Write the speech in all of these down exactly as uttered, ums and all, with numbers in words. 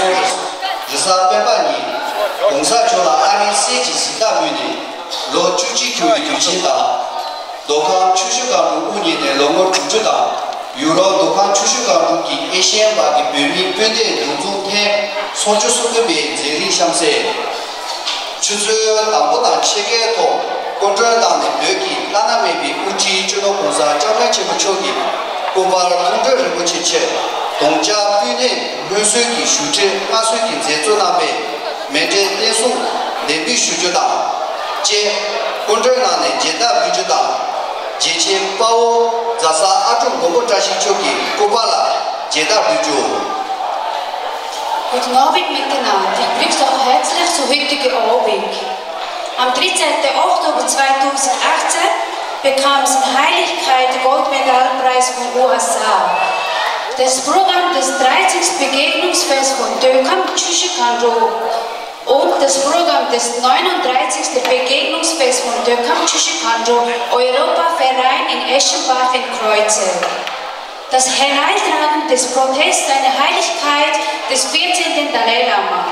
རེས་གཟའ་སྤེན་པ་ཉིན་གོང་ས་མཆོག་ལ་ཨ་རིའི་གསེར་གྱི་གཟེངས་རྟགས་ཕུལ་ནས་ལོ་བཅུ་གཅིག་འཁྱོལ་བའི་དུས་ཆེན་དང་། མདོ་ཁམས་ཆུ་ཤུགས་སྒང་དྲུག་དབུ་བརྙེས་ནས་ལོ་ངོ་དྲུག་ཅུ་དང་། ཡུ་རོབ་མདོ་ཁམས་ཆུ་ཤུགས་སྒང་དྲུག་གི་ཨེ་ཤི་ཡན་བར་གྱི་བོད་མིའི་སྤུན་ཟླའི་འདུ་འཛོམས་ཐེངས་སུམ་ཅུ་སོ་དགུ་པའི་མཛད་རིམ་གཤམ་གསལ། ཆུ་ཚོད་དང་པོ་དང་ཕྱེད་ཀའི་ཐོག་སྐུ་མགྲོན་གནང་ནས་བོད་ཀྱི་བླ་ན་མེད་པའི་དབུ་ཁྲིད་སྤྱི་ནོར་༸གོང་ས་༸སྐྱབས་མགོན་ཆེན་པོ་མཆོག་གི་སྐུ་པར་མཐོང་གྲོལ་རིན་པོ་ཆེ་མཆོག་དུང་ཕྱུར་སྤུས་ནས་སྔོན་གསོལ་གྱི་ཞུ་ཁྲིད་མངའ་གསོལ་གྱི་མཛད་གཙོ་གནང་བའི་མཎྜལ་རྟེན་གསུམ་གདན་འབུལ་ཞུ་རྒྱུ་དང་བཅས། སྐུ་མགྲོན་གནང་ནས་མཇལ་དར་ཕུལ་རྒྱུ་དང་། རྗེ་ཆེན་དཔའ་བོ་རྫ་ས་ཨ་ཀྲུག་མགོན་པོ་བཀྲ་ཤིས་མཆོག་གི་སྐུ་པར་ལ་མཇལ་དར་ཕུལ་རྒྱུ། Guten Abend miteinander. Ich begrüße euch herzlich zur heutigen Abend. Am dreizehnten Oktober zweitausendachtzehn bekam seine Heiligkeit den Goldmedaillenpreis von U S A. Das Programm des dreizehnten Begegnungsfest von Dökam Tschüsche Kandro und das Programm des neununddreißigsten Begegnungsfest von Dökam Tschüsche Kandro Europaverein in Eschenbach in Kreuzel. Das Hereintragen des Protests seiner Heiligkeit des vierzehnten Dalai Lama.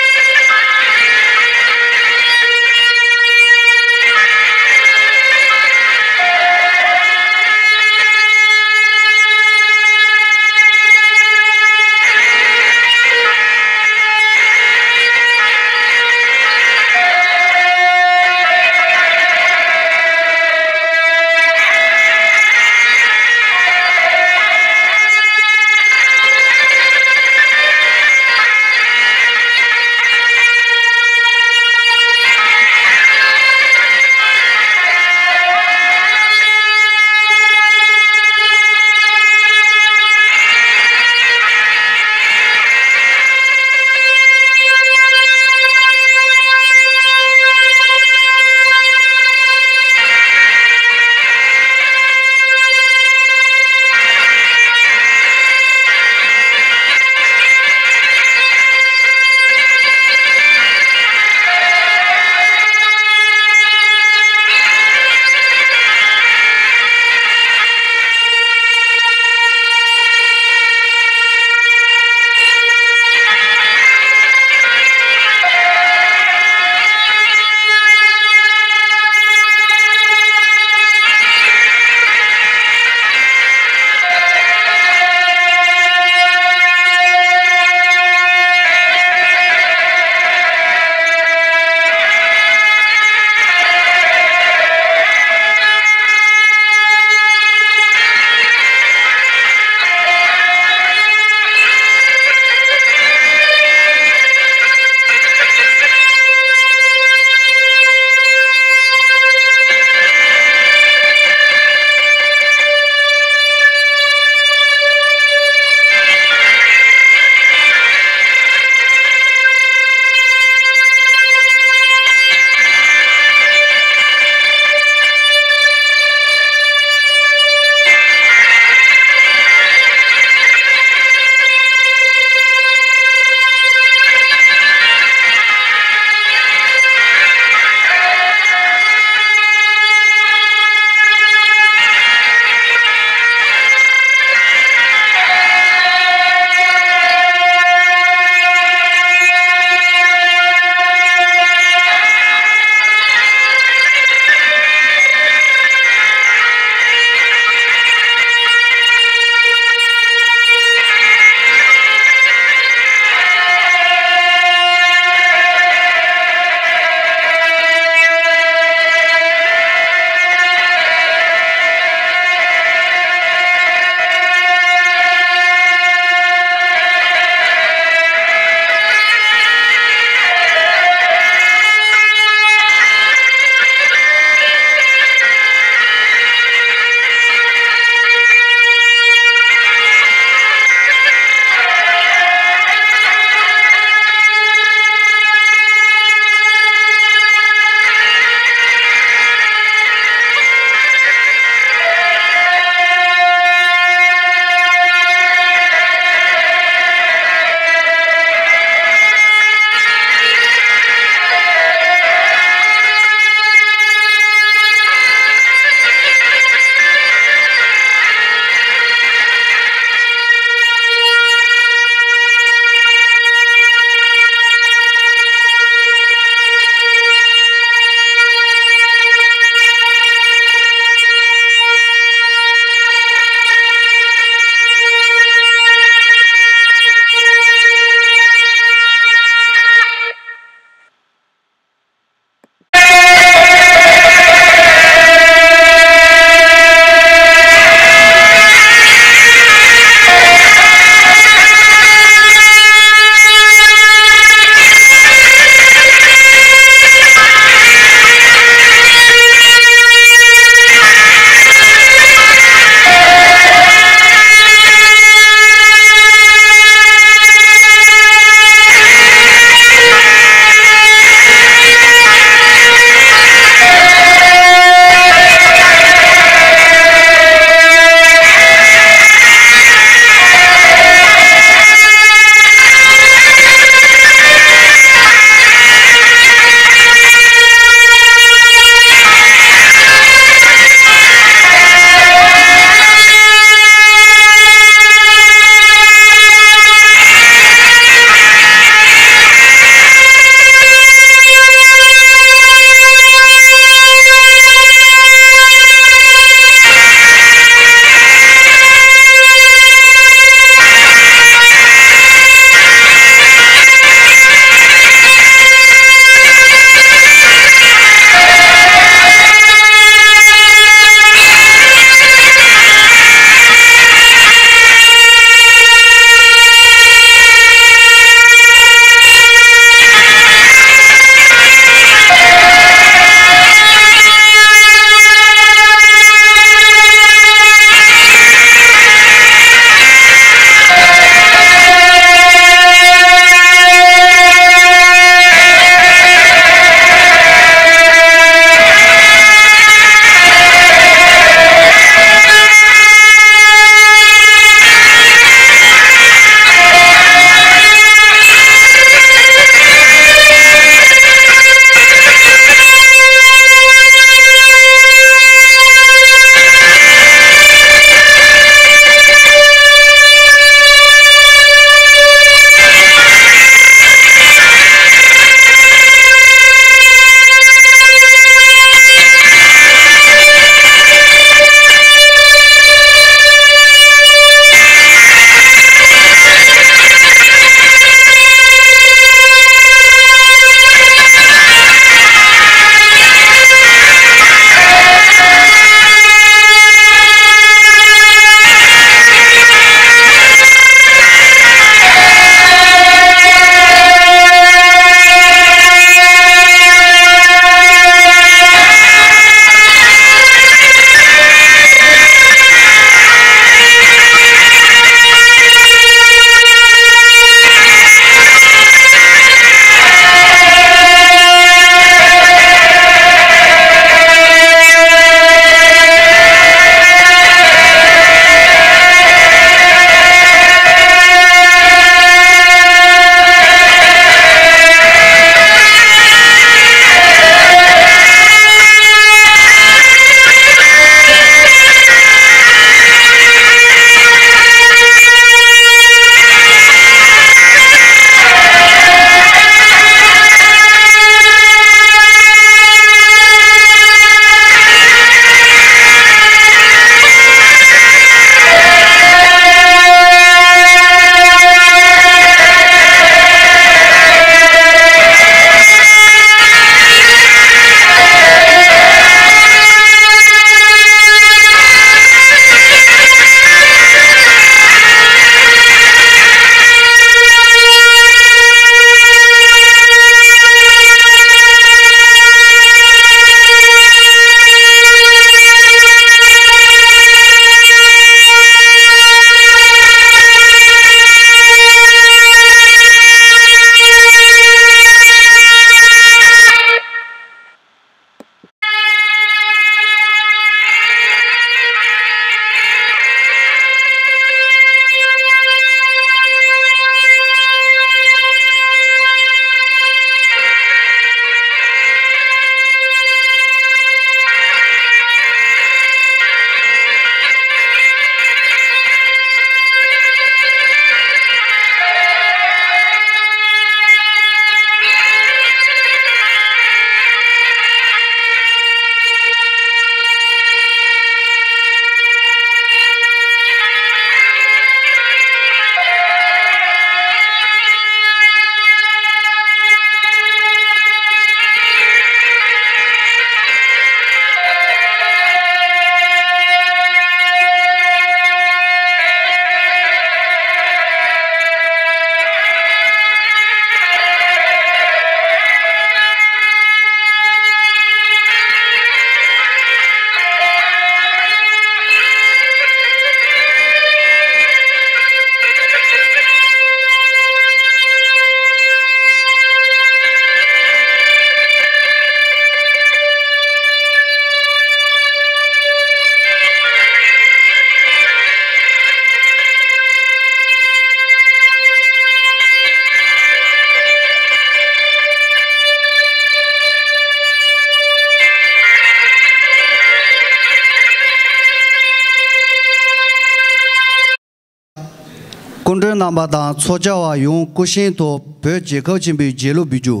སྐུ་མགྲོན་རྣམ་པ་དང་ཚོགས་བཅར་བ་ཡོངས་སྐུ་བཞེངས་ཐོག་བོད་རྒྱལ་ཁབ་ཆེན་པོའི་རྗེས་ལུས་འབུལ་རྒྱུ།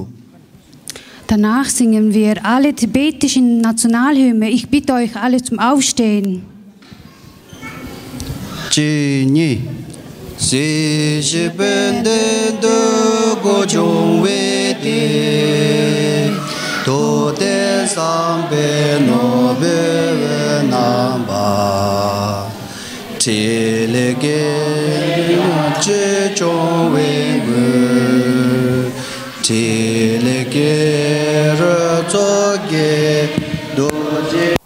Danach singen wir alle tibetischen Nationalhymne. Ich bitte euch alle zum Aufstehen. གཅིག་གཉིས། སྲིད་ཞིའི་དཔལ་ལྡན་འདོད་དགུ་འབྱུང་བའི་གཏེར། རྡོར་གདན་བསམ་འཕེལ་ནོར་བུའི་འོད་རྣམ་པ། ཕྲིན་ལས་ཀྱི་ཡོན་ཏན་སྐྱོང་བའི་མགོན། ཕྲིན་ལས་ཀྱི་རོལ་མཚོ་རྒྱས་རྡོ་རྗེ།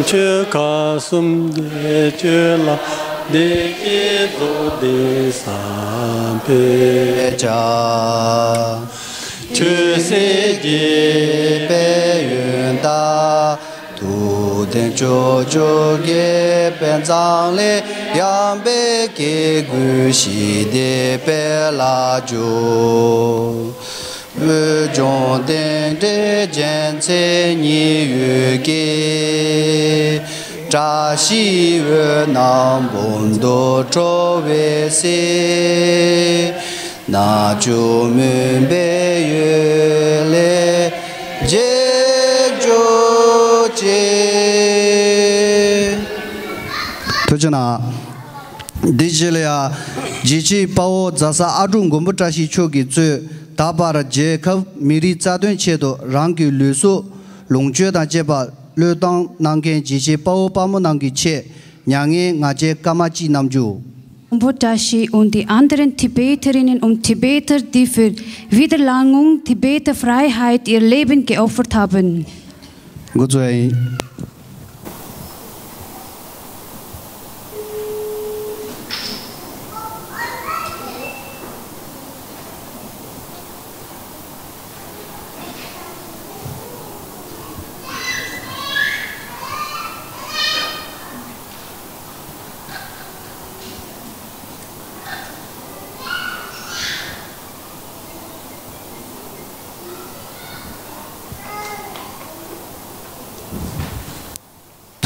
ཆོས་ཁ་གསུམ་འདས་ཆོས་ལ་བདེ་སྐྱིད་རྫོགས་ལྡན་བསམ་འཕེལ་བྱ། ཆོས་སྲིད་རྒྱས་པའི་ཡོན་བདག་ཐུབ་བསྟན་སྤྱོད་མཆོག་དགྱེས་པའི་མཛངས་བླུན་ཡངས་པའི་སྐྱེ་དགུའི་ཞི་བདེའི་དཔལ་ལ་འཇུག་དབུས་འབྱུང་ལྡན་འདྲེ་རྒྱལ་མཚན་ཉི་འོད་ཀྱིས། བཀྲ་ཤིས་འོད་རྣམས་འབུམ་དུ་འཕྲོ་བའི་ཚེ། རྣལ་འབྱོར་མུན་པའི་གཡོ་ལས་རྒྱལ་གྱུར་ཅིག་ཐུགས་རྗེ་གནང་། འདི་རྗེས་ལ་ཡང་རྒྱལ་གཅེས་དཔའ་བོ་རྫ་ས་ཨ་འབྲུག་མགོན་པོ་བཀྲ་ཤིས་མཆོག་གིས་གཙོས་ད་བར་རྒྱལ་ཁབ་མི་རིགས་རྩ་དོན་ཆེད་དུ་རང་གི་ལུས་སྲོག་ལོངས་སྤྱོད་དང་བཅས་པ་བློས་བཏང་གནང་མཁན་རྒྱལ་གཅེས་དཔའ་བོ་དཔའ་མོ་རྣམས་ཀྱི་ཆེད། མྱ་ངན་ང་རྒྱལ་སྐར་མ་གཅིག་གནང་རྒྱུ། Mumbo Tashi und die anderen Tibeterinninnen und Tibeter, die für Wiedererlangung Tibeter Freiheit ihr Leben geopfert haben. འགོ་བཙུགས་ཡིན།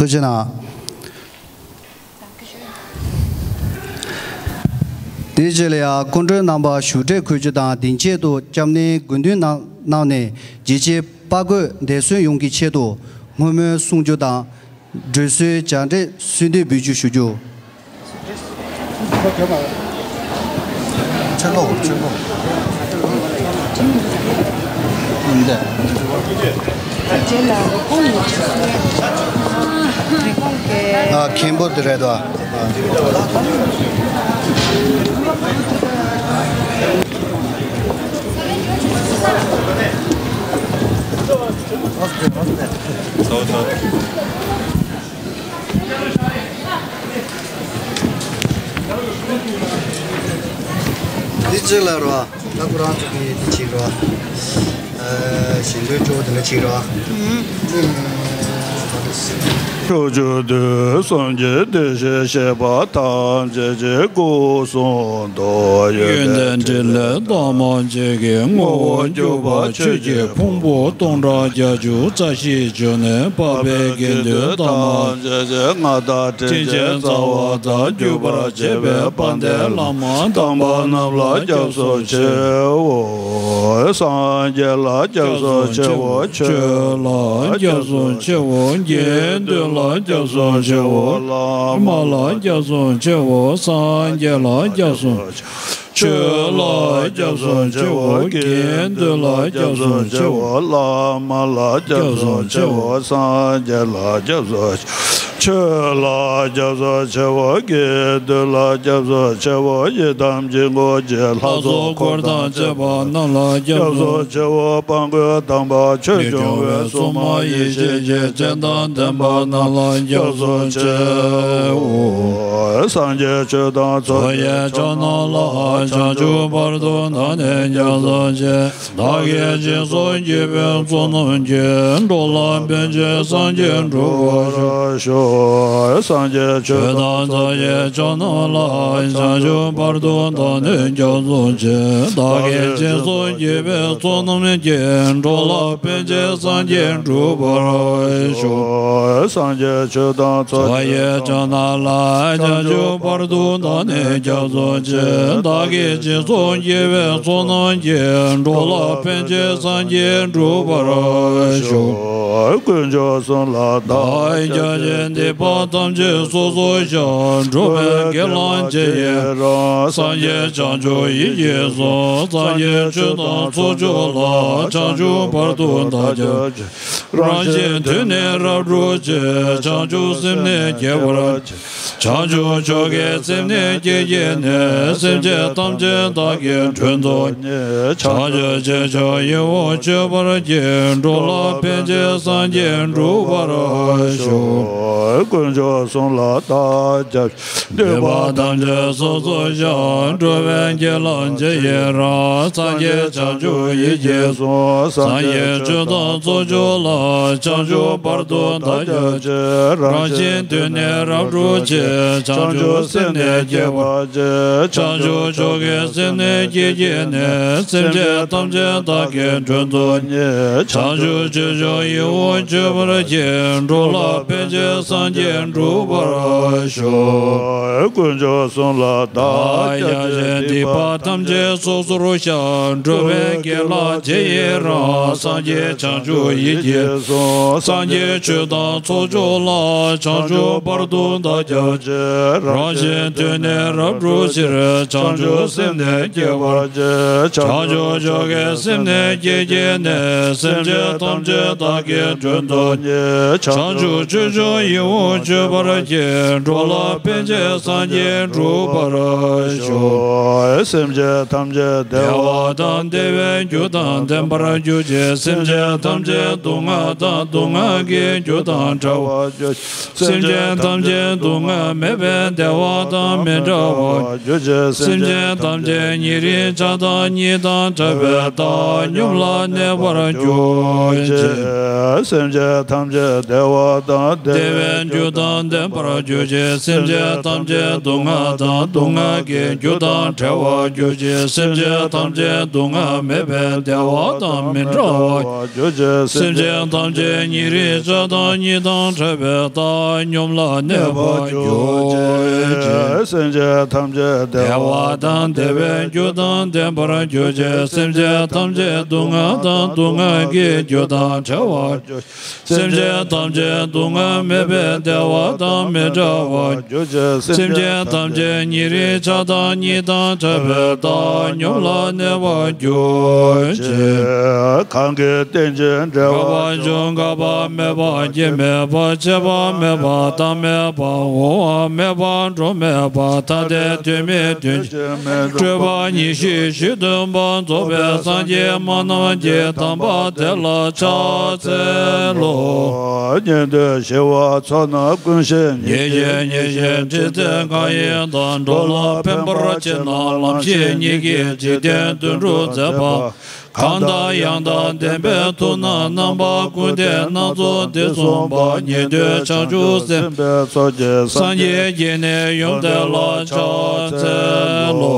ཐུགས་རྗེ་གནང་། དེའི་རྗེས་ལ་ཡང་སྐུ་མགྲོན་རྣམ་པ་བཞུགས་གྲལ་འཁོད་རྒྱུ་དང་དེའི་ཆེད་དུ་སྐྱབས་གནས་དགོན་འདུས་ནང་གནང་ནས་རྒྱལ་གཅེས་དཔའ་རྒོད་འདས་གསོན་ཡོངས་ཀྱི་ཆེད་དུ་བསྔོ་སྨོན་གསུང་རྒྱུ་དང་། སྒྲོལ་གསོལ་ལྗགས་འདྲེན་གསོལ་འདེབས་འབུལ་རྒྱུ་ཞུ་རྒྱུ། ཆོས་ལོག་ཆོས་ལོག་ཨ། མཁན་པོ་དེ་རེད་དོ། འདི་གཅིག་ལ་རོ། ད་ཁོ་རང་ཚོ་གིས་འདི་བྱེད་རོ། ཨ། ཞལ་འདོན་གཙོ་བོ་དེ་འདྲ་བྱེད་རོ། ཕྱོགས་བཅུ་དུས་གསུམ་གྱི་བདེ་གཤེགས་སྤྱད་པ་ཐམས་ཅད་ཀྱི་སྐུ་གསུང་ཐུགས་ཡོན་ཏན་ཕྲིན་ལས་དང་མ་བཅས་ཀྱི་ངོ་བོར་གྱུར་པ་ཆོས་ཀྱི་ཕུང་པོ་སྟོང་ཕྲག་བརྒྱད་ཅུ་རྩ་བཞི་བཅུ་ནི་འཕགས་པའི་དགེ་འདུན་དམ་པ། ཅེས་སྔགས་དང་དྲིན་ཅན་རྩ་བ་དང་བརྒྱུད་པར་བཅས་པའི་དཔལ་ལྡན་བླ་མ་དམ་པ་རྣམས་ལ་སྐྱབས་སུ་མཆིའོ། སངས་རྒྱས་ལ་སྐྱབས་སུ་མཆིའོ། ཆོས་ལ་སྐྱབས་སུ་མཆིའོ། དགེ་འདུན་ལ་སྐྱབས་སུ་མཆིའོ། བླ་མ་ལ་སྐྱབས་སུ་མཆིའོ། སངས་རྒྱས་ལ་སྐྱབས་སུ་མཆིའོ། ཆོས་ལ་སྐྱབས་སུ་མཆིའོ། དགེ་འདུན་ལ་སྐྱབས་སུ་མཆིའོ། བླ་མ་ལ་སྐྱབས་སུ་མཆིའོ། སངས་རྒྱས་ལ་སྐྱབས་སུ་མཆིའོ། ཆོས་ལ་སྐྱབས་སུ་མཆིའོ། དགེ་འདུན་ལ་སྐྱབས་སུ་མཆིའོ། ཡི་དམ་དཀྱིལ་འཁོར་གྱི་ལྷ་ཚོགས་འཁོར་དང་བཅས་པ་རྣམས་ལ་སྐྱབས་སུ་མཆིའོ། དཔལ་མགོན་དམ་པ་ཆོས་སྐྱོང་བའི་སྲུང་མ་ཡེ་ཤེས་ཀྱི་སྤྱན་དང་ལྡན་པ་རྣམས་ལ་སྐྱབས་སུ་མཆིའོ། སངས་རྒྱས་ཆོས་དང་ཚོགས་ཀྱི་མཆོག་རྣམས་ལ། བྱང་ཆུབ་བར་དུ་བདག་ནི་སྐྱབས་སུ་མཆི། བདག་གིས་སྦྱིན་སོགས་བགྱིས་པའི་ཚོགས་རྣམས་ཀྱིས། འགྲོ་ལ་ཕན་ཕྱིར་སངས་རྒྱས་འགྲུབ་པར་ཤོག། སངས་རྒྱས་ཆོས་དང་ཚོགས་ཀྱི་མཆོག་རྣམས་ལ། བྱང་ཆུབ་བར་དུ་བདག་ནི་སྐྱབས་སུ་མཆི། བདག་གིས་སྦྱིན་སོགས་བགྱིས་པའི་ཚོགས་རྣམས་ཀྱིས། འགྲོ་ལ་ཕན་ཕྱིར་སངས་རྒྱས་འགྲུབ་པར་ཤོག། སངས་རྒྱས་ཆོས་དང་ཚོགས་ཀྱི་མཆོག་རྣམས་ལ། བྱང་ཆུབ་བར་དུ་བདག་ནི་སྐྱབས་སུ་མཆི། བདག་གིས་སྦྱིན་སོགས་བགྱིས་པའི་ཚོགས་རྣམས་ཀྱིས། འགྲོ་ལ་ཕན་ཕྱིར་སངས་རྒྱས་འགྲུབ་པར་ཤོག། དཀོན་མཆོག་གསུམ་ལ་བདག་སྐྱབས་མཆི། སྡིག་པ་ཐམས་ཅད་སོ་སོར་བཤགས། འགྲོ་བའི་སྒེག་ལམ་མཇལ་ཡི་རང་། སངས་རྒྱས་བྱང་ཆུབ་ཡིད་ཀྱིས་བཟུང་། སངས་རྒྱས་ཆོས་དང་ཚོགས་མཆོག་ལ། བྱང་ཆུབ་བར་དུ་བདག་སྐྱབས་མཆི། རང་གཞན་དོན་ནི་རབ་བསྒྲུབ་ཕྱིར། བྱང་ཆུབ་སེམས་ནི་བསྐྱེད་པར་བགྱི། བྱང་ཆུབ་མཆོག་གི་སེམས་ནི་བསྐྱེད་བགྱིས་ནས། སེམས་ཅན་ཐམས་ཅད་བདག་གིས་མགྲོན་དུ་བསྙེན། བྱང་ཆུབ་སྤྱོད་མཆོག་ཡིད་འོང་སྤྱོད་པར་བགྱི། འགྲོ་ལ་ཕན་ཕྱིར་སངས་རྒྱས་འགྲུབ་པར་ཤོག། དཀོན་མཆོག་གསུམ་ལ་བདག་སྐྱབས། སྡིག་པ་ཐམས་ཅད་སོ་སོར་བཤགས། འགྲོ་བའི་སྒེག་ལམ་མཇལ་ཡི་རང་། སངས་རྒྱས་བྱང་ཆུབ་ཡིད་ཀྱིས་བཟུང་། སངས་རྒྱས་ཆོས་དང་ཚོགས་མཆོག་ལ། བྱང་ཆུབ་བར་དུ་བདག་སྐྱབས་མཆི། རང་གཞན་དོན་ནི་རབ་བསྒྲུབ་ཕྱིར། བྱང་ཆུབ་སེམས་ནི་བསྐྱེད་པར་བགྱི། བྱང་ཆུབ་མཆོག་གི་སེམས་ནི་བསྐྱེད་བགྱིས་ནས། སེམས་ཅན་ཐམས་ཅད་བདག་གིས་མགྲོན་དུ་བསྙེན། བྱང་ཆུབ་སྤྱོད་མཆོག་ཡིད་འོང་སྤྱོད་པར་བགྱི། འགྲོ་ལ་ཕན་ཕྱིར་སངས་རྒྱས་འགྲུབ་པར་ཤོག། དཀོན་མཆོག་གསུམ་ལ་བདག་སྐྱབས་མཆི། སྡིག་པ་ཐམས་ཅད་སོ་སོར་བཤགས། འགྲོ་བའི་སྒེག་ལམ་མཇལ་ཡི་རང་། སངས་རྒྱས་བྱང་ཆུབ་ཡིད་ཀྱིས་བཟུང་། སངས་རྒྱས་ཆོས་དང་ཚོགས་མཆོག་ལ། བྱང་ཆུབ་བར་དུ་བདག་སྐྱབས་མཆི། རང་གཞན་དོན་ནི་རབ་བསྒྲུབ་ཕྱིར། བྱང་ཆུབ་སེམས་ནི་བསྐྱེད་པར་བགྱི། བྱང་ཆུབ་མཆོག་གི་སེམས་ནི་བསྐྱེད་བགྱིས་ནས། སེམས་ཅན་ཐམས་ཅད་བདག་གིས་མགྲོན་དུ་བསྙེན། བྱང་ཆུབ་སྤྱོད་མཆོག་ཡིད་འོང་སྤྱོད་པར་བགྱི། འགྲོ་ལ་ཕན་ཕྱིར་སངས་རྒྱས་འགྲུབ་པར་ཤོག། སེམས་ཅན་ཐམས་ཅད་བདེ་བ་དང་བདེ་བའི་རྒྱུ་དང་ལྡན་པར་གྱུར་ཅིག། སེམས་ཅན་ཐམས་ཅད་སྡུག་བསྔལ་དང་སྡུག་བསྔལ་གྱི་རྒྱུ་དང་བྲལ་བར་གྱུར་ཅིག། སེམས་ཅན་ཐམས་ཅད་སྡུག་བསྔལ་མེད་པའི་བདེ་བ་དང་མི་འབྲལ་བར་གྱུར་ཅིག། སེམས་ཅན་ཐམས་ཅད་ཉེ་རིང་ཆགས་སྡང་གཉིས་དང་བྲལ་བའི་བདག་ཉམས་ལ་གནས་པར་གྱུར་ཅིག། སེམས་ཅན་ཐམས་ཅད་བདེ་བ་དང་བདེ་བའི་རྒྱུ་དང་ལྡན་པར་གྱུར་ཅིག། སེམས་ཅན་ཐམས་ཅད་སྡུག་བསྔལ་དང་སྡུག་བསྔལ་གྱི་རྒྱུ་དང་བྲལ་བར་གྱུར་ཅིག། སེམས་ཅན་ཐམས་ཅད་སྡུག་བསྔལ་མེད་པའི་བདེ་བ་དང་མི་འབྲལ་བར་གྱུར་ཅིག། སེམས་ཅན་ཐམས་ཅད་ཉེ་རིང་ཆགས་སྡང་གཉིས་དང་བྲལ་བའི་བདག་ཉམས་ལ་གནས་པར་གྱུར་ཅིག། སེམས་ཅན་ཐམས་ཅད་བདེ་བ་དང་བདེ་བའི་རྒྱུ་དང་ལྡན་པར་གྱུར་ཅིག། སེམས་ཅན་ཐམས་ཅད་སྡུག་བསྔལ་དང་སྡུག་བསྔལ་གྱི་རྒྱུ་དང་བྲལ་བར་གྱུར། སེམས་ཅན་ཐམས་ཅད་སྡུག་བསྔལ་མེད་པའི་བདེ་བ་དང་མི་འབྲལ་བར་གྱུར་ཅིག། སེམས་ཅན་ཐམས་ཅད་ཉེ་རིང་ཆགས་སྡང་གཉིས་དང་བྲལ་བའི་བདག་ཉམས་ལ་གནས་པར་གྱུར་ཅིག། གང་གིས་རྟེན་ཅིང་འབྲེལ་བར་འབྱུང་། འགག་པ་མེད་པ་སྐྱེ་མེད་པ་ཆད་པ་མེད་པ་བདག་མེད་པ་འོང་བ་མེད་པ་འགྲོ་མེད་པ་ཐ་དད་དོན་མེད་དོན་སྤྲོས་པ་ཉེར་ཞི་བཞི་སྟོན་པ་རྫོགས་པའི་སངས་རྒྱས་སྨྲ་རྣམས་ཀྱི་དམ་པ་དེ་ལ་ཕྱག་འཚལ་ལོ། ཉན་ཐོས་ཞི་བ་ཚོགས་རྣམས་ཀུན་ཤེས་ཉིད་ཀྱིས། ཉེར་ཞིའི་ཕྲིན་ལས་གང་ཡིན་དང་། འགྲོ་ལ་ཕན་པར་བྱེད་ན་ལམ་ཤེས་ཉིད་ཀྱིས། འཇིག་རྟེན་དོན་སྒྲུབ་མཛད་པ། གང་དང་ཡང་དག་ལྡན་པའི་ཐུགས་རྣམས། རྣམ་པ་ཀུན་ལྡན་སྣ་ཚོགས་འདི་གསུངས་པ། ཉན་ཐོས་བྱང་ཆུབ་སེམས་དཔའི་ཚོགས་ཀྱིས། སངས་རྒྱས་ཀྱིས་ནི་ཡུམ་དེ་ལ་ཕྱག་འཚལ་ལོ།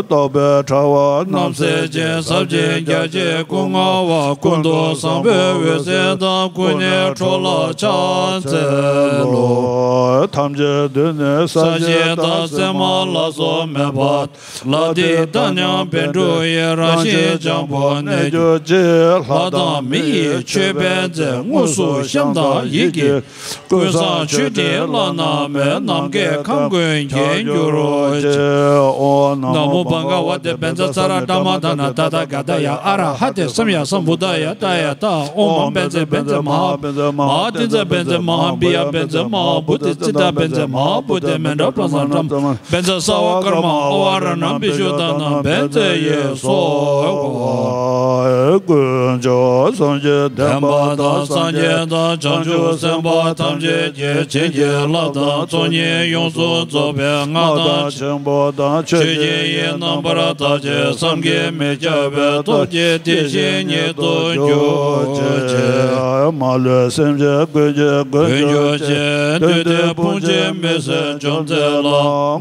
རྟོག་པའི་དྲ་བ་རྣམས་སེལ་ཞིང་། ཟབ་ཅིང་རྒྱ་ཆེའི་སྐུ་མངའ་བ། ཀུན་ཏུ་བཟང་པོའི་འོད་ཟེར་དང་། ཀུན་ནས་འཕྲོ་ལ་ཕྱག་འཚལ་ལོ། ཐམས་ཅད་འདུས་ནས་ས་གཞི་དང་། གསེག་མ་ལ་སོགས་མེད་པ། ལ་ཏི་དང་མཉམ་པའི་འགྲོ་བའི་རང་བཞིན་འཇམ་པོར་གནས་གྱུར་ཅིག། ལྷ་དང་མི་ཡི་མཆོད་པའི་རྫས། དངོས་སུ་ཤམ་དང་ཡིད་ཀྱིས་ཀུན་བཟང་མཆོད་སྤྲིན་བླ་ན་མེད། ནམ་མཁའི་ཁམས་ཀུན་བརྒྱན་གྱུར་ཅིག། ཨོཾ་ན་མོ། ཨོཾ་བྷ་ག་ཝ་ཏེ་བཛྲ་ས་ར་བྲཱ་མ་དྷཱ་ན་ད་ད་ག་ད་ཡ་ཨ་ར་ཧ་ཏེ་སམ་ཡ་སམ་བུ་དྷ་ཡ་ཏ་ཡ་ཏ། ཨོཾ་བཛྲ་བཛྲ་མ་ཧཱ་བཛྲ་མ་ཧཱ་ཏི་ཛ་བཛྲ་མ་ཧཱ་བི་ཡ་བཛྲ་མ་ཧཱ་བུ་ཏི་ཙི་ཏ་བཛྲ་མ་ཧཱ་བུ་ཏེ་མནྡ་པྲ་ཛ་བཛྲ་མ་ཧཱ་བཛྲ་སརྦ་ཀརྨ་ཨ་བ་ར་ཎ་བི་ཤུདྡྷ་ན་བཛྲ་ཡེ་སྭཱ་ཧཱ། དཀོན་མཆོག་གསུམ་གྱི་བདེན་པ་དང་སངས་རྒྱས་དང་བྱང་ཆུབ་སེམས་དཔའ་ཐམས་ཅད་ཀྱི་བྱིན་གྱིས་བརླབས་དང་ཚོགས་གཉིས་ཡོངས་སུ་རྫོགས་པའི་མངའ་ཐང་ཆེན་པོ་དང་ཆོས་ཀྱི་དབྱིངས་རྣམ་པར་དག་ཅིང་བསམ་གྱིས་མི་ཁྱབ་པའི་སྟོབས་ཀྱིས་དེ་བཞིན་ཉིད་དུ་གྱུར་ཅིག། མ་ལུས་སེམས་ཅན་ཀུན་གྱི་མགོན་གྱུར་ཅིང་། འདུས་ཏེ་ཕུང་བྱེད་མི་བཟད་བཅོམ་མཛད་ལ།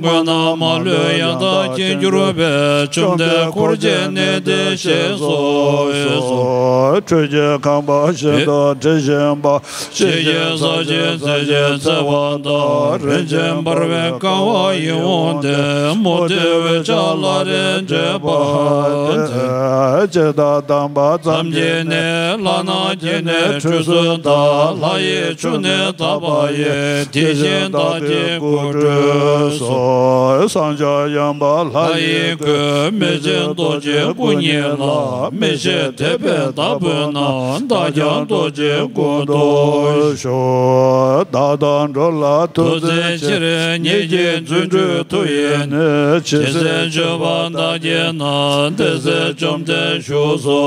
དངོས་རྣམས་མ་ལུས་ཡང་དག་མཁྱེན་གྱུར་པའི། བཅོམ་ལྡན་འཁོར་བཅས་གནས་འདིར་གཤེགས་སུ་གསོལ། ཁྲོས་ཀྱི་ཁང་པ་བཞིན་དུ་དྲི་ཞིམ་པ། ཞལ་གྱི་ས་གཞི་མཛེས་ཤིང་བརྩེགས་པ་དག། རིན་ཆེན་འབར་བའི་ཀ་བ་ཡིད་འོང་སྟེ། མུ་ཏིག་འོད་ཆགས་ལྷ་རིས་འབྲེལ་པ་སྟེ། ཇི་ལྟར་བལྟམས་པ་ཙམ་གྱིས་ནི། ལྷ་རྣམས་ཀྱིས་ནི་ཁྲོས་སུ་གདའ། ལྷ་ཡི་ཆོས་ནི་དག་པ་ཡིས། དེ་བཞིན་བདག་གི་སྐུ་སྤྲུལ་གསོལ། བསངས་སྦྱངས་ཡངས་པ་ལྷ་ཡི་སྐུ། མི་ཕྱེད་རྡོ་རྗེའི་སྐུ་བརྙེས་ལ། མི་ཕྱེད་དད་པས་བདག་འབོད་ན། བདག་ཀྱང་རྡོ་རྗེའི་སྐུ་མདོག་ཤོག། བདག་དང་འགྲོ་ལ་ཐུགས་བརྩེ་ཆེར། ཉིད་ཀྱི་རྫུ་འཕྲུལ་མཐུ་ཡིས་ནི། ཇི་སྲིད་མཆོད་པ་བདག་བགྱིས་ན། དེ་སྲིད་བཅོམ་ལྡན་བཞུགས་སུ་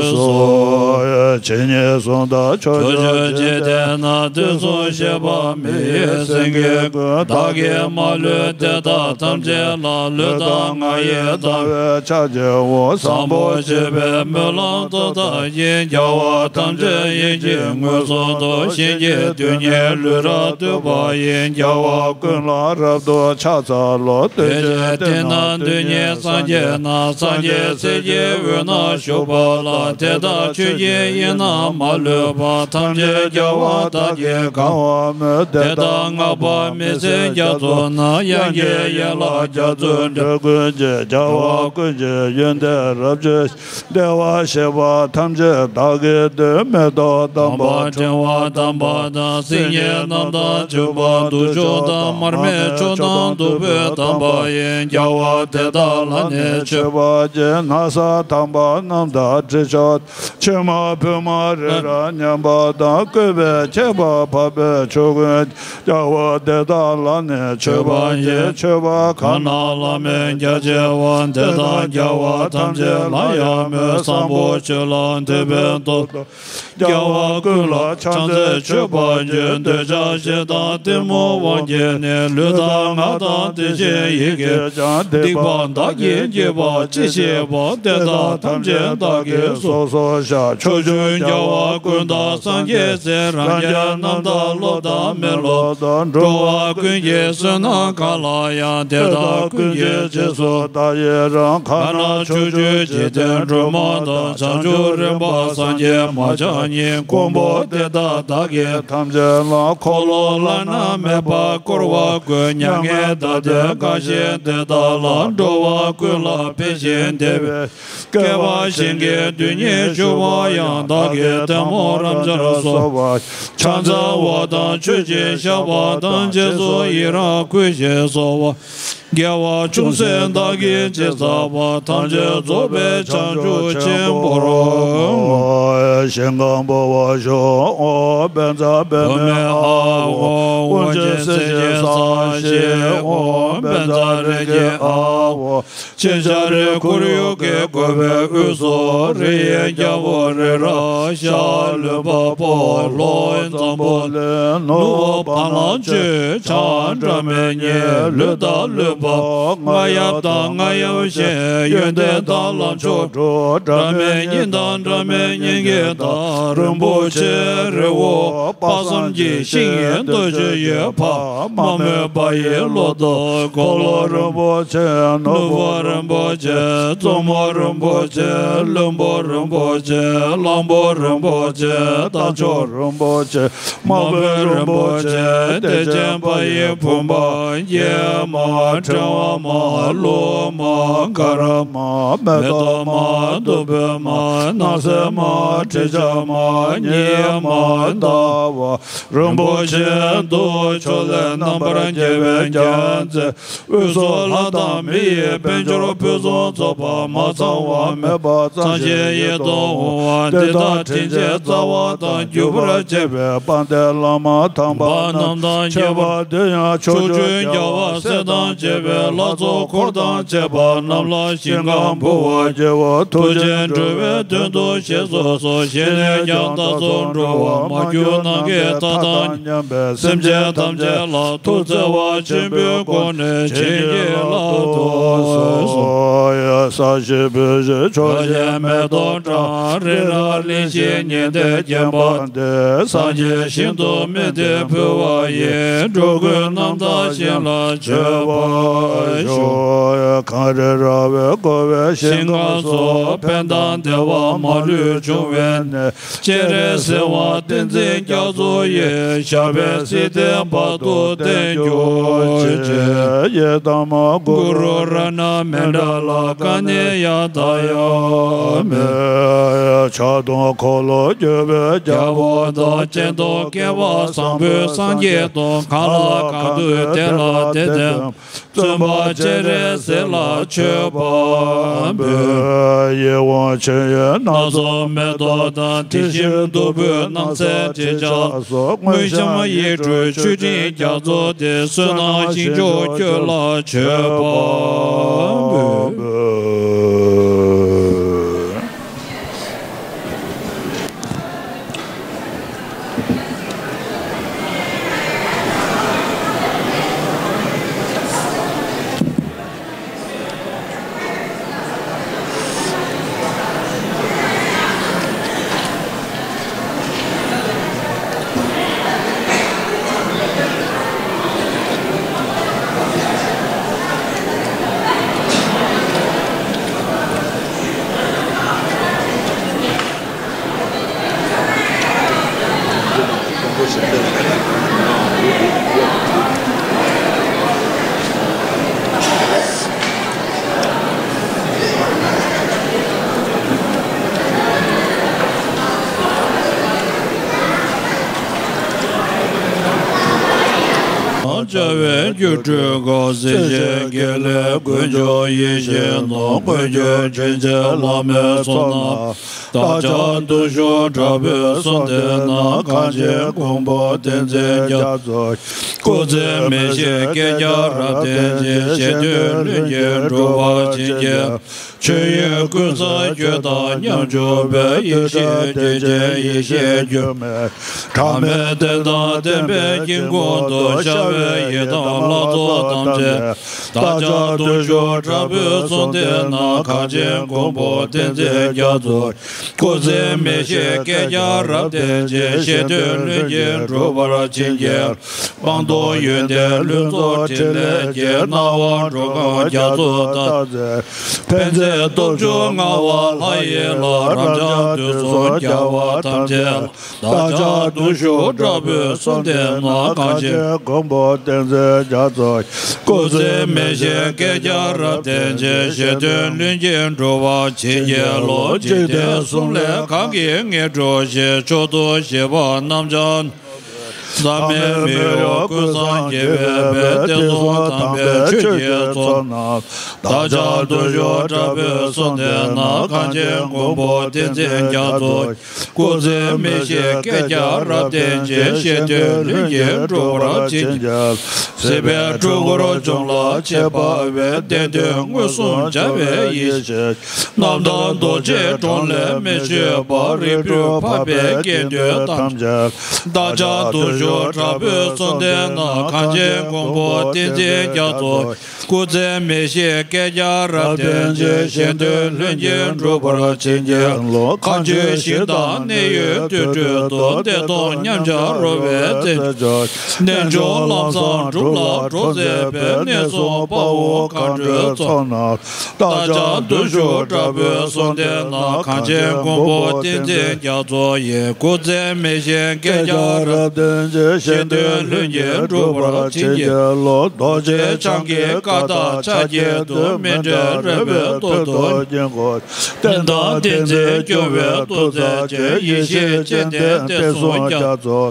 གསོལ། ཇི་སྙེད་གསུང་དང་ཕྱོགས་བཅུའི་འཇིག་རྟེན་ན། དུས་གསུམ་གཤེགས་པ་མི་ཡི་སེང་གེ་ཀུན། བདག་གིས་མ་ལུས་དེ་དག་ཐམས་ཅད་ལ། ལུས་དང་ངག་ཡིད་དང་བས་ཕྱག་བགྱིའོ། བཟང་པོ་སྤྱོད་པའི་སྨོན་ལམ་མཐུ་དང་ཡིན། རྒྱལ་བ་ཐམས་ཅད་ཡིད་ཀྱིས་མངོན་སུམ་དུ། ཞིང་གི་རྡུལ་སྙེད་ལུས་རབ་བཏུད་པ་ཡི། རྒྱལ་བ་ཀུན་ལ་རབ་ཏུ་ཕྱག་འཚལ་ལོ། བདུད་ཀྱི་སྡེ་རྣམས་དོན་གཉིས་སངས་རྒྱས་ན། སངས་རྒྱས་སྲས་ཀྱི་འོད་རྣམས་བཞུགས་པ་ལ། དེ་དག་ཆོས་ཀྱི་དབྱིངས་རྣམས་མ་ལུས་པ། ཐམས་ཅད་རྒྱལ་བ་དག་གིས་གང་བར་མོས། དེ་དག་བསྔགས་པ་མི་ཟད་རྒྱ་མཚོ་རྣམས། དབྱངས་ཀྱི་ཡན་ལག་རྒྱ་མཚོའི་འགྲོས་ཀུན་གྱིས། རྒྱལ་བ་ཀུན་གྱི་ཡོན་ཏན་རབ་བརྗོད་ཅིང་། བདེ་བར་གཤེགས་པ་ཐམས་ཅད་བདག་གིས་བཏུད། མེ་ཏོག་དམ་པ་ཕྲེང་བ་དམ་པ་དང་། སིལ་སྙན་རྣམས་དང་བྱུག་པ་བདུག་ཆོག་དང་། མར་མེ་མཆོག་དང་བདུག་སྤོས་དམ་པ་ཡིས། རྒྱལ་བ་དེ་དག་ལ་ནི་མཆོད་པ་བགྱི། ན་བཟའ་དམ་པ་རྣམས་དང་དྲི་མཆོག་ཕྱེ་མ་ཕུར་མ་རི་རབ་མཉམ་པ་དང་། བཀོད་པའི་ཁྱད་པར་འཕགས་པའི་ཆོས་ཀུན། རྒྱལ་བ་དེ་དག་ལ་ནི་མཆོད་པ་བགྱི། མཆོད་པ་གང་རྣམས་བླ་མེད་རྒྱ་ཆེ་བ། དེ་དག་རྒྱལ་བ་ཐམས་ཅད་ལ་ཡང་མོས། བཟང་པོ་ཆོས་ལ་འདུད་པའི་སྟོབས་དང་། རྒྱལ་བ་ཀུན་ལ་ཕྱག་འཚལ་མཆོད་པར་བགྱི། འདོད་ཆགས་ཞེ་སྡང་གཏི་མུག་དབང་གིས་ནི། ལུས་དང་ངག་དང་དེ་བཞིན་ཡིད་ཀྱིས་ཀྱང་། སྡིག་པ་བདག་གིས་བགྱིས་པ་ཅི་ཤེས་པ། དེ་དག་ཐམས་ཅད་བདག་གིས་སོ་སོར་བཤགས། ཕྱོགས་བཅུའི་རྒྱལ་བ་ཀུན་དང་སངས་རྒྱས་སྲས། རང་རྒྱལ་རྣམས་དང་སློབ་དང་མི་སློབ་དང་། འགྲོ་བ་ཀུན་གྱི་བསོད་ནམས་གང་ལ་ཡང་། དེ་དག་ཀུན་གྱི་རྗེས་སུ་བདག་ཡི་རང་། གང་ན་ཕྱོགས་བཅུའི་འཇིག་རྟེན་སྒྲོན་མ་དང་། བྱང་ཆུབ་རིམ་པ་སངས་རྒྱས་མ་ཆགས་ཉིད། མགོན་པོ་དེ་དག་བདག་གིས་ཐམས་ཅད་ལ། འཁོར་ལོ་བླ་ན་མེད་པ་བསྐོར་བ་ཀུན། མྱ་ངན་འདའ་སྟོན་གང་བཞེད་དེ་དག་ལ། འགྲོ་བ་ཀུན་ལ་ཕན་ཞིང་བདེ་བའི། བསྐལ་པ་ཞིང་གི་རྡུལ་སྙེད་བཞུགས་པ་ཡང་། བདག་གིས་ཐལ་མོ་རབ་སྦྱར་སོགས་པ། ཕྱག་འཚལ་བ་དང་མཆོད་ཅིང་བཤགས་པ་དང་། རྗེས་སུ་ཡི་རང་བསྐུལ་ཞིང་གསོལ་བ། དགེ་བ་ཅུང་ཟད་བདག་གིས་ཅི་བསགས་པ། ཐམས་ཅད་རྫོགས་པའི་བྱང་ཆུབ་ཆེན་པོར། ཞིང་ཁམས་འབར་བར་ཤོག། ཨོཾ་བཛྲ་པདྨེ་ཨཱཿཧཱུྃ། དབང་ཆེན་སྲས་ཀྱི་ས་གཞི། ཨོཾ་བཛྲ་རིགས་ཀྱི་ཨཱཿཧཱུྃ། ཕྱི་ཤར་རི་ཁོར་ཡུག་གི་བཀོད་པའི་དབུས་སུ། རི་ཡི་རྒྱལ་པོ་རི་རབ་ཤ་ལུས་པ་པོ། ལྷོ་འཛམ་བུ་གླིང་ནུབ་བ་ལང་སྤྱོད། བྱང་སྒྲ་མི་སྙན་ལུས་དང་ལུས་པ། རྔ་ཡབ་དང་རྔ་ཡབ་གཞན། ཡོན་ཏན་དང་ལམ་མཆོག་དྲུག་སྒྲ་མི་སྙན་དང་སྒྲ་མི་སྙན་གྱི་མཐའ། རིན་པོ་ཆེ་རི་བོ་དཔག་བསམ་གྱི་ཤིང་། རྡོ་རྗེ་འོད་དཔག་མ་མོས་པ་ཡི་ལོ་ཏོག་འཁོར་ལོ་རིན་པོ་ཆེ། ནོར་བུ་རིན་པོ་ཆེ། བཙུན་མོ་རིན་པོ་ཆེ། བློན་པོ་རིན་པོ་ཆེ། གླང་པོ་རིན་པོ་ཆེ། རྟ་མཆོག་རིན་པོ་ཆེ། དམག་དཔོན་རིན་པོ་ཆེ། དད་ཅན་ཕ་ཡི་བུམ་པ། ཀྱེ་མ་ ཕྲེང་བ་མ། གློག་མ། དཀར་མ། མེ་ཏོག་མ། བདུག་སྤོས་མ། སྣང་གསལ་མ། དྲི་ཆབ་མ། ཉི་མ། ཟླ་བ། རིན་པོ་ཆེ་དུ། ཕྱོགས་ལས་རྣམ་པར་རྒྱལ་བའི་རྒྱལ་མཚན། དབུས་སུ་ལྷ་དང་མི་ཡི་དཔལ་འབྱོར་ཕུན་སུམ་ཚོགས་པ་མ་ཚང་བ་མེད་པ་གཙང་ཞིང་ཡིད་དུ་འོང་བ་འདི་དག་དྲིན་ཅན་རྩ་བ་དང་བརྒྱུད་པར་བཅས་པའི་དཔལ་ལྡན་བླ་མ་དམ་པ་རྣམས་དང་ཁྱད་པར་དུ་ཡང་ཕྱོགས་བཅུའི་རྒྱལ་བ་སྲས་དང་བཅས་པའི་ལྷ་ཚོགས་འཁོར་དང་བཅས་པ་རྣམས་ལ་ཞིང་ཁམས་འབུལ་བར་བགྱིའོ། ཐུགས་རྗེས་འགྲོ་བའི་དོན་དུ་བཞེས་སུ་གསོལ། བཞེས་ནས་ཀྱང་བདག་སོགས་འགྲོ་བ་མ་གྱུར་ནམ་མཁའི་མཐའ་དང་མཉམ་པའི་སེམས་ཅན་ཐམས་ཅད་ལ་ཐུགས་བརྩེ་བ་ཆེན་པོའི་སྒོ་ནས་བྱིན་གྱིས་བརླབ་ཏུ་གསོལ། ཡ། ས་གཞི་སྤོས་གཞི་ཕྱོགས་བཞིར་མེ་ཏོག་བཀྲ། རི་རབ་གླིང་བཞི་ཉི་ཟླས་བརྒྱན་པ་འདི། སངས་རྒྱས་ཞིང་དུ་སྨིན་ཏེ་འཕོ་བ་ཡི། འགྲོ་ཀུན་རྣམ་དག་ཞིང་ལ་མཆོད་པར་ཤོག། གངས་རི་ར་བས་བསྐོར་བའི་ཞིང་ཁམས་སུ། ཕན་དང་བདེ་བ་མ་ལུས་འབྱུང་བའི་གནས། སྤྱན་རས་གཟིགས་དབང་བསྟན་འཛིན་རྒྱ་མཚོ་ཡི། ཞབས་པད་སྲིད་མཐའི་བར་དུ་བརྟན་གྱུར་ཅིག། ཡི་དམ་གུ་རུ་རཏྣ་མཎྜལ། ག་ནི་ཡང་དག་ཡང་མེད། ཕྱག་སྟོང་འཁོར་ལོ་བསྐྱོད་པའི་རྒྱལ་པོ་དང་། སྤྱན་སྟོང་བསྐལ་པ་བཟང་པོའི་སངས་རྒྱས་དང་། གང་ལ་གང་འདུལ་དེ་ལ་དེ་བསྟན། བཙུན་པ་སྤྱན་རས་གཟིགས་ལ་མཆོད་པ་འབུལ། ཡིད་འོང་མཆོད་ཡོན་སྣ་ཚོགས་མེ་ཏོག་དང་། དྲི་ཞིམ་བདུག་སྤོས་སྣང་གསལ་དྲི་ཆབ་སོགས། དངོས་བཤམས་ཡིག་འབྲུ་མཆོད་སྤྲིན་རྒྱ་མཚོ་སྟེ། བསོད་ནམས་ཞིང་མཆོག་ཁྱོད་ལ་མཆོད་པ་འབུལ། བྱ་བའི་སྒྱུ་འཕྲུལ་གོ། སྲིད་ཞིའི་དགེ་ལེགས་ཀུན་འབྱུང་ཡིད་བཞིན་ནོར། ཀུན་ཁྱེར་དྲིན་ཅན་བླ་མའི་ཚོགས་རྣམས། བདག་ཅག་གདུང་ཤུགས་དྲག་པོས་གསོལ་འདེབས་ན། གངས་ཅན་མགོན་པོ་བསྟན་འཛིན་རྒྱ་མཚོ། སྐུ་ཚེ་མི་ཤིགས་བསྐལ་བརྒྱར་རབ་བརྟན་ཅིང་། གཞན་དོན་ལྷུན་གྱིས་འགྲུབ་པར་བྱིན་གྱིས། ཆོས་དབྱིངས་ཀུན་བཟང་ཁྱོད་དང་མཉམ་བཞུགས་པའི། ཡེ་ཤེས་སྟོབས་ཅན་ཡེ་ཤེས་སྒྱུ་མའི། གྲངས་མེད་བསྟན་དང་བསྟན་པའི་དཀྱིལ་འཁོར་དུ། ཤར་བའི་ཡི་དམ་ལྷ་ཚོགས་ཐམས་ཅད། བདག་ཅག་གདུང་ཤུགས་དྲག་པོས་གསོལ་འདེབས་ན། གངས་ཅན་མགོན་པོ་བསྟན་འཛིན་རྒྱ་མཚོ། སྐུ་ཚེ་མི་ཤིགས་བསྐལ་བརྒྱར་རབ་བརྟན་ཅིང་། གཞན་དོན་ལྷུན་གྱིས་འགྲུབ་པར་བྱིན་གྱིས། སྤངས་རྟོགས་ཡོན་ཏན་ལྷུན་རྫོགས་ཕྲིན་ལས་ཀྱི། སྣང་བ་འགྲོ་ཁམས་རྒྱ་མཚོ་ལྟ་མཛད། ཕན་མཛད་སྟོབས་བཅུ་མངའ་བ་ལྷ་ཡི་ལྷ། རབ་འབྱམས་དུས་གསུམ་རྒྱལ་བ་ཐམས་ཅད་ལ། བདག་ཅག་གདུང་ཤུགས་དྲག་པོས་གསོལ་འདེབས་ན། གངས་ཅན་མགོན་པོ་བསྟན་འཛིན་རྒྱ་མཚོ། སྐུ་ཚེ་མི་ཤིགས་བསྐལ་བརྒྱར་རབ་བརྟན་ཅིང་། གཞན་དོན་ལྷུན་གྱིས་འགྲུབ་པར་བྱིན་གྱིས་རློབས། འཇིག་རྟེན་གསུམ་ལས་གང་གིས་ངེས་འགྲུབ་ཞིང་། མཆོག་ཏུ་གཤེགས་པ་རྣམས་ཀྱང་། ཟག་མེད་མི་གཡོ་ཀུན་བཟང་དགྱེས་པའི་དཔལ། བསྟན་སྲུང་དམ་པའི་ཆོས་ཀྱི་ཚོགས་རྣམས། བདག་ཅག་གདུང་ཤུགས་དྲག་པོས་གསོལ་འདེབས་ན། གངས་ཅན་མགོན་པོ་བསྟན་འཛིན་རྒྱ་མཚོ། སྐུ་ཚེ་མི་ཤིགས་བསྐལ་བརྒྱར་རབ་བརྟན་ཅིང་། གཞན་དོན་ལྷུན་གྱིས་འགྲུབ་པར་བྱིན་གྱིས། སྲིད་པའི་འཁྲུལ་འཁོར་གཅོམ་ལ་མཆིས་པ་བས། བདེན་དོན་མངོན་སུམ་སྦྱར་བའི་ཡེ་ཤེས། རྣམ་དག་རྡོ་རྗེའི་གྲོང་ལས་མི་ཆོད་པ། རིག་པའི་འཕགས་པའི་དགེ་འདུན་ཐམས་ཅད། བདག་ཅག་གདུང་ཤུགས་དྲག་པོས་གསོལ་འདེབས་ན། གངས་ཅན་མགོན་པོ་བསྟན་འཛིན་རྒྱ་མཚོ། སྐུ་ཚེ་མི་ཤིགས་བསྐལ་བརྒྱར་རབ་བརྟན་ཅིང་། གཞན་དོན་ལྷུན་གྱིས་འགྲུབ་པར་བྱིན་གྱིས་རློབས། མཁའ་སྤྱོད་ཞིང་དང་གནས་ཡུལ་དུར་ཁྲོད་དུ། བདེ་སྟོང་མཉམ་སྦྱོར་རོལ་པའི་རྩེ་མཆོག་རྣལ་འབྱོར་ལམ་བཟང་སྒྲུབ་ལ་གྲོགས་མཛད་པའི། གནས་སྲུང་དཔའ་བོ་མཁའ་འགྲོའི་ཚོགས་རྣམས། བདག་ཅག་གདུང་ཤུགས་དྲག་པོས་གསོལ་འདེབས་ན། གངས་ཅན་མགོན་པོ་བསྟན་འཛིན་རྒྱ་མཚོ་ཡི། སྐུ་ཚེ་མི་ཤིགས་བསྐལ་བརྒྱར་རབ་བརྟན། གཞན་དོན་ལྷུན་གྱིས་འགྲུབ་པར་བྱིན་གྱིས་རློབས། རྡོ་རྗེ་འཆང་གི་བཀའ་དང་ཕྱག་རྒྱས་བསྟོད། མི་འབྲལ་རོལ་པའི་ཐོག་ཏུ་བསྙེན་བཀུར། རྟེན་དང་བསྟན་འཛིན་སྐྱོང་བའི་ཐུགས་བརྩེ་ཆེ། ཡེ་ཤེས་སྤྱན་ལྡན་བསྟན་སྲུང་རྒྱ་མཚོ།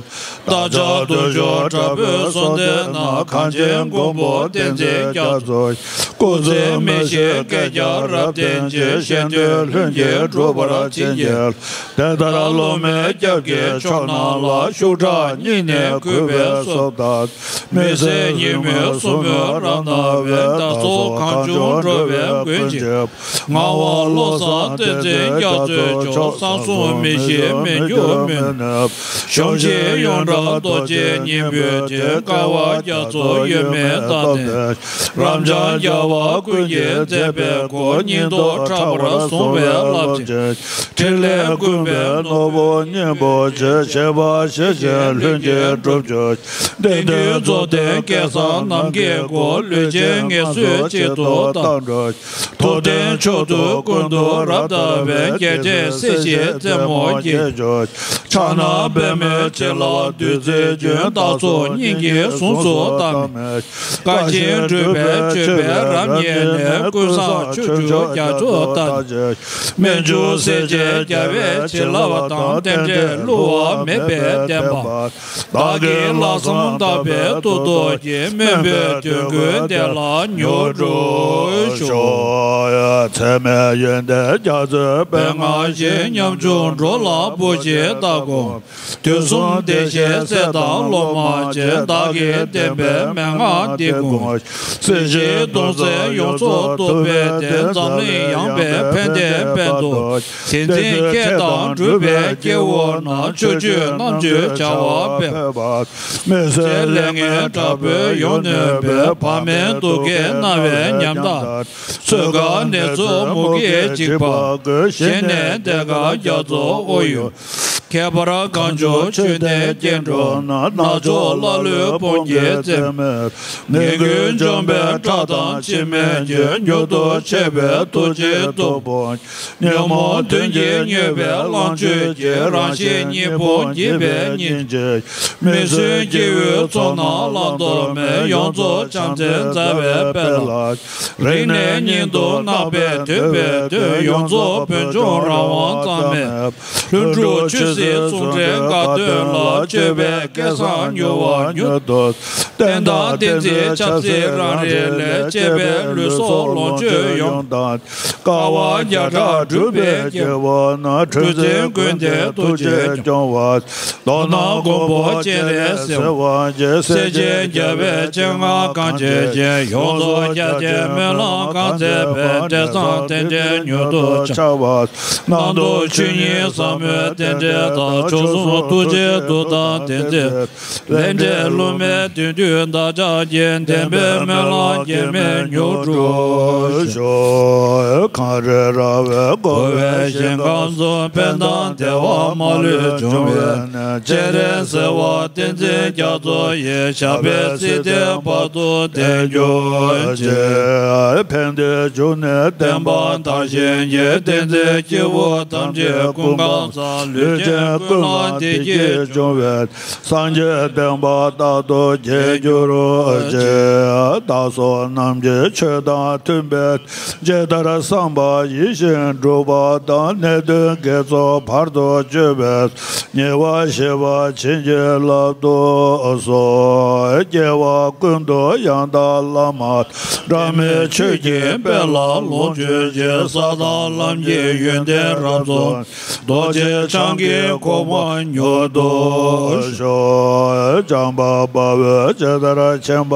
བདག་ཅག་དུད་འགྲོ་དྲག་པོའི་གསོལ་འདེབས་ན། གངས་ཅན་མགོན་པོ་བསྟན་འཛིན་རྒྱ་མཚོ། སྐུ་ཚེ་མི་ཤིགས་བསྐལ་བརྒྱར་རབ་བརྟན་ཅིང་། གཞན་དོན་ལྷུན་གྱིས་འགྲུབ་པར་བྱིན་གྱིས། དེ་ལྟར་སློབ་མའི་སྐྱབས་ཀྱི་མཆོག་རྣམས་ལ། ཤུགས་དྲག་སྙིང་ནས་གུས་པས་གསོལ་བ་བཏབ། མི་ཟད་ཉིན་མོའི་སྲུང་མའི་རབ་སྣང་བས། བདག་སོགས་གང་བྱུང་འགྲོ་བའི་མགོན་གྱི་བུ། ངག་དབང་བློ་བཟང་བསྟན་འཛིན་རྒྱ་མཚོའི་མཆོག་གསང་གསུམ་མི་ཤིགས་མི་འགྱུར་མི་ནུབ། གཞོམ་གཞིག་ཡོངས་གྲགས་རྡོ་རྗེ་སྙིང་པོའི་རྗེ། དཀའ་བ་རྒྱ་མཚོ་གཡོ་མེད་རྟ་དྲེལ། རབ་འབྱམས་རྒྱལ་བ་ཀུན་གྱི་མཛད་པའི་སྒོ། སྙིང་སྟོབས་ཕྲ་བར་བཟུང་བའི་རླབས་ཆེན། ཕྲིན་ལས་ཀུན་པའི་ནོར་བུ་སྙིང་པོ་ཆེ། བྱེད་པ་ཤེས་བཞིན་ལྷུན་གྱིས་གྲུབ་གྱུར། དེང་དུས་རྫོགས་ལྡན་སྐལ་བཟང་རྣམས་ཀྱི་སྐུ། ལུས་ཅན་ངལ་གསོའི་གཅིག་ཏུ་བཏང་འགྲོ། ཐུབ་བསྟན་མཆོག་ཏུ་ཀུན་ཏུ་རབ་བརྟགས་པའི། རྒྱལ་ཆེན་སྲིད་ཞིའི་རྩེ་མོར་སྐྱེས་གྱུར། ཕྱག་ན་པདྨོའི་བྱིན་རླབས་བདུད་རྩིའི་རྒྱུན། བདག་སོགས་སྙིང་གི་ཟུངས་སུ་བཏགས་མི་བཀའ་བཞིན་སྒྲུབ་པའི་མཆོད་པའི་རབ་བརྙེས་ནས། ཀུན་བཟང་ཆོས་སྐྱོང་རྒྱ་མཚོ་ལྟར། སྨན་ཆུ་སྲིད་ཞིའི་རྒྱལ་བའི་བྱིན་རླབས་དང་། རྟེན་འབྲེལ་བསླུ་བ་མེད་པའི་བདེན་པ། བདག་གིས་ལྷག་བསམ་དག་པའི་ཐུགས་རྡོ་རྗེ། སྨོན་པའི་དོན་ཀུན་དེ་ལ་མྱུར་འགྲུབ་ཤོག། ཚད་མེད་ཡོན་ཏན་རྒྱ་མཚོའི་དཔལ་མངའ་ཞིང་། ཉམ་ཆུང་འགྲོ་ལ་བུ་ཞིག་བདག་དགོངས། དུས་གསུམ་བདེ་གཤེགས་སྲས་དང་སློབ་མ་ཆེ། བདག་གིས་བསྟན་པའི་མན་ངག་འདི་དགོངས། སྲིད་ཞིའི་གདུང་སེལ་ཡོངས་སུ་འདུལ་བའི་སྡེ། འཛམ་གླིང་ཡངས་པའི་ཕན་བདེའི་དཔལ་དུ། དེ་འཛིན་མཁས་དང་གྲུབ་པའི་སྐྱེ་བོ་རྣམས། ཕྱོགས་བཅུའི་རྣམ་དཔྱོད་བྱ་བ་འཕེལ་བ། མི་བཟད་ལེགས་ཉེས་དྲག་པོས་ཡོངས་ནོན་པའི། བག་མེད་སྡུག་བསྔལ་སྣང་བས་ཉམས་དང་། གསོད་དཀའ་ནད་མཚོན་མུ་གེའི་འཇིགས་པ་ཀུན། ཞི་ནས་བདེ་དཀར་རྒྱ་མཚོ་དབུ་ཡོད། ཁྱད་པར་གང་བྱུང་ཆོས་འདི་སྐྱེ་འགྲོ་ན། ནག་ཕྱོགས་ཀླ་ཀློའི་དཔུང་གིས་འཛིན་མེད། ངན་ཀུན་འཇོམས་པའི་ཁྲག་དང་འཆི་མེད་ཀྱི། མྱུར་དུ་མཆོད་པའི་ཐུགས་རྗེའི་སྟོབས་དཔུང་། ཉོན་མོངས་གདོན་གྱིས་མྱོས་པའི་ལོངས་སྤྱོད་ཀྱི། རང་གཞན་གཉིས་པོ་འཇིག་པའི་སྙིང་རྗེ། མི་བསྲུན་སྐྱེ་བོའི་ཚོགས་རྣམས་བླང་དོར་མེད། ཡོངས་རྫོགས་བྱམས་བརྩེ་མཛའ་བའི་དཔལ་ལ། རིང་ནས་སྙིང་དུ་བརྣག་པའི་དོན་ཕན་ཐོགས། ཡོངས་རྫོགས་བོད་ལྗོངས་རང་དབང་གཙང་མའི། ལྷུན་གྲུབ་ཆོས་སྲིད་ཟུང་འབྲེལ་དགའ་སྟོན་ལ། སྤྱོད་པའི་སྐལ་བཟང་མྱུར་བ་མྱུར་དུ། བསྟན་དང་བསྟན་འཛིན་ཆབ་སྲིད་རང་རེ་ལས། གཅེས་པའི་ལུས་སྲོག་ལོངས་སྤྱོད་ཡོངས་དང་། དཀའ་བ་བརྒྱ་ཕྲག་སྒྲུབ་པའི་སྐྱེ་བོ་རྣམས། གྲུ་གཟིངས་ཀུན་ལྡན་ཐུགས་རྗེས་སྐྱོང་བ། མདོར་ན་མགོན་པོ་སྤྱན་རས་གཟིགས་དབང་ཆེན། སྲས་ཆེན་རྒྱལ་བའི་སྤྱན་སྔར་གང་མཇལ་ཞིང་། ཡོངས་རྫོགས་རྒྱ་ཆེན་སྨོན་ལམ་གང་མཛད་པའི། འབྲས་བཟང་རྟེན་འབྲེལ་མྱུར་དུ་འཆར་བ། རྣམ་རྟོག་ཆོས་ཉིད་ཟབ་མོའི་རྟེན་འབྲེལ་དང་། མཆོག་ཟུང་ཐུགས་རྗེའི་མཐུ་དང་ལྡན་མཛད། ལས་འབྲས་བསླུ་མེད་དོན་བསྡུས་བདག་ཅག་གི། བདེན་པའི་སྨོན་ལམ་གེགས་མེད་མྱུར་འགྲུབ་ཤོག། གངས་རི་ར་བས་བསྐོར་བའི་ཞིང་ཁམས་སུ། ཕན་དང་བདེ་བ་མ་ལུས་འབྱུང་བའི་གནས། སྤྱན་རས་གཟིགས་དབང་བསྟན་འཛིན་རྒྱ་མཚོ་ཡི། ཞབས་པད་སྲིད་མཐའི་བར་དུ་བརྟན་གྱུར་ཅིག། ཕན་བདེའི་འབྱུང་གནས་བསྟན་པ་དར་ཞིང་རྒྱས། བསྟན་འཛིན་སྐྱེས་བུ་ཐམས་ཅད་ཀུན་ཁམས་བཟང་། ལུས་ཅན་ཀུན་ལ་བདེ་སྐྱིད་འབྱུང་བའི། སངས་རྒྱས་བསྟན་པ་རྟག་ཏུ་རྒྱས་གྱུར་ཅིག། བདག་སོགས་རྣམས་ཀྱི་ཆོས་དང་མཐུན་པའི། ཇི་ལྟར་བསམ་པ་ཡིད་བཞིན་འགྲུབ་པ་དང་། ནད་གདོན་བགེགས་ཚོགས་བར་དུ་གཅོད་པའི། ཉེ་བར་ཞི་བར་བྱིན་གྱིས་བརླབ་ཏུ་གསོལ། སྐྱེ་བ་ཀུན་ཏུ་ཡང་དག་བླ་མ། འབྲལ་མེད་ཆོས་ཀྱི་དཔལ་ལ་ལོངས་སྤྱོད་ཅིང་། ས་དང་ལམ་གྱི་ཡོན་ཏན་རབ་རྫོགས། རྡོ་རྗེ་འཆང་གི་གོ་འཕང་མྱུར་དུ་ཤོག། བྱམས་པ་དཔའ་བོས་ཇི་ལྟར་མཁྱེན་པ།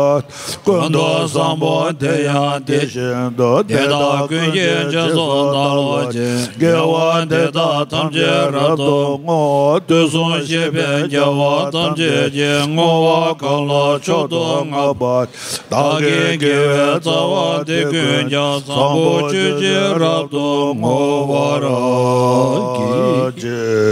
ཀུན་ཏུ་བཟང་པོ་དེ་ཡང་དེ་བཞིན་དུ། དེ་དག་ཀུན་གྱི་རྗེས་སུ་བདག་སློབ་ཅིང་། དགེ་བ་འདི་དག་ཐམས་ཅད་རབ་ཏུ་བསྔོ། དུས་གསུམ་གཤེགས་པའི་རྒྱལ་བ་ཐམས་ཅད་ཀྱི། བསྔོ་བ་གང་ལ་མཆོག་ཏུ་བསྔགས་པ། བདག་གི་དགེ་བའི་རྩ་བ་འདི་ཀུན་ཀྱང་། བཟང་པོ་སྤྱོད་ཕྱིར་རབ་ཏུ་བསྔོ་བར་བགྱི།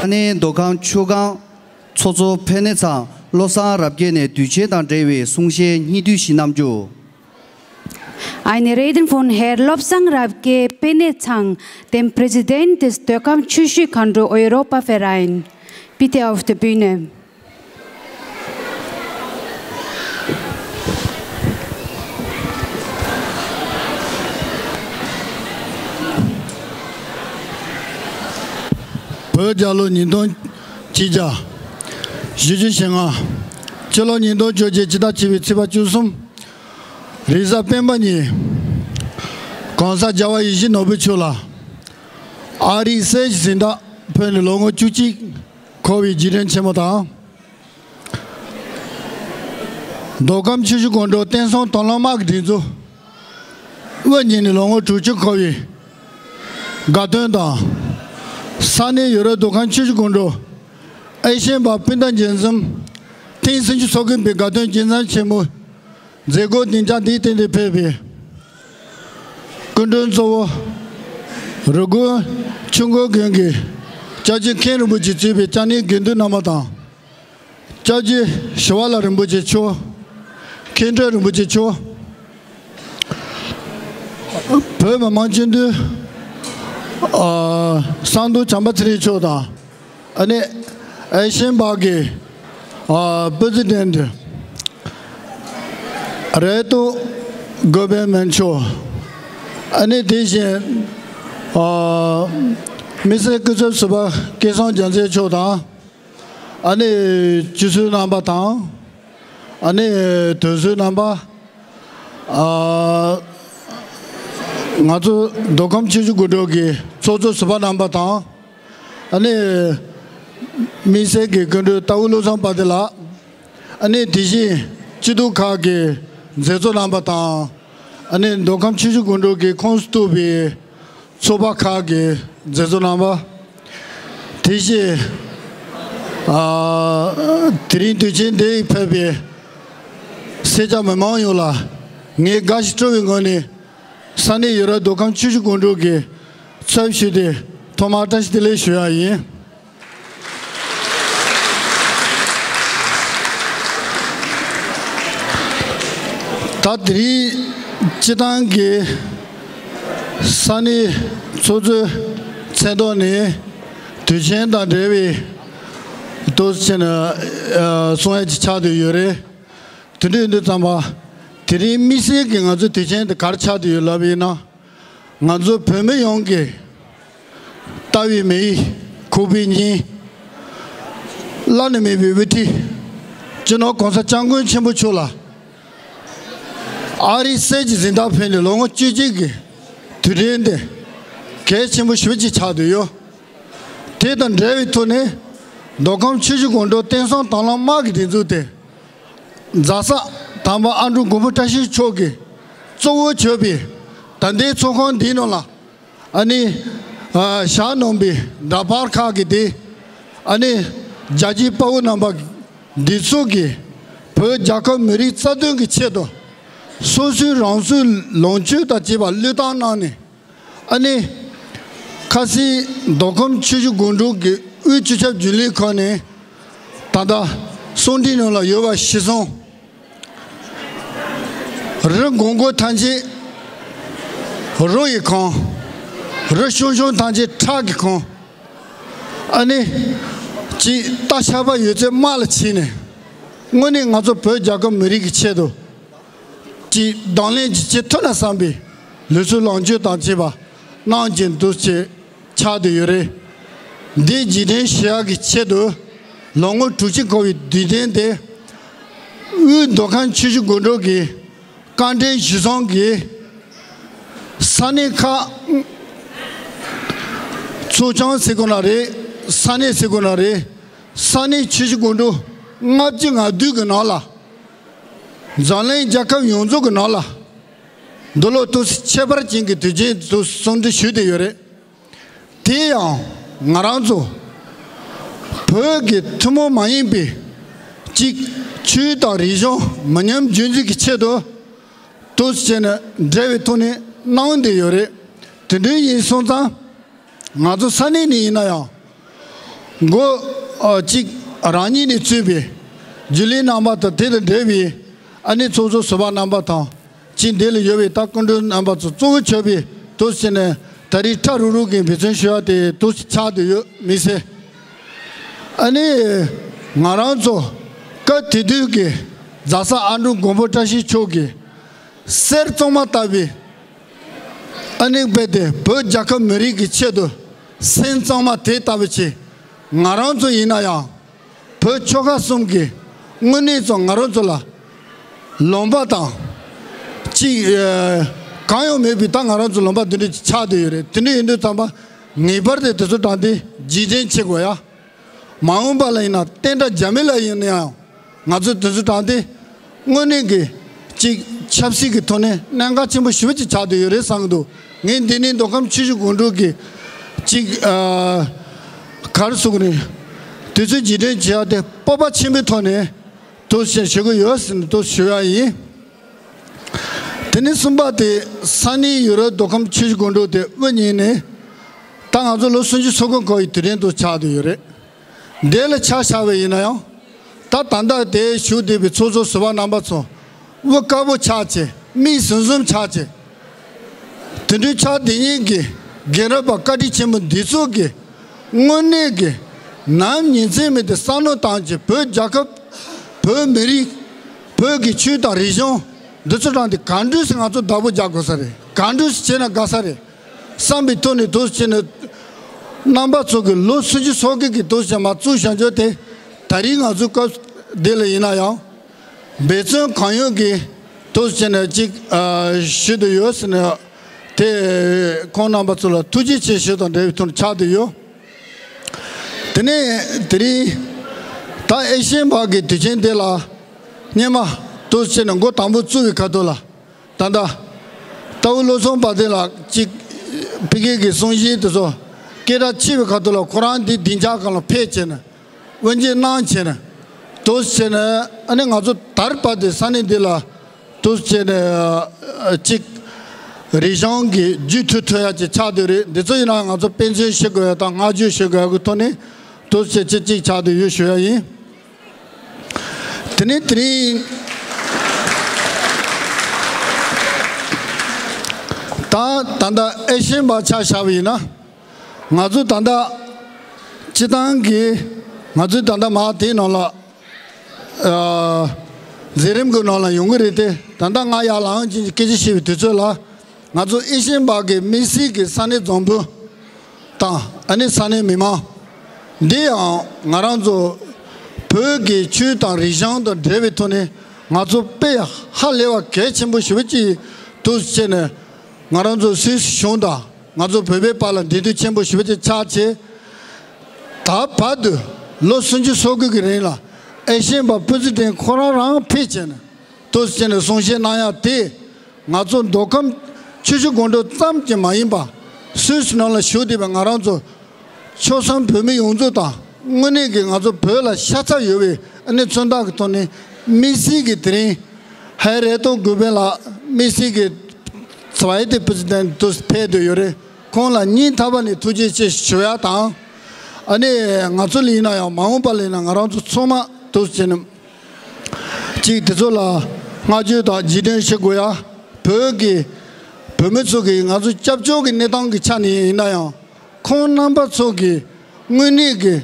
ཨ་ནེ་མདོ་ཁམས་ཆུ་སྒང་ཚོགས་གཙོ་ཕེ་ནེ་ཚང་བློ་བཟང་རབ་རྒྱས་ནས་དུས་ཆེན་དང་འབྲེལ་བའི་གསུང་བཤད་སྙིང་བསྡུས་ཤིག་གནང་རྒྱུ། Eine Rede von Herrn Lobsang Rabke Penethang, dem Präsident des Dokam Chushi Kondo Europa Verein. Bitte auf der Bühne. བོད་རྒྱལ་ལོ་ཉིས་སྟོང་ཆིག་བརྒྱ་བཞི་བཅུ་ཞེ་ལྔ། སྤྱི་ལོ་ཉིས་སྟོང་བཅོ་བརྒྱད་སྤྱི་ཟླ་བཅུ་པའི་ཚེས་པ་བཅུ་གསུམ། རེས་གཟའ་སྤེན་པ་ཉིན་གོང་ས་རྒྱལ་བ་ཡིད་བཞིན་ནོར་བུ་མཆོག་ལ་ཨ་རིའི་སྲས་ཀྱི་གཟེངས་རྟགས་ཕུལ་ནས་ལོ་ངོ་བཅུ་གཅིག་འཁོར་བའི་རྗེས་དྲན་ཆེན་མོ་དང་། མདོ་ཁམས་ཆུ་བཞི་སྒང་དྲུག་བསྟན་སྲུང་དང་བླངས་དམག་གི་སྒྲིག་འཛུགས་དབུ་བརྙེས་ནས་ལོ་ངོ་དྲུག་ཅུ་འཁོར་བའི་དགའ་སྟོན་དང་། ས་གནས་ཡུ་རོབ་མདོ་ཁམས་ཆུ་བཞི་སྒང་དྲུག་ཨེ་ཤན་པ་སྤུན་ཟླ་མཇལ་འཛོམས་ཐེངས་སུམ་ཅུ་སོ་དགུ་པའི་དགའ་སྟོན་རྒྱུན་འཛིན་ཆེན་མོའི་མཛད་སྒོ་སྡིངས་ཆ་འདིའི་སྟེང་དུ་ཕེབས་པའི་སྐུ་མགྲོན་གཙོ་བོ་རུ་དགོན་ཆུ་འགོ་དགོན་གྱི་སྐྱབས་རྗེ་མཁན་རིན་པོ་ཆེ་གཙོས་པའི་སྐྱབས་གནས་དགེ་འདུན་རྣམ་པ་དང་། སྐྱབས་རྗེ་ཞི་བ་ལྷ་རིན་པོ་ཆེ་མཆོག་མཁན་སྤྲུལ་རིན་པོ་ཆེ་མཆོག་བོད་མི་མང་སྤྱི་འཐུས་ཨ་གསང་འདུས་བྱམས་པ་ཚེ་རིང་མཆོག་དང་། ཨ་ནི་ཨེ་ཤན་པ་གི་ཨ་པི་རེ་སི་ཌེན་ཊི་རེ་ཏོ་གོ་བེ་མེན་མཆོག་ཨ་ནི་དེ་བཞིན་ཨ་དམིགས་བསལ་སྐུ་ཚབ་ཟུར་པ་སྐལ་བཟང་རྒྱལ་མཚན་མཆོག་དང་། ཨ་ནི་སྤྱི་ཟུར་རྣམ་པ་དང་། ཨ་ནི་དོན་ཟུར་རྣམ་པ། ཨ་ང་ཚོ་མདོ་ཁམས་ཆུ་བཞི་སྒང་དྲུག་གི་ཚོགས་གཙོ་ཟུར་པ་རྣམ་པ་དང་། ཨ་ནི་དམིགས་བསལ་གྱི་སྐུ་མགྲོན་རྟ་དབུ་བློ་བཟང་དཔལ་ལྡན་ལགས། ཨ་ནི་དེ་བཞིན་སྐྱིད་སྡུག་ཁག་གི་མཛད་གཙོ་རྣམ་པ་དང་། ཨ་ནི་མདོ་ཁམས་ཆུ་བཞི་སྒང་དྲུག་གི་ཁོངས་སུ་གཏོགས་པའི་ཚོགས་པ་ཁག་གི་མཛད་གཙོ་རྣམ་པ། དེ་བཞིན་ཨ་དེ་རིང་དུས་ཆེན་འདིར་ཕེབས་པའི་སེར་སྐྱ་མི་མང་ཡོངས་ལ་ངས་དགའ་ཞིང་སྤྲོ་བའི་ངང་ནས་ས་གནས་ཡུ་རོབ་མདོ་ཁམས་ཆུ་བཞི་སྒང་དྲུག་གི་ཚབ་ཞུས་ཏེ་ཐོག་མར་བཀྲ་ཤིས་བདེ་ལེགས་ཞུ་ཡ་ཡིན། ད་དེ་རིང་སྤྱི་བཏང་གི་ས་གནས་ཚོགས་གཙོའི་མཚན་ཐོག་ནས་དུས་ཆེན་དང་འབྲེལ་བའི་ཏོག་ཙམ་ཨ་གསུང་ཡ་ཅིག་ཆགས་བསྡད་ཡོད་རེད། དེ་འདྲ་ཡིན་དུས་ཙམ་པ་དེ་རིང་དམིགས་བསལ་གྱི་ང་ཚོའི་དུས་ཆེན་དེ་ག་རེ་ཆགས་བསྡད་ཡོད་ལབ་པ་ཡིན་ན། ང་ཚོ་བོད་མི་ཡོངས་ཀྱི་ལྟ་བའི་མི་ཡུལ་ཁོག་པའི་གཉེན། བླ་ན་མེད་པའི་དབུ་ཁྲིད་སྤྱི་ནོར་གོང་ས་སྐྱབས་མགོན་ཆེན་པོ་མཆོག་ལ་ཨ་རིའི་སྲས་ཀྱི་གཟེངས་རྟགས་ཕུལ་ནས་ལོ་ངོ་བཅུ་གཅིག་གི་དུས་དྲན་དེ་གལ་ཆེན་པོ་ཞེ་པོ་ཅིག་ཆགས་བསྡད་ཡོད། དེ་དང་འབྲེལ་བའི་ཐོག་ནས་མདོ་ཁམས་ཆུ་བཞི་སྒང་དྲུག་བསྟན་སྲུང་དང་བླངས་དམག་གི་སྒྲིག་འཛུགས་དེ། རྫ་ས་དམ་པ་ཨ་འབྲུག་མགོན་པོ་བཀྲ་ཤིས་མཆོག་གིས་གཙོ་བོ་གྱུར་པའི་ད་ལྟའི་ཚོགས་ཁང་འདིའི་ནང་ལ་ཨ་ནི་ཨ་ཞལ་གནང་བའི་འདྲ་པར་ཁག་གི་དེ་ཨ་ནི་རྒྱལ་གཅེས་དཔའ་བོ་རྣམ་པ་འདི་ཚོ་གིས་བོད་རྒྱལ་ཁབ་མི་རིགས་རྩ་དོན་གྱི་ཆེད་དུ་སོ་སོའི་རང་སྲོག་ལོངས་སྤྱོད་དང་བཅས་པ་བློས་བཏང་གནང་ནས། ཨ་ནི། ཁ་སང་མདོ་ཁམས་ཆུ་བཞི་སྒང་དྲུག་གི་དབུས་སྤྱི་ཁྱབ་རྒྱུན་ལས་ཁང་ནས་ད་ལྟ་གསུང་འཕྲིན་ནང་ལ་ཡོད་པ་གཞིར་བཟུང་། རི་སྒང་སྒང་ཐམས་ཅད་རོ་ཡིས་གང་། རི་ཤོང་ཤོང་ཐམས་ཅད་ཁྲག་གིས་གང་། ཨ་ནི། ཅིག་རྟ་ཤ་པ་ཡོད་ཚད་དམག་ལ་ཕྱིན་ནས། དངོས་གནས་ང་ཚོ་བོད་རྒྱལ་ཁབ་མི་རིགས་ཀྱི་ཆེད་དུ། ཀྱི་གདོང་ལེན་ཅིག་བྱེད་ཐུབ་ན་བསམ་པའི་ལུས་སྲོག་ལོངས་སྤྱོད་དང་བཅས་པ་གནང་གིན་འདུག་ཅེས་ཆགས་བསྡད་ཡོད་རེད། འདི་རྗེས་དྲན་ཞུ་ཡག་གི་ཆེད་དུ་ལོ་ངོ་དྲུག་ཅུ་འཁོར་བའི་དུས་དྲན་དེ་དབུས་མདོ་ཁམས་ཆུ་བཞི་སྒང་དྲུག་གི་བཀའ་དྲིན་གཞིར་བཟུང་གིས་ས་གནས་ཁག་ཚོ་ཆུང་ཟེར་དགོས་ན་རེད། ས་གནས་ཟེར་དགོས་ན་རེད། ས་གནས་ཆུ་བཞི་སྒང་དྲུག་ལྔ་བཅུ་ང་བདུན་གི་ནང་ལ། འཛམ་གླིང་རྒྱལ་ཁབ་ཡོངས་རྫོགས་ཀྱི་ནང་ལ་འདི་ལོ་ཏོག་ཙམ་ཁྱད་པར་ཅན་གྱི་དུས་ཆེན་དུ་གསུང་འདོན་ཞུས་བསྡད་ཡོད་རེད། དེ་ཡང་ང་རང་ཚོ་བོད་ཀྱི་ཐུན་མོང་མ་ཡིན་པའི་གཅིག་ཆོས་དང་རིག་གཞུང་མི་ཉམས་རྒྱུན་འཛིན་གྱི་ཆེད་དུ་ཏོག་ཙམ་བྱས་ནས་འབྲེལ་བའི་ཐོག་ནས་གནང་བསྡད་ཡོད་རེད། དེ་འདྲ་ཡིན་སོང་ཙང་། ང་ཚོ་ས་གནས་ནས་ཡིན་ན་ཡང་། འགོ་ཨ་གཅིག་རང་ཉིད་ནས་གཙོས་པའི་རྒྱུན་ལས་རྣམ་པ་དང་དེ་དང་འབྲེལ་བའི་ཨ་ནི་ཚོགས་གཙོ་ཟུར་པ་རྣམ་པ་དང་། ཅིག་འདི་ལ་ཡོད་པའི་ད་སྐུ་མགྲོན་རྣམ་པ་ཚོ་གཙོ་བོ་བྱས་པའི་དུས་ཚོད་ནས་ད་རེས་ཕྲ་རུ་རུ་གི་འབད་བརྩོན་ཞུ་བ་དེ་དུས་ཚོད་ཆགས་བསྡད་ཡོད་མི་སྲིད། ཨ་ནི་ང་རང་ཚོ་སྐབས་དེ་དུས་ཀྱི་རྫ་ས་ཨ་འབྲུག་མགོན་པོ་བཀྲ་ཤིས་མཆོག་གིས་གསེར་བཙོ་མ་ལྟ་བུའི་ཨ་ནི་རྦད་དེ་བོད་རྒྱལ་ཁབ་མི་རིགས་ཀྱི་ཆེད་དུ་སེམས་གཙང་མ་དེ་ལྟ་བུ་བྱས། ང་རང་ཚོ་ཡིན་ན་ཡང་བོད་ཆོལ་ཁ་གསུམ་གྱི་དངོས་གནས་ཚོ་ང་རང་ཚོ་ལ་ལོན་པ་དང་། ཅིག་ཨ་གང་ཡང་མེད་པའི་ད་ང་རང་ཚོ་ལོན་པ་འདི་འདྲ་ཆགས་བསྡད་ཡོད་རེད། དེ་འདྲ་ཡིན་དུས་ཙམ་པ་ངེས་པར་དུ་དེ་ཚོ་དྲང་བདེན་རྗེས་དྲན་བྱེད་དགོས་ཡ། མ་འོངས་པ་ལ་ཡིན་ན་བསྟན་དགྲ་རྒྱ་མི་ལ་ཡིན་ན་ཡང་ང་ཚོ་དེ་ཚོ་དྲང་བདེན་དངོས་གནས་ཀྱི་ཅིག་ཆབ་སྲིད་ཀྱི་ཐོག་ནས་གནད་འགག་ཆེན་པོ་ཞེ་པོ་ཅིག་ཆགས་བསྡད་ཡོད་རེད་བསམ་གྱི་འདུག་ངས་འདི་ནས་མདོ་ཁམས་ཆུ་བཞི་སྒང་དྲུག་གི་ཅིག་ཨ་ག་རེ་ཟེར་དགོས་རེད། དེ་ཚོའི་རྗེས་དྲན་བྱེད་ཡ་དེ་སྤོབས་པ་ཆེན་པོའི་ཐོག་ནས་དུས་ཚོད་བྱེད་དགོས་ཡོད་ཟེར་ནས་དུས་ཚོད་ཞུ་ཡ་ཡིན། དེ་ནས་གསུམ་པ་དེ་ས་གནས་ཡུ་རོབ་མདོ་ཁམས་ཆུ་བཞི་སྒང་དྲུག་དེ་དབུ་བརྙེས་ནས་ད་ང་ཚོ་ལོ་སུམ་ཅུ་སོ་དགུ་འཁོར་བའི་དུས་དྲན་དུ་ཆགས་བསྡད་ཡོད་རེད། འདི་ལ་ཆ་བཞག་པ་ཡིན་ན་ཡང་། ད་ད་ལྟ་དེ་བཞུགས་བསྡད་པའི་ཚོགས་གཙོ་ཟུར་པ་རྣམ་པ་ཚོ་དབུ་དཀར་པོ་ཆགས་བྱས་མིག་ཟུམ་ཟུམ་ཆགས་བྱས། དེ་འདྲའི་ཆགས་བསྡད་མཁན་གྱི་རྒན་རབས་པ་བཀའ་དྲིན་ཆེན་པོ་འདི་ཚོ་གི་དངོས་གནས་ཀྱི་ནམ་ཉིན་མཚན་མེད་དུ་བསམ་བློ་བཏང་བྱས་བོད་རྒྱལ་ཁབ། བོད་མི་རིགས། བོད་ཀྱི་ཆོས་དང་རིག་གཞུང་འདི་ཚོ་དྲང་བདེན་གང་འདྲ་ཞིག་ང་ཚོ་བདག་པོ་རྒྱག་དགོས་ས་རེད། གང་འདྲ་ཞིག་བྱས་ན་དགའ་ས་རེད་བསམ་པའི་ཐོག་ནས་དུས་ཚོད་བྱས་ནས། རྣམ་པ་ཚོ་གི་ལོ་སུམ་ཅུ་སོ་དགུ་གི་དུས་ཚོད་མ་བཙུགས་བཞག་རྒྱུ་དེ་ད་རིང་ང་ཚོའི་སྐབས་འདི་ལ་ཡིན་ན་ཡང་། འབད་བརྩོན་གང་ཡོད་ཀྱིས་དུས་ཚོད་བྱས་ནས་ཅིག་ཨ་ཞུ་འདོད་ཡོད་ཟེར་ནས་དེ་ཁོང་རྣམ་པ་ཚོ་ལ་ཐུགས་རྗེ་ཆེ་ཞུ་དང་འབྲེལ་བའི་ཐོག་ནས་ཆགས་བསྡད་ཡོད། དེ་ནས་དེ་རིང་ད་ཨེ་ཤེ་ཡན་པ་གི་དུས་ཆེན་དེ་ལ་སྔོན་མ་དུས་ཚོད་བྱས་ནས་འགོ་དང་པོ་བཙུགས་པའི་ཁ་ཐུག་ལ། ད་ལྟ་རྟའུ་བློ་བཟང་དཔལ་ལྡན་ལགས་ཀྱིས་ཕ་གི་གི་གསུང་བཤད་དེ་ཚོ་སྐད་གྲགས་ཆེ་བའི་ཁ་ཐུག་ལ་ཁོ་རང་འདི་སྡིངས་ཆ་སྒང་ལ་ཕེབས་བྱས་ནས་དབུ་འབྱེད་གནང་བྱས་ནས་དུས་བྱས་ནས་ཨ་ནི་ང་ཚོ་དར་བར་དུ་ས་གནས་འདི་ལ་དུས་བྱས་ནས་ཨ་གཅིག་རིག་གཞུང་གི་རྒྱུད་མཐུད་ཐུབ་ཡ་ཅིག་ཆགས་བསྡད་རེད། འདི་ཚོ་ཡིན་ན་ང་ཚོ་དཔེ་མཚོན་བྱེད་དགོས་ཡ་དང་བསྔགས་བརྗོད་བྱེད་དགོས་ཡ་གི་ཐོག་ནས་དུས་བྱས་ཅིག་ཅིག་ཆགས་བསྡད་ཡོད་ཞུ་ཡ་ཡིན། དེ་ནས་དེ་རིང་ད་ད་ལྟ་ཨེ་ཤེ་ཡན་པ་ཆ་བཞག་པ་ཡིན་ན། ང་ཚོ་ད་ལྟ་སྤྱི་བཏང་གི་ང་ཚོའི་ད་ལྟ་མ་དེའི་ནང་ལ་ཨ་མཛད་རིམ་གྱི་ནང་ལ་ཡོང་གི་རེད་དེ། ད་ལྟ་ང་ཡར་ལངས་ཀྱིན་སྐད་ཆ་བཤད་པའི་དུས་ཚོད་ལ། ང་ཚོ་ཨེ་ཤེ་ཡན་པ་གི་དམིགས་བསལ་གྱི་ས་གནས་འཛམ་བུ་དང་ཨ་ནི་ས་གནས་མི་མང་འདི་ཡང་ང་རང་ཚོ་བོད་ཀྱི་ཆོས་དང་རིག་གཞུང་དང་འབྲེལ་བའི་ཐོག་ནས་ང་ཚོ་དཔེ་ཧ་ལས་པ་གལ་ཆེན་པོ་ཞེ་པོ་ཅིག་ཏུ་བྱས་ནས་ང་རང་ཚོ་སུད་སི་གཞུང་དང་ང་ཚོ་བོད་པའི་བར་ལ་འབྲེལ་མཐུད་ཆེན་པོ་ཞེ་པོ་ཅིག་ཆགས་བྱས། ད་བར་དུ་ལོ་སུམ་ཅུ་སོ་དགུ་གི་རིང་ལ་ཨེ་ཤེ་ཡན་པ་ཕུ་སི་ཏན་ཁོ་རང་རང་ཕེབས་བྱས་ནས་ཏུ་བྱས་ནས་གསུང་བཤད་གནང་ཡ་དེ། ང་ཚོ་མདོ་ཁམས་ཆུ་བཞི་སྒང་དྲུག་ཙམ་གྱིས་མ་ཡིན་པ། སུད་སི་ནང་ལ་བཞུགས་བསྡད་པའི་ང་རང་ཚོ་ཆོལ་གསུམ་བོད་མི་ཡོངས་རྫོགས་དང་དངོས་གནས་ཀྱི་ང་ཚོ་བོད་ལ་ཤ་ཚ་ཡོད་པའི་ཨ་ནི་མཚོན་རྟགས་ཀྱི་ཐོག་ནས་དམིགས་བསལ་གྱི་དེ་རིང་ཧའི་རེ་ཏོ་གུ་པེ་ལགས་དམིགས་བསལ་གྱི་ཚ་བའི་དེ་ཕུ་སི་ཏན་དུ་ཕེབས་བསྡད་ཡོད་རེད། ཁོང་ལ་སྙིང་ཐག་པ་ནས་ཐུགས་རྗེ་ཆེ་ཞུ་ཡ་དང་། ཨ་ནི་ང་ཚོ་ལ་ཡིན་ན་ཡང་མ་འོངས་པ་ལ་ཡིན་ན་ང་རང་ཚོ་ཚང་མ་དུ་བྱས་ནས། གཅིག་དེ་ཚོ་ལ་བསྔགས་བརྗོད་དང་རྗེས་དྲན་ཞུ་དགོས་ཡ། བོད་ཀྱི་བོད་མི་ཚོ་གིས་ང་ཚོ་སྐྱབས་བཅོལ་གྱི་གནས་སྟངས་ཀྱི་ཆ་ནས་ཡིན་ན་ཡང་ཁོང་རྣམ་པ་ཚོ་གིས་དངོས་གནས་ཀྱི་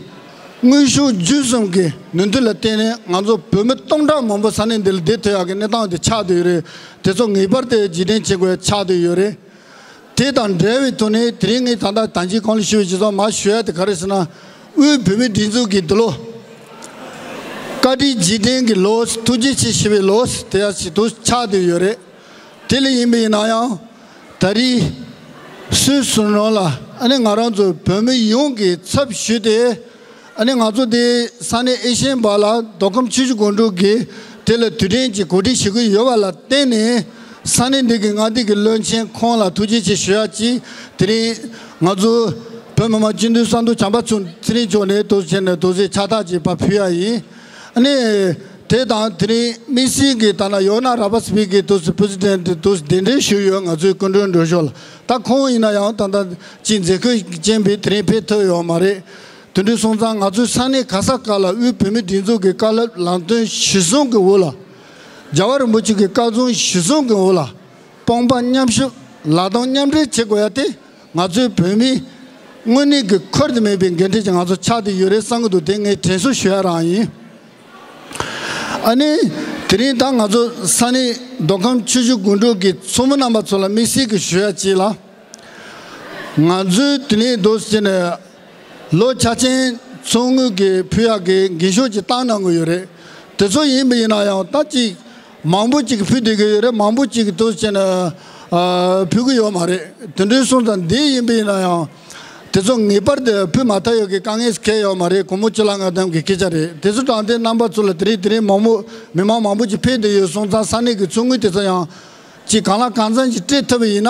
དངོས་ཤུགས་བརྒྱུད་གསུམ་གྱི་ནུས་མཐུ་ལ་བརྟེན་ནས་ང་ཚོ་བོད་མི་སྟོང་ཕྲག་མང་པོ་ས་གནས་འདི་ལ་བསྡད་ཐུབ་ཡག་གི་གནས་སྟངས་དེ་ཆགས་བསྡད་ཡོད་རེད། དེ་ཚོ་ངེས་པར་དུ་རྗེས་དྲན་བྱེད་དགོས་ཡ་ཆགས་བསྡད་ཡོད་རེད། དེ་དང་འབྲེལ་བའི་ཐོག་ནས་དེ་རིང་ངས་ད་ལྟ་ད་ཅི་གོང་ལ་ཞུས་པའི་བྱས་ཙང་མར་ཞུ་ཡ་དེ་ག་རེ་ཟེར་ན། དབུས་བོད་མིའི་སྒྲིག་འཛུགས་ཀྱིས་འདི་ལོ་བཀའ་དྲིན་རྗེས་དྲན་གྱི་ལོ། ཐུགས་རྗེ་ཆེ་ཞུ་བའི་ལོ་དེ་ཡ་ཞིག་ཏུ་ཆགས་བསྡད་ཡོད་རེད། དེ་ལ་ཡིན་པ་ཡིན་ན་ཡང་ད་རེས་སུད་སི་ནང་ལ་ཨ་ནི་ང་རང་ཚོ་བོད་མི་ཡོངས་ཀྱི་ཚབ་ཞུས་ཏེ། ཨ་ནི་ང་ཚོ་དེ་ས་གནས་ཨེ་ཤེ་ཡན་པ་ལ་མདོ་ཁམས་ཆུ་བཞི་སྒང་དྲུག་གིས་དེ་ལ་དུས་དྲན་གྱི་གོ་སྒྲིག་བྱེད་ཀྱི་ཡོད་པ་ལ་བརྟེན་ནས། ས་གནས་འདི་གི་མངའ་སྡེ་གི་བློན་ཆེན་ཁོང་ལ་ཐུགས་རྗེ་ཆེ་ཞུ་ཡ་གཅིག་དེ་རིང་ང་ཚོ་བོད་མི་མང་སྤྱི་འཐུས་ས་འདུ་བྱམས་པ་ཚེ་རིང་མཆོག་ནས་དུ་བྱས་ནས་དུ་ཟེ་ཕྱག་རྟགས་ཀྱི་པར་ཕུལ་ཡ་ཡིན། ཨ་ནི་ དེ་དང་དེ་རིང་དམིགས་བསལ་གྱི་ད་ན་ཡོ་ན་ར་བ་སི་པི་ཀི་དུ་སི་པི་རེ་སི་ཌེན་ཊི་དུ་སི་གདན་འདྲེན་ཞུས་ཡོད། ང་ཚོའི་སྐུ་མགྲོན་འགྲོ་ཞོར་ལ། ད་ཁོང་ཡིན་ན་ཡང་ད་ལྟ་ཅིག་མཛད་ཁུར་ཅན་པའི་དེ་རིང་ཕེབས་ཐུབ་ཡོད་མ་རེད། དེ་འདྲ་སོང་ཙང་ང་ཚོའི་ས་གནས་ག་ས་ག་ལ་དབུས་བོད་མིའི་སྒྲིག་འཛུགས་ཀྱི་བཀའ་སློབ་ལམ་སྟོན་གཞིར་བཟུང་གི་འོག་ལ། རྒྱལ་བ་རིན་པོ་ཆེ་གི་བཀའ་དགོངས་གཞིར་བཟུང་གི་འོག་ལ། དཔུང་པ་མཉམ་གཤིབ་ལག་རྡང་མཉམ་འབྲེལ་བྱེད་དགོས་ཡ་དེ། ང་ཚོའི་བོད་མིའི་དངོས་གནས་ཀྱི་འཁོར་དུ་མེད་པའི་འགན་འཁྲི་ཅིག་ང་ཚོ་ཆགས་བསྡད་ཡོད་རེད་བསམ་གྱི་འདུག་དེ་ངས་དྲན་གསོ་ཞུ་ཡ་རང་ཡིན། ཨ་ནི། དེ་རིང་ད་ང་ཚོ་ས་གནས་མདོ་ཁམས་ཆུ་བཞི་སྒང་དྲུག་གི་ཚོགས་མི་རྣམ་པ་ཚོ་ལ་དམིགས་བསལ་གྱི་ཞུ་ཡ་ཅིག་ལ། ང་ཚོའི་དེ་ནས་འདུག་ཟེར་ནས་ལོ་འཆར་ཅན་ཚོགས་དངུལ་གྱི་ཕུལ་ཡག་གི་འགན་ཤོག་ཅིག་བཏང་གནང་གི་ཡོད་རེད། དེ་ཚོ་ཡིན་པ་ཡིན་ན་ཡང་ད་ཅིག་མང་པོ་ཅིག་ཕུལ་བསྡད་ཀྱི་ཡོད་རེད། མང་པོ་ཅིག་འདུག་ཟེར་ནས་ཨ་ཕུལ་གྱི་ཡོད་མ་རེད། དེ་འདྲའི་སོང་ཙང་འདི་ཡིན་པ་ཡིན་ན་ཡང་། དེ་ཚོ་ངེས་པར་དུ་ཕུལ་མ་ཐུབ་ཡོད་ཀྱི་དཀའ་ངལ་གང་ཡང་ཡོད་མ་རེད། སྒོར་མོ་ཅི་ལ་ང་དམ་གྱི་སྐད་ཆ་རེད། དེ་ཚོ་དྲང་བདེན་རྣམ་པ་ཚོ་ལ་དེ་རིང་དེ་རིང་མང་པོ་མི་མང་མང་པོ་ཅིག་ཕེབས་བསྡད་ཡོད་སོང་ཙང་ས་གནས་ཀྱི་ཚོགས་དངུལ་དེ་ཚོ་ཡང་ཅིག་གང་ལ་གང་འཚམ་ཅིག་སྤྲད་ཐུབ་པ་ཡིན་ན།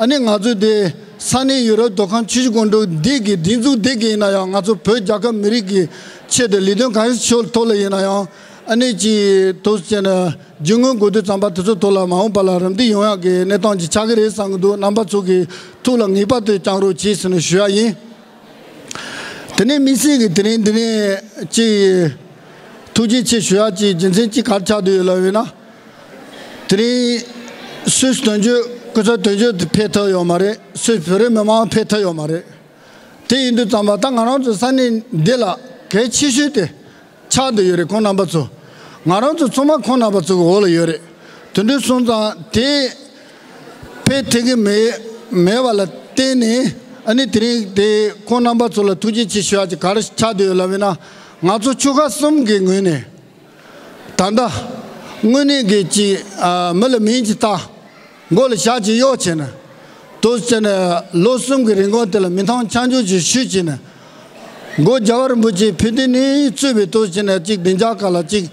ཨ་ནི་ང་ཚོ་དེ་ས་གནས་ཡུ་རོབ་མདོ་ཁམས་ཆུ་བཞི་སྒང་དྲུག་འདི་གི་སྒྲིག་འཛུགས་འདི་གི་ཡིན་ན་ཡང་ང་ཚོ་བོད་རྒྱལ་ཁབ་མི་རིགས་ཀྱི་ཆེད་དུ་ལས་དོན་གང་ཞིག་ཐོག་ལ་ཡིན་ན་ཡང་ཨ་ནི་ཅིག་འདུག་ཟེར་ནས་རྒྱུ་དངོས་དགོས་དུས་ཙམ་པ་དེ་ཚོ་ཐོག་ལ་མ་འོངས་པ་ལ་རམ་འདེགས་ཡོང་ཡག་གི་གནས་སྟངས་ཅིག་ཆགས་ཀྱི་རེད་བསམ་གྱི་འདུག་རྣམ་པ་ཚོ་གི་ཐུགས་ལ་ངེས་པར་དུ་བཅངས་རོགས་གྱིས་ཟེར་ནས་ཞུ་ཡག་ཡིན། དེ་ནས་དམིགས་བསལ་གྱི་དེ་རིང་འདི་ནས་ཅིག་ཐུགས་རྗེ་ཆེ་ཞུ་ཡག་ཅིག་རྒྱུ་མཚན་ཅིག་ག་རེ་ཆགས་བསྡད་ཡོད་ལབ་ཡོད་ན། དེ་རིང་སུད་སི་དོན་གཅོད་སྐུ་ཚབ་དོན་གཅོད་དེ་ཕེབས་ཐུབ་ཡོད་མ་རེད། སུད་སི་བོད་རིགས་མི་མང་ཕེབས་ཐུབ་ཡོད་མ་རེད། དེ་ཡིན་དུས་ཙམ་པ་ད་ང་རང་ཚོ་ས་གནས་འདི་ལ་གལ་ཆེ་ཤོས་དེ་ཆགས་བསྡད་ཡོད་རེད། ཁོང་རྣམ་པ་ཚོ་ང་རང་ཚོ་ཚང་མ་ཁོང་རྣམ་པ་ཚོ་གི་འོག་ལ་ཡོད་རེད། དེ་འདྲ་སོང་ཙང་དེ་ཕེབས་ཐུབ་ཀྱི་མེད་མེད་པ་ལ་བརྟེན་ནས་ཨ་ནི་དེ་རིང་དེ་ཁོང་རྣམ་པ་ཚོ་ལ་ཐུགས་རྗེ་ཆེ་ཞུ་ཡག་ཅིག་ག་རེ་ཆགས་བསྡད་ཡོད་ལབ་ཡིན་ན། ང་ཚོ་ཆོལ་ཁ་གསུམ་གྱི་ངོས་ནས་ད་ལྟ་དངོས་གནས་ཀྱི་ཅིག་ཨ་མི་ལ་མིང་ཅིག་བཏགས། མགོ་ལ་ཞྭ་ཅིག་གཡོགས་བྱས་ནས། དུ་བྱས་ནས་ལོ་གསུམ་གྱི་རིང་གོང་དེ་ལ་མི་ཐང་ཆ་འཇོག་ཅིག་ཞུས་བྱས་ནས། མགོ་རྒྱལ་བ་རིན་པོ་ཆེ་ཕུལ་དུས་ནས་གཙོས་པའི་དུ་བྱས་ནས་ཅིག་བདེ་འཇགས་སྒང་ལ་ཅིག་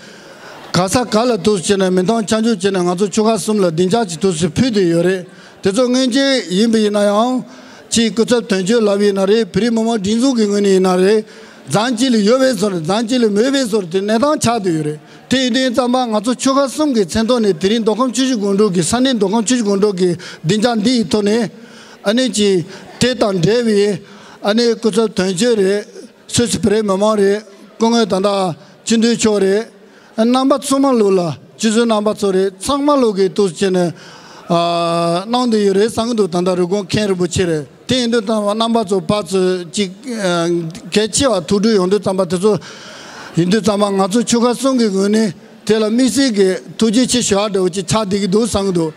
ག་ས་ག་ལ་དུ་བྱས་ནས་མི་ཐང་ཆ་འཇོག་བྱས་ནས་ང་ཚོ་ཆོལ་ཁ་གསུམ་ལ་བདེ་འཇགས་ཅིག་དུ་སུ་ཕུལ་དུ་ཡོད་རེད། དེ་ཚོ་སྔོན་ཆད་ཡིན་པ་ཡིན་ན་ཡང་། ཅིག་སྐུ་ཚབ་དོན་གཅོད་ལབ་ཡིན་ན་རེད། བོད་རིགས་མི་མང་སྒྲིག་འཛུགས་ཀྱི་ངོས་ནས་ཡིན་ན་རེད། རྫོང་གཅིག་ལ་ཡོད་པའི་བཟོ་འདྲ། རྫོང་གཅིག་ལ་མེད་པའི་བཟོ་འདྲ་དེ་གནས་སྟངས་ཆགས་བསྡད་ཡོད་རེད། དེ་ཡིན་དུས་ཙམ་པ་ང་ཚོ་ཆོལ་ཁ་གསུམ་གྱི་མཚན་ཐོག་ནས་དེ་རིང་མདོ་ཁམས་ཆུ་བཞི་སྒང་དྲུག་གི་ས་གནས་མདོ་ཁམས་ཆུ་བཞི་སྒང་དྲུག་གི་བདེ་འཇགས་འདི་ཡི་ཐོག་ནས་ཨ་ནི་ཅིག་དེ་དང་འབྲེལ་བའི་ཨ་ནི་སྐུ་ཚབ་དོན་གཅོད་རེད། སུད་སི་བོད་རིགས་མི་མང་རེད། སྐུ་ངོ་ད་ལྟ་སྤྱི་འཐུས་མཆོག་རེད། རྣམ་པ་ཚང་མ་ལོ་ལ་སྤྱི་ཟུར་རྣམ་པ་ཚོ་རེད། ཚང་མ་ལོ་གིས་འདུག་བྱས་ནས་ཨ་གནང་བསྡད་ཡོད་རེད་བསམ་གྱི་འདུག་ད་ལྟ་རུ་དགོངས་མཁན་རིན་པོ་ཆེ་རེད། དེ་ཡིན་དུས་ཙམ་པ་རྣམ་པ་ཚོ་ཕར་ཚུར་ཅིག་ཨ་གལ་ཆེ་བ་ཐུགས་སྤྲོ་ཡོང་དུས་ཙམ་པ་དེ་ཚོ་ཡིན་དུས་ཙམ་པ་ང་ཚོ་ཆོལ་ཁ་གསུམ་གྱི་ངོས་ནས་དེ་ལ་དམིགས་བསལ་གྱི་ཐུགས་རྗེ་ཆེ་ཞུ་བ་འདྲ་བོ་ཅིག་ཆགས་བསྡད་ཀྱི་འདུག་བསམ་གྱི་འདུག་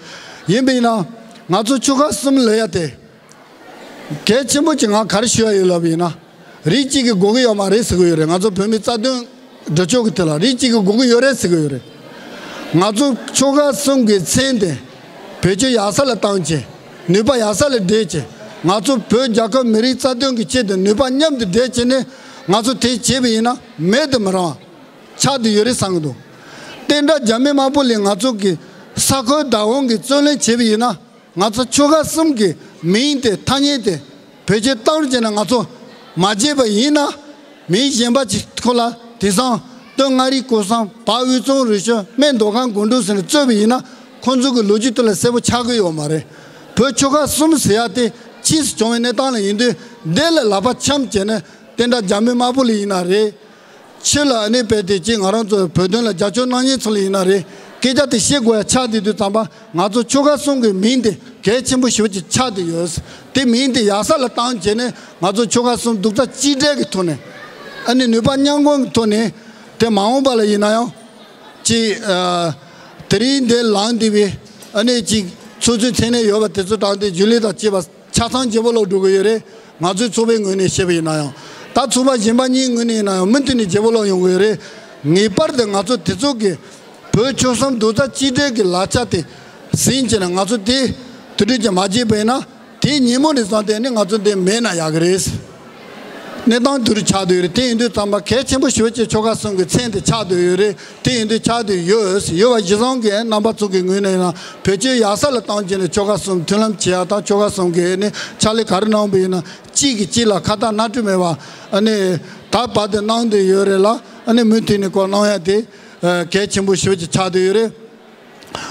ཡིན་པ་ཡིན་ན་ང་ཚོ་ཆོལ་ཁ་གསུམ་ལབ་ཡ་དེ། གལ་ཆེན་པོ་ཅིག་ང་ག་རེ་ཞུ་ཡ་ཡོད་ལབ་པ་ཡིན་ན། རིགས་གཅིག་གིས་དགོས་ཀྱི་ཡོད་མ་རེད་ཟེར་གྱི་ཡོད་རེད། ང་ཚོ་བོད་མི་རྩ་དོན་སྒྲུབ་ཕྱོགས་ཀྱི་དེ་ལ་རིགས་གཅིག་གིས་དགོས་ཀྱི་ཡོད་རེད་ཟེར་གྱི་ཡོད་རེད། ང་ཚོ་ཆོལ་ཁ་གསུམ་གྱི་མཚན་དེ་བེད་སྤྱོད་ཡག་ས་ལ་བཏང་བྱས། ནུས་པ་ཡག་ས་ལ་སྦྲེལ་བྱས། ང་ཚོ་བོད་རྒྱལ་ཁབ་མི་རིགས་རྩ་དོན་གྱི་ཆེད་དུ་ནུས་པ་མཉམ་དུ་སྦྲེལ་བྱས་ནས་ང་ཚོ་དེ་བྱས་པ་ཡིན་ན་མེད་དུ་མི་རུང་བ་ཆགས་བསྡད་ཡོད་རེད་བསམ་གྱི་འདུག་བསྟན་དགྲ་རྒྱ་མི་དམར་པོ་ལས་ང་ཚོ་གི་ས་ཁུལ་བདག་དབང་གི་རྩོད་ལེན་བྱས་པ་ཡིན་ན། ང་ཚོ་ཆོལ་ཁ་གསུམ་གྱི་མིང་དེ་ཐ་སྙད་དེ་བེད་སྤྱོད་བཏང་རུ་བྱས་ན་ང་ཚོ་མ་བརྗེད་པ་ཡིན་ན། མིང་གཞན་པ་ཅིག་ཁོ་ལ་དེང་སང་སྟོད་མངའ་རིས་སྐོར་གསུམ། བར་དབུས་གཙང་རུ་ཆུ། སྨད་མདོ་ཁམས་སྒང་དྲུག་ཟེར་ནས་རྩོད་པ་ཡིན་ན་ཁོང་ཚོ་གི་ལོ་རྒྱུས་དེ་ལ་གསལ་པོ་ཆགས་ཀྱི་ཡོད་མ་རེད། བོད་ཆོལ་ཁ་གསུམ་ཟེར་ཡ་དེ་ཕྱིས་སུ་བྱུང་བའི་གནས་སྟངས་ལ་ཡིན་དུས་འདི་ལ་ལག་པ་འཆང་བྱས་ནས་བསྟན་དགྲ་རྒྱ་མི་དམར་པོ་ལ་ཡིན་ན་རེད། ཕྱི་ལ་ཨ་ནི་དཔེ་དེ་ཅིག་ང་རང་ཚོ་བོད་དོན་ལ་རྒྱབ་སྐྱོར་གནང་མཁན་ཚོ་ལ་ཡིན་ན་རེད། སྐད་ཆ་དེ་བཤད་དགོས་ཡ་ཆགས་བསྡད་དུས་ཙམ་པ་ང་ཚོ་ཆོལ་ཁ་གསུམ་གྱི་མིང་དེ་གལ་ཆེན་པོ་ཞེ་པོ་ཅིག་ཆགས་བསྡད་ཡོད། དེ་མིང་དེ་ཡག་ས་ལ་བཏང་བྱས་ནས་ང་ཚོ་ཆོལ་ཁ་གསུམ་རྡོག་རྩ་གཅིག་སྒྲིལ་གྱི་ཐོག་ནས་ཨ་ནི་ནུས་པ་མཉམ་སྒོམ་གྱི་ཐོག་ནས་དེ་མ་འོངས་པ་ལ་ཡིན་ན་ཡང་ཅིག་ཨ་དེ་རིང་འདིར་ལངས་བསྡད་པའི་ཨ་ནི་ཅིག་ཚོགས་གཙོའི་མཚན་གནས་ཡོད་པ་དེ་ཚོ་དྲང་བདེན་རྒྱུན་ལས་དང་བཅས་པ། ཆ་ཚང་བརྗེ་པོ་ལོག་འགྲོ་གི་ཡོད་རེད། ང་ཚོའི་ཚོགས་པའི་ངོས་ནས་བཤད་པ་ཡིན་ན་ཡང་། ད་ཚོགས་པ་གཞན་པ་གཉིས་ངོས་ནས་ཡིན་ན་ཡང་མུ་མཐུད་ནས་བརྗེ་པོ་ལོག་ཡོང་གི་ཡོད་རེད། ངེས་པར་དུ་ང་ཚོ་དེ་ཚོ་གི་བོད་ཆོལ་གསུམ་རྡོག་རྩ་གཅིག་སྒྲིལ་གྱི་ལག་ཆ་དེ་ཟིན་བྱས་ན་ང་ཚོ་དེ་དུས་དྲན་གྱི་མ་བརྗེད་པ་ཡིན་ན་དེ་ཉིན་མོ་ནས་བཟུང་སྟེ་ནི་ང་ཚོ་འདི་མེད་ན་ཡག་གི་རེད། གནས་སྟངས་དེ་རུ་ཆགས་བསྡད་ཡོད་རེད། དེ་ཡིན་དུས་ཙམ་པ་གལ་ཆེན་པོ་ཞེ་པོ་ཅིག་ཆོལ་ཁ་གསུམ་གྱི་མཚན་དེ་ཆགས་བསྡད་ཡོད་རེད། དེ་ཡིན་དུས་ཆགས་བསྡད་ཡོད། ཡོད་པ་གཞི་བཟང་གི་རྣམ་པ་ཚོ་གི་ངོས་ནས་ཡིན་ན་བེད་སྤྱོད་ཡག་ས་ལ་བཏང་བྱས་ནས་ཆོལ་ཁ་གསུམ་མཐུན་ལམ་བྱེད་ཡག་དང་ཆོལ་ཁ་གསུམ་གི་ནི་ཕྱག་ལས་ག་རེ་གནང་བ་ཡིན་ན་གཅིག་གིས་གཅིག་ལ་ཁ་ཏ་སྣ་ཁྲུད་མེད་པ་ཨ་ནི་ད་བར་དུ་གནང་བསྡད་ཡོད་རེད་ལ། ཨ་ནི་མུ་མཐུད་ནས་སྐོར་གནང་ཡ་དེ་ ཨ་གལ་ཆེན་པོ་ཞེ་པོ་ཅིག་ཆགས་བསྡད་ཡོད་རེད།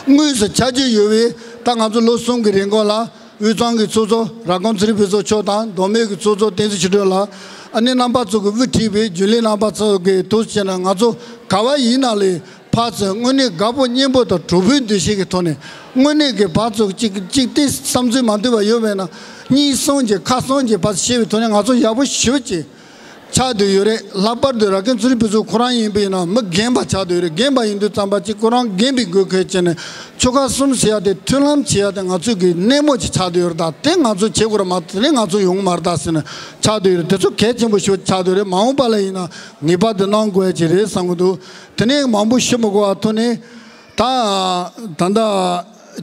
དངོས་སུ་ཆ་རྒྱུས་ཡོད་པའི་ད་ང་ཚོ་ལོ་གསུམ་གྱི་རིང་གོང་ལ་དབུས་གཙང་གི་ཚོགས་གཙོ་ར་སྐོང་ཚེ་རིང་ཕུན་ཚོགས་མཆོག་དང་། མདོ་སྨད་ཀྱི་ཚོགས་གཙོ་བསྟན་འཛིན་ཆོས་སྒྲོན་ལགས། ཨ་ནི་རྣམ་པ་ཚོ་གིས་དབུ་ཁྲིད་པའི་རྒྱུན་ལས་རྣམ་པ་ཚོ་གིས་འདུག་བྱས་ན། ང་ཚོ་ག་བ་ཡིན་ན་ལས་ཕར་ཚུར་དངོས་གནས་དགའ་པོ་སྙན་པོ་དང་གྲོགས་པོའི་འདུ་ཤེས་ཀྱི་ཐོག་ནས། དངོས་གནས་ཀྱི་ཕར་ཚུར་གཅིག་གཅིག་སྟེ་བསམ་ཚུལ་མ་མཐུན་པ་ཡོད་པས་ན། གཉིས་གསུམ་གྱིས་ཁ་གསུམ་གྱིས་ཕར་བཤད་པའི་ཐོག་ནས་ང་ཚོ་ཡག་པོ་ཞེ་པོ་ཅིག་ཆགས་བསྡད་ཡོད་རེད། ལྷག་པར་དུ་ར་སྐོང་ཚེ་རིང་ཕུན་ཚོགས་ཁོ་རང་ཡིན་པ་ཡིན་ན་མི་རྒན་པ་ཆགས་བསྡད་ཡོད་རེད། རྒན་པ་ཡིན་དུས་ཙམ་པ་ཅིག་ཁོ་རང་རྒན་པའི་དགོས་མཁོ་བྱས་ནས་ཆོལ་ཁ་གསུམ་ཟེར་ཡ་དེ་མཐུན་ལམ་བྱེད་ཡ་དེ་ང་ཚོའི་གི་སྣེ་མོ་ཅིག་ཆགས་བསྡད་ཡོད་རེད། ད་དེ་ང་ཚོ་བྱེད་དགོས་རེད་མ་གཏོགས་དེ་ནས་ང་ཚོ་ཡོང་གི་མ་རེད་ད་ཟེར་ནས་ཆགས་བསྡད་ཡོད་རེད། དེ་ཚོ་གལ་ཆེན་པོ་ཞེ་པོ་ཆགས་བསྡད་ཡོད་རེད། མ་འོངས་པ་ལ་ཡིན་ན་ངེས་པར་དུ་གནང་དགོས་ཡ་ཅིག་རེད་བསམ་གྱི་འདུག་དེ་ནས་མང་པོ་ཞུ་མི་དགོས་པ་ཐོག་ནས། ད་ད་ལྟ་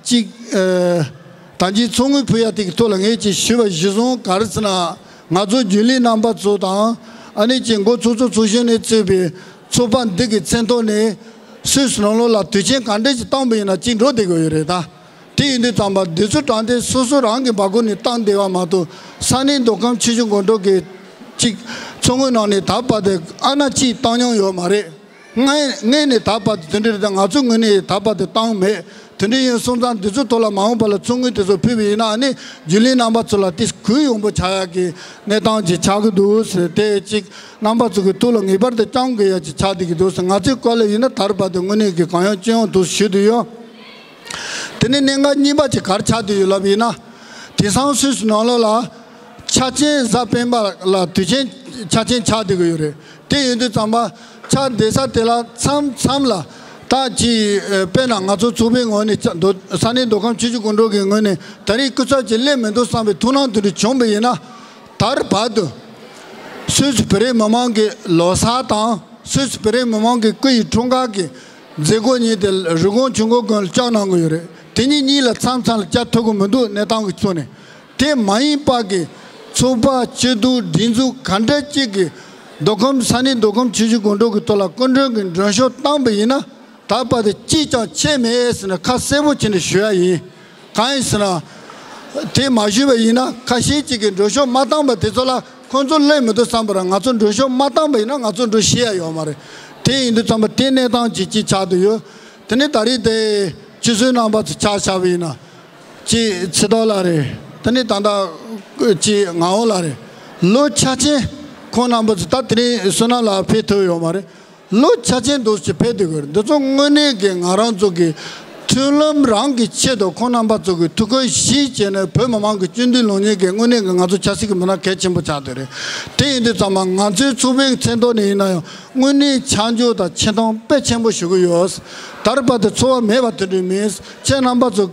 གཅིག་ཨ་ད་གིན་ཚོགས་དངུལ་ཕུལ་ཡ་དེ་གི་ཐོག་ལ་ངས་ཅིག་ཞུས་པ་གཞིར་བཟུང་ག་རེ་ཟེར་ན། ང་ཚོ་རྒྱུན་ལས་རྣམ་པ་ཚོ་དང་། ཨ་ནི་ཅིག་འགོ་ཚོགས་གཙོ་ཚོགས་གཞོན་ནས་གཙོས་པའི་ཚོགས་པ་འདི་གི་མཚན་ཐོག་ནས་སུད་སི་ནང་ལོགས་ལ་དུས་ཆེན་ག་འདྲ་ཞིག་བཏང་པ་ཡིན་ན་ཅིག་འགྲོ་བསྡད་དགོས་ཡོད་རེད་ད། དེ་ཡིན་དུས་ཙམ་པ་དུས་ཚོད་དྲངས་ཏེ་སོ་སོ་རང་གི་འབག་སྒོ་ནས་བཏང་བསྡད་པ་མ་གཏོགས། ས་གནས་མདོ་ཁམས་ཆུ་བཞི་སྒང་དྲུག་གི་ཅིག་ཚོགས་དངུལ་ནང་ནས་ད་བར་དུ་ཨ་ན་གཅིག་བཏང་མྱོང་ཡོད་མ་རེད། སྔ་སྔས་ནས་ད་བར་དུ་དེ་འདྲ་རེད། ད་ང་ཚོ་ངོས་ནས་ད་བར་དུ་བཏང་མེད། དེ་འདྲ་ཡིན་སོང་ཙང་འདི་ཚོའི་ཐོག་ལ་མ་འོངས་པ་ལ་ཚོགས་དངུལ་དེ་ཚོ་ཕུལ་བ་ཡིན་ན། ཨ་ནི་རྒྱུན་ལས་རྣམ་པ་ཚོ་ལ་དེ་གུ་ཡངས་པོ་ཆགས་ཡག་གི་གནས་སྟངས་ཅིག་ཆགས་ཀྱི་འདུག་ཟེར། དེ་གཅིག་རྣམ་པ་ཚོ་གི་ཐུགས་ལ་ངེས་པར་དུ་བཅངས་དགོས་ཡག་ཅིག་ཆགས་བསྡད་ཀྱི་འདུག་ཟེར། ང་ཚོའི་སྐོར་ལ་ཡིན་ན་ད་བར་དུ་དངོས་གནས་ཀྱི་གང་ཡོང་ཅི་ཡོང་འདུག་ཞུས་བསྡད་ཡོད། དེ་ནས་གནད་འགག་གཉིས་པ་ཅིག་ག་རེ་ཆགས་བསྡད་ཡོད་ལབ་ཡིན་ན། དེང་སང་སུད་སི་ནང་ལོགས་ལ་འཆར་ཅན་གཟའ་སྤེན་པ་ལ་དུས་ཆེན་འཆར་ཅན་ཆགས་བསྡད་ཀྱི་ཡོད་རེད། དེ་ཡིན་དུས་ཙམ་པ་འཆར་བསྡད་ས་དེ་ལ་མཚམས་མཚམས་ལ་ད་ཅིག་ཨ་དཔེར་ན་ང་ཚོ་ཚོགས་པའི་ངོས་ནས་ཆ་མདོ་ས་གནས་མདོ་ཁམས་ཆུ་བཞི་སྒང་དྲུག་གི་ངོས་ནས་ད་རེས་སྐུ་ཚབ་ཅིག་སླེབས་མི་འདུག་བསམ་པའི་ཐུགས་སྣང་དེ་འདྲ་བྱུང་བ་ཡིན་ན། ད་བར་དུ་སུད་སི་བོད་རིགས་མི་མང་གི་ལོ་གསར་དང་། སུད་སི་བོད་རིགས་མི་མང་གི་སྐུ་ཡི་འཁྲུངས་སྐར་གྱི་མཛད་སྒོ་གཉིས་དེ་རི་ཀོན་ཆུ་འགོ་དགོན་ལ་བཅར་གནང་གི་ཡོད་རེད། དེ་གཉིས་གཉིས་ལ་མཚམས་མཚམས་ལ་བཅར་ཐུབ་ཀྱི་མི་འདུག་གནས་སྟངས་ཀྱི་ཐོག་ནས། དེ་མ་ཡིན་པ་གི་ཚོགས་པ་སྐྱིད་སྡུག་སྒྲིག་འཛུགས་ག་འདྲ་ཅིག་གི་མདོ་ཁམས་ས་གནས་མདོ་ཁམས་ཆུ་བཞི་སྒང་དྲུག་གི་ཐོག་ལ་སྐུ་མགྲོན་གྱི་མགྲོན་ཤོག་བཏང་པ་ཡིན་ན། ད་བར་དུ་གཅིག་ཀྱང་ཆད་མེད་ཟེར་ནས་ཁ་གསལ་པོ་བྱས་ནས་ཞུ་ཡ་ཡིན། གང་ཡིན་ཟེར་ན། དེ་མ་ཞུས་པ་ཡིན་ན་ཁ་ཤས་ཅིག་གིས་མགྲོན་ཤོག་མ་བཏང་པ་དེ་ཚོ་ལ་ཁོང་ཚོ་སླེབས་མི་འདུག་བསམ་པ་རེད། ང་ཚོ་མགྲོན་ཤོག་མ་བཏང་པ་ཡིན་ན་ང་ཚོ་འགྲོ་ཤེས་ཡ་ཡོད་མ་རེད། དེ་ཡིན་དུས་ཙམ་པ་དེ་གནས་སྟངས་ཅིག་ཅིག་ཆགས་བསྡད་ཡོད། དེ་ནས་ད་རེས་དེ་སྤྱི་ཟུར་རྣམ་པ་ཚོ་ཆ་བཞག་པ་ཡིན་ན། ཅིག་ཚེ་ཐར་ལགས་རེད། དེ་ནས་ད་ལྟ་ཅིག་ངག་དབང་ལགས་རེད། ལོ་འཆར་ཅན་ཁོང་རྣམ་པ་ཚོ་ད་དེ་རིང་བསོད་ནམས་ལགས་ཕེབས་ཐུབ་ཡོད་མ་རེད། ལོ་འཆར་ཅན་འདུག་ཅེས་ཕེབས་བསྡད་ཀྱི་ཡོད་རེད། འདི་ཚོ་དངོས་གནས་ཀྱི་ང་རང་ཚོ་གི་མཐུན་ལམ་རང་གི་ཆེད་དུ་ཁོང་རྣམ་པ་ཚོ་གི་ཐུགས་ཁུར་བཞེས་བྱས་ནས་བོད་མི་མང་གི་སྐྱིད་སྡུག་ལོངས་སྤྱོད་ཀྱི་དངོས་གནས་ཀྱི་ང་ཚོ་ཆབ་སྲིད་ཀྱི་མི་སྣ་གལ་ཆེན་པོ་ཆགས་བསྡད་རེད། དེ་ཡིན་དུས་ཙམ་པ་ང་ཚོའི་ཚོགས་པའི་མཚན་ཐོག་ནས་ཡིན་ན་ཡང་དངོས་གནས་ཆ་འཇོག་དང་ཆེ་མཐོང་དཔེ་ཆེན་པོ་ཞུ་གི་ཡོད། ད་རེས་བར་དུ་ཚོར་བ་མེད་པ་དེ་འདྲ་མིན། ཁྱེད་རྣམ་པ་ཚོ་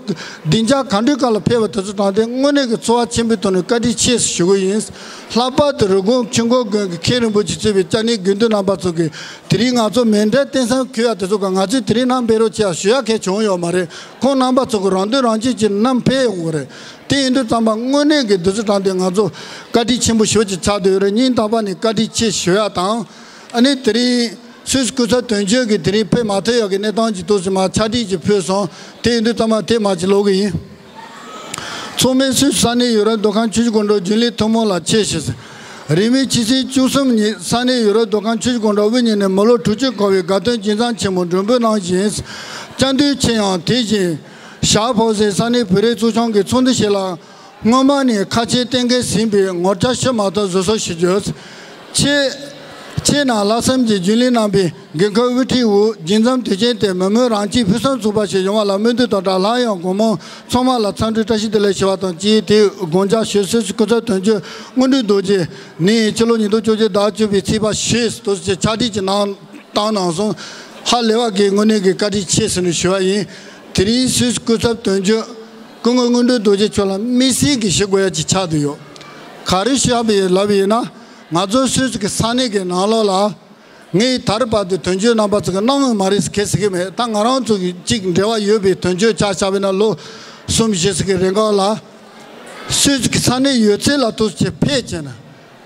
སྡིངས་ཆ་ག་འདྲའི་སྒང་ལ་ཕེབས་པ་དེ་ཚོ་དྲངས་ཏེ་དངོས་གནས་ཀྱི་ཚོར་བ་ཆེན་པོའི་ཐོག་ནས་བཀའ་དྲིན་ཆེ་ཞུ་གི་ཡིན། ལྷག་པར་དུ་རི་ཀོན་ཆུ་འགོ་དགོན་གྱི་མཁན་རིན་པོ་ཆེ་གཙོས་པའི་སྐྱབས་གནས་དགེ་འདུན་རྣམ་པ་ཚོ་གིས་དེ་རིང་ང་ཚོ་མཎྜལ་རྟེན་གསུམ་ཕུལ་ཡ་དེ་ཚོ་ག་ང་ཚོས་དེ་རིང་ནམ་ཕེབས་རོགས་བྱེད་ཡ་ཞུ་ཡ་གལ་བྱུང་ཡོད་མ་རེད། ཁོང་རྣམ་པ་ཚོ་གིས་རང་འདོད་རང་སྐྱོན་གྱིས་ནམ་ཕེབས་ཡོང་གི་རེད། དེ་ཡིན་དུས་ཙམ་པ་དངོས་གནས་ཀྱི་དུས་ཚོད་དྲངས་ཏེ་ང་ཚོ་བཀའ་དྲིན་ཆེན་པོ་ཞེ་པོ་ཅིག་ཆགས་བསྡད་ཡོད་རེད། སྙིང་ཐག་པ་ནས་བཀའ་དྲིན་ཆེ་ཞུ་ཡ་དང་། ཨ་ནི་དེ་རིང་སུད་སི་སྐུ་ཚབ་དོན་གཅོད་ཀྱིས་དེ་རིང་ཕེབས་མ་ཐུབ་ཡག་གི་གནས་སྟངས་ཅིག་འདུག་ཟེར་མར་ཕྱག་བྲིས་ཅིག་ཕུལ་སོང་། དེ་ཡིན་དུས་ཙམ་པ་དེ་མར་ཅིག་ཀློག་གི་ཡིན། ཚང་མས་སུད་སི་ས་གནས་ཡུ་རོབ་མདོ་ཁམས་ཆུ་བཞི་སྒང་དྲུག་རྒྱུན་ལས་ཐུན་མོང་ལ་ཆེད་ཞུ། རེས་མོས་ཕྱི་ཚེས་བཅུ་གསུམ་ཉིན་ས་གནས་ཡུ་རོབ་མདོ་ཁམས་ཆུ་བཞི་སྒང་དྲུག་དབུ་བརྙེས་ནས་མི་ལོ་དྲུག་ཅུ་འཁོར་བའི་དགའ་སྟོན་རྒྱུན་བསམ་ཆེན་མོ་མགྲོན་འབོད་གནང་ཞིང་། བཅར་འདོད་ཆེ་ཡང་དེ་བཞིན་ཞར་ཕོག་སའི་ས་གནས་བོད་རིགས་ཚོགས་ཆུང་གི་ཚོགས་འདུ་ཞིག་ལ་སྔོན་མ་ནས་ཁ་ཆེ་གཏན་འཁེལ་ཟིན་པའི་ངོ་བཅར་ཞུ་མ་ཐུབ་གཟབ་གཟབ་ཞུ་རྒྱུ། ཆེད་ཆེད་གནང་ལྷག་བསམ་གྱིས་རྒྱུན་ལས་རྣམ་པས་འགན་ཁུར་དབུ་ཁྲིད་འོག་རྒྱུན་འབྱམས་དུས་ཆེན་དེ་མི་མོས་རང་གཅེས་ཕུན་སུམ་ཚོགས་པ་ཞིག་ཡོང་བ་ལ་སྨོན་འདུན་དང་སྦྲགས། སླར་ཡང་དགོང་མོ་ཚང་མ་ལ་འཚམས་འདྲི་བཀྲ་ཤིས་བདེ་ལེགས་ཞུ་བ་དང་བཅས་དེའི་དགོངས་འཇགས་ཞུ། སུད་སི་སྐུ་ཚབ་དོན་གཅོད་མངོན་སྤྲུལ་རྡོ་རྗེ་ནས་ཕྱི་ལོ་ཉིས་སྟོང་བཅོ་བརྒྱད་ཟླ་བཅུ་པའི་ཚེས་པ་བཞི་དུས་ཚོད་ཕྱག་བྲིས་ཀྱི་གནང་བཏང་གནང་སོང་། ཧ་ལས་པ་གི་དངོས་གནས་ཀྱི་བཀའ་དྲིན་ཆེ་ཟེར་ནས་ཞུ་བ་ཡིན། དེ་རིང་སུད་སི་སྐུ་ཚབ་དོན་གཅོད་སྐུ་ངོ་མངོན་སྤྲུལ་རྡོ་རྗེ་མཆོག་ལ་དམིགས་བསལ་གྱི་ཞུ་དགོས་ཡ་ཅིག་ཆགས་བསྡད་ཡོད། ག་རེ་ཞུ་ཡ་ལབ་ཡིན་ན། ང་ཚོ་སུད་སི་གི་ས་གནས་ཀྱི་ནང་ལོགས་ལ། ངས་ད་རེས་བར་དུ་དོན་གཅོད་རྣམ་པ་ཚོ་གིས་གནང་ཡོད་མ་རེད་ཟེར་གང་ཟེར་གི་མེད། ད་ང་རང་ཚོ་གི་གཅིག་འབྲེལ་བ་ཡོད་པའི་དོན་གཅོད་ཆ་བཞག་པ་ཡིན་ན་ལོ་གསུམ་བཞི་ཙམ་གྱི་རིང་ག་ལ། སུད་སི་གི་ས་གནས་ཡོད་ཚད་ལ་འདུག་སེ་ཕེབས་བྱས་ན།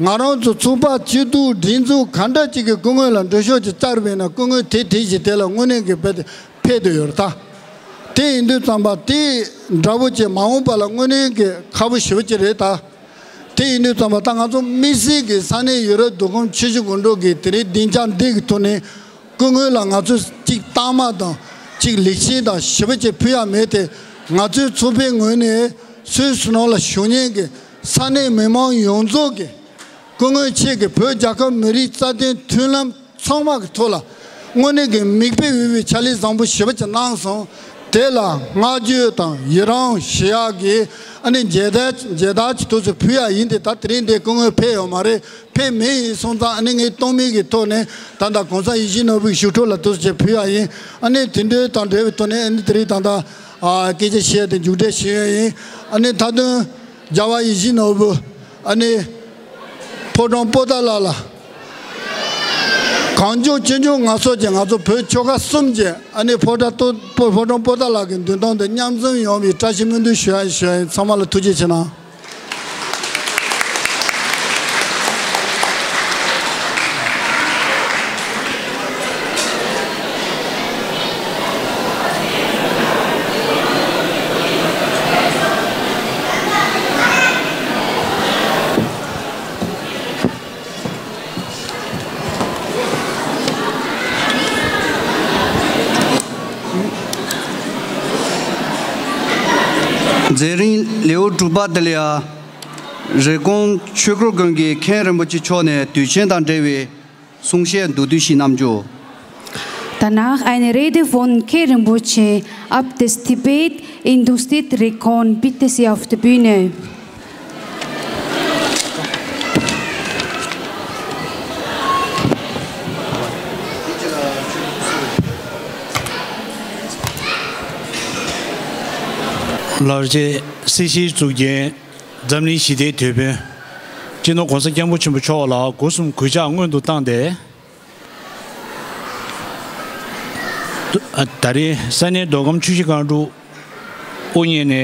ང་རང་ཚོ་ཚོགས་པ་སྐྱིད་སྡུག་སྒྲིག་འཛུགས་ག་འདྲ་ཅིག་གི་སྐུ་ངོ་ལ་མགྲོན་ཤོག་ཅིག་བསྐྱལ་བ་ཡིན་ན། སྐུ་ངོ་དེ་དེ་བཞིན་དེ་ལ་དངོས་གནས་ཀྱི་དཔེ་དེ་ཕེབས་བསྡད་ཡོད་རེད་ད། དེ་ཡིན་དུས་ཙམ་པ་དེ་འདྲ་བོ་ཅིག་མ་འོངས་པ་ལ་དངོས་གནས་ཀྱི་ཁག་པོ་ཞེ་པོ་ཅིག་རེད་ད། དེ་ཡིན་དུས་ཙམ་པ་ད་ང་ཚོ་དམིགས་བསལ་གྱི་ས་གནས་ཡུ་རོབ་མདོ་ཁམས་ཆུ་བཞི་སྒང་དྲུག་གི་དེ་རིང་སྡིངས་ཆ་འདི་གི་ཐོག་ནས། སྐུ་ངོ་ལ་ང་ཚོས་གཅིག་རྟགས་མ་དང་གཅིག་ལེགས་བཤད་དང་ཞིབ་པ་ཅིག་ཕུལ་ཡ་མེད་དེ། ང་ཚོའི་ཚོགས་པའི་ངོས་ནས་སུད་སི་ནང་ལ་བཞུགས་མཁན་གྱི་ས་གནས་མི་མང་ཡོངས་རྫོགས་ཀྱིས་སྐུ་ངོ་ཁྱེད་ཀྱིས་བོད་རྒྱལ་ཁབ་མི་རིགས་རྩ་དོན་མཐུན་ལམ་ཚང་མ་གི་ཐོག་ལ་དངོས་གནས་ཀྱི་མིག་དཔེ་འོས་པའི་ཕྱག་ལས་བཟང་པོ་ཞེ་པོ་ཅིག་གནང་སོང་། དེ་ལ་བསྔགས་བརྗོད་དང་ཡི་རང་ཞུ་ཡག་གི་ཨ་ནི་མཇལ་དར་མཇལ་དར་གྱི་ཐོག་ཚུར་ཕུལ་ཡག་ཡིན་ཏེ། ད་དེ་རིང་འདིར་སྐུ་ངོ་ཕེབས་ཡོད་མ་རེད། ཕེབས་མེད་ཡིན་སོང་ཙང་ཨ་ནི་ངས་སྟོང་མིན་གྱི་ཐོག་ནས་ད་ལྟ་གོང་ས་ཡིད་བཞིན་ནོར་བུའི་ཞུ་གཏུག་ལ་ཐུགས་རྗེ་ཆེ་ཕུལ་ཡག་ཡིན། ཨ་ནི་དེ་འདྲ་དང་འབྲེལ་བའི་ཐོག་ནས་ཨ་ནི་དེ་རིང་ད་ལྟ་ཨ་སྐད་ཆ་བཤད་དེ་མཇུག་སྒྲིལ་ཞུ་ཡག་ཡིན། ཨ་ནི་མཐའ་དོན་རྒྱལ་བ་ཡིད་བཞིན་ནོར་བུ་ཨ་ནི་ཕོ་བྲང་པོ་ཏཱ་ལ་ལ་གངས་ལྗོངས་སྤྱི་འབྱོར་ངལ་གསོ་ཅན་ང་ཚོ་བོད་ཆོལ་ཁ་གསུམ་གྱི་ཨ་ནི་ཕོ་བྲང་ཏོ་ཕོ་ཕོ་བྲང་པོ་ཏཱ་ལ་གི་མདུན་ཐང་དུ་མཉམ་འཛོམས་ཡོང་བའི་བཀྲ་ཤིས་སྨོན་འདུན་ཞུ་ཡག་ཞུ་ཡག་ཡིན། ཚང་མ་ལ་ཐུགས་རྗེ་ཆེ་གནང་། མཛད་རིམ་ལེའུ་དྲུག་པ་དེ་ལ་ཡ། རེབ་གོང་ཆོས་འཁོར་དགོན་གྱི་མཁན་རིན་པོ་ཆེ་མཆོག་ནས་དུས་ཆེན་དང་འབྲེལ་བའི་གསུང་བཤད་མདོར་བསྡུས་ཤིག་གནང་རྒྱུ། Danach eine Rede von Mkhe Rinpoche ab das Tibet in Dusit Rekon. Bitte sehr auf der Bühne. ལགས་རྗེ། སྲིད་ཞིའི་གཙུག་རྒྱན། འཛམ་གླིང་ཞི་བདེའི་དེད་དཔོན། སྤྱི་ནོར་༸གོང་ས་༸སྐྱབས་མགོན་ཆེན་པོ་མཆོག་ལ་སྒོ་གསུམ་གུས་ཕྱག་སྔོན་དུ་བཏང་སྟེ། ད་རེས་ས་གནས་མདོ་ཁམས་ཆུ་བཞི་སྒང་དྲུག་དབུ་བརྙེས་ནས་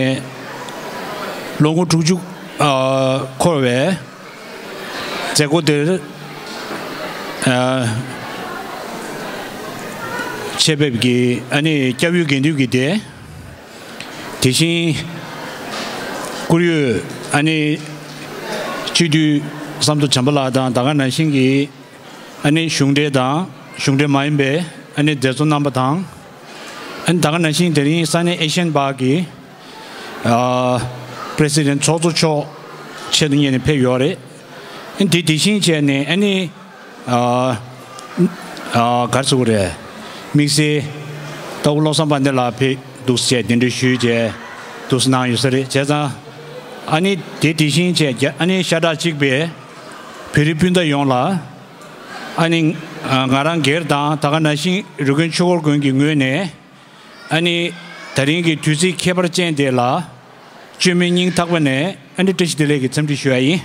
ལོ་ངོ་དྲུག་ཅུ་འཁོར་བའི་མཛད་སྒོ་འདིར་ཆེད་ཕེབས་ཀྱིས་ཨ་ནི་སྐྱབས་ཡུལ་དགེ་འདུན་གྱི་སྡེ། དེ་བཞིན་བཀུར་འོས་ཨ་ནི་སྤྱི་འཐུས་བསམ་གྲུབ་བྱམས་པ་ལགས་དང་ད་ག་ནང་བཞིན་གྱི་ཨ་ནི་གཞུང་འབྲེལ་དང་གཞུང་འབྲེལ་མ་ཡིན་པའི་ཨ་ནི་མཛད་གཙོ་རྣམ་པ་དང་། ཨ་ནི་ད་ག་ནང་བཞིན་དེ་རིང་ས་གནས་ཨེ་ཤན་པཱག་གི་ཨ་པྲེ་སི་ཌེན་ཊི་ཚོགས་གཙོ་མཆོག་ཆེད་དུ་གཉེར་ནས་ཕེབས་ཡོད་རེད། ཨ་ནི་དེ་དེ་བཞིན་བྱས་ནས་ཨ་ནི། ཨ་ཨ་ག་རེ་ཟེར་དགོས་རེད། དམིགས་བསལ་ལྟ་བུ་བློ་བཟང་དཔལ་ལྡན་ལགས་ཕེབས་འདུག་ཟེར་གདན་འདྲེན་ཞུས་བྱས་འདུག་གནང་ཡོད་ས་རེད། བྱས་ཙང་ཨ་ནི་དེ་དེ་བཞིན་བྱས་རྒྱ་ཨ་ནི་ཤ་ཁྲག་གཅིག་པའི་བོད་རིགས་སྤུན་ཟླ་ཡོངས་ལ་ཨ་ནི་ང་རང་སྒེར་དང་ད་ག་ནང་བཞིན་རི་ཀོན་ཆོས་འཁོར་དགོན་གྱི་ངོས་ནས། ཨ་ནི་དེ་རིང་གི་དུས་ཚིགས་ཁྱད་པར་ཅན་དེ་ལ་བཅོས་མིན་སྙིང་ཐག་པ་ནས་ཨ་ནི་བཀྲ་ཤིས་བདེ་ལེགས་ཀྱི་འཚམས་འདྲི་ཞུ་ཡ་ཡིན།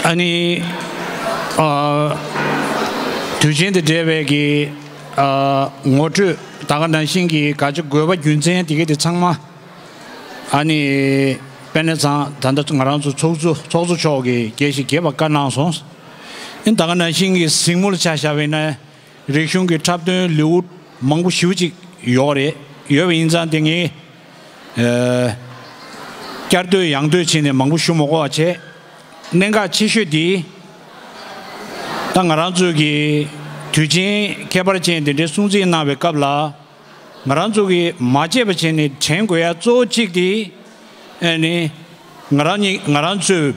ཨ་ནི་ཨ་དུས་ཆེན་དང་འབྲེལ་བའི་གི་ཨ་ངོ་སྤྲོད་ད་ག་ནང་བཞིན་གྱི་ག་ཅི་དགོས་པ་རྒྱུ་མཚན་དེ་གའི་དེ་ཚང་མ། ཨ་ནི་དཔེར་ན་ཚང་ད་ལྟ་ང་རང་ཚོ་ཚོགས་གཙོ་ཚོགས་གཙོ་མཆོག་གིས་རྒྱས་ཤིང་རྒྱས་པར་བཀའ་གནང་སོང་། ཨ་ནི་ད་ག་ནང་བཞིན་གྱི་གཟིགས་མོ་ལ་ཆ་བཞག་པ་ཡིན་ན་རིག་གཞུང་གི་འཁྲབ་སྟོན་ལེའུ་མང་པོ་ཞེ་པོ་ཅིག་ཡོད་རེད། ཡོད་པ་ཡིན་ཙང་དེ་ངས་ཨ་བསྐྱར་ཟློས་ཡང་ཟློས་བྱས་ནས་མང་པོ་ཞུ་མ་དགོས་པ་བྱས། གནད་འགག་ཆེ་ཤོས་དེ་ད་ང་རང་ཚོ་གི་དུས་ཆེན་ཁྱད་པར་ཅན་དེ་འདྲའི་སྲུང་བརྩི་གནང་བའི་སྐབས་ལ། ང་རང་ཚོ་གིས་མ་བརྗེད་པ་བྱས་ནས་དྲན་དགོས་ཡ་གཙོ་བོ་གཅིག་དེ་ཨ་ནི་ང་རང་ཉིད་ང་རང་ཚོའི་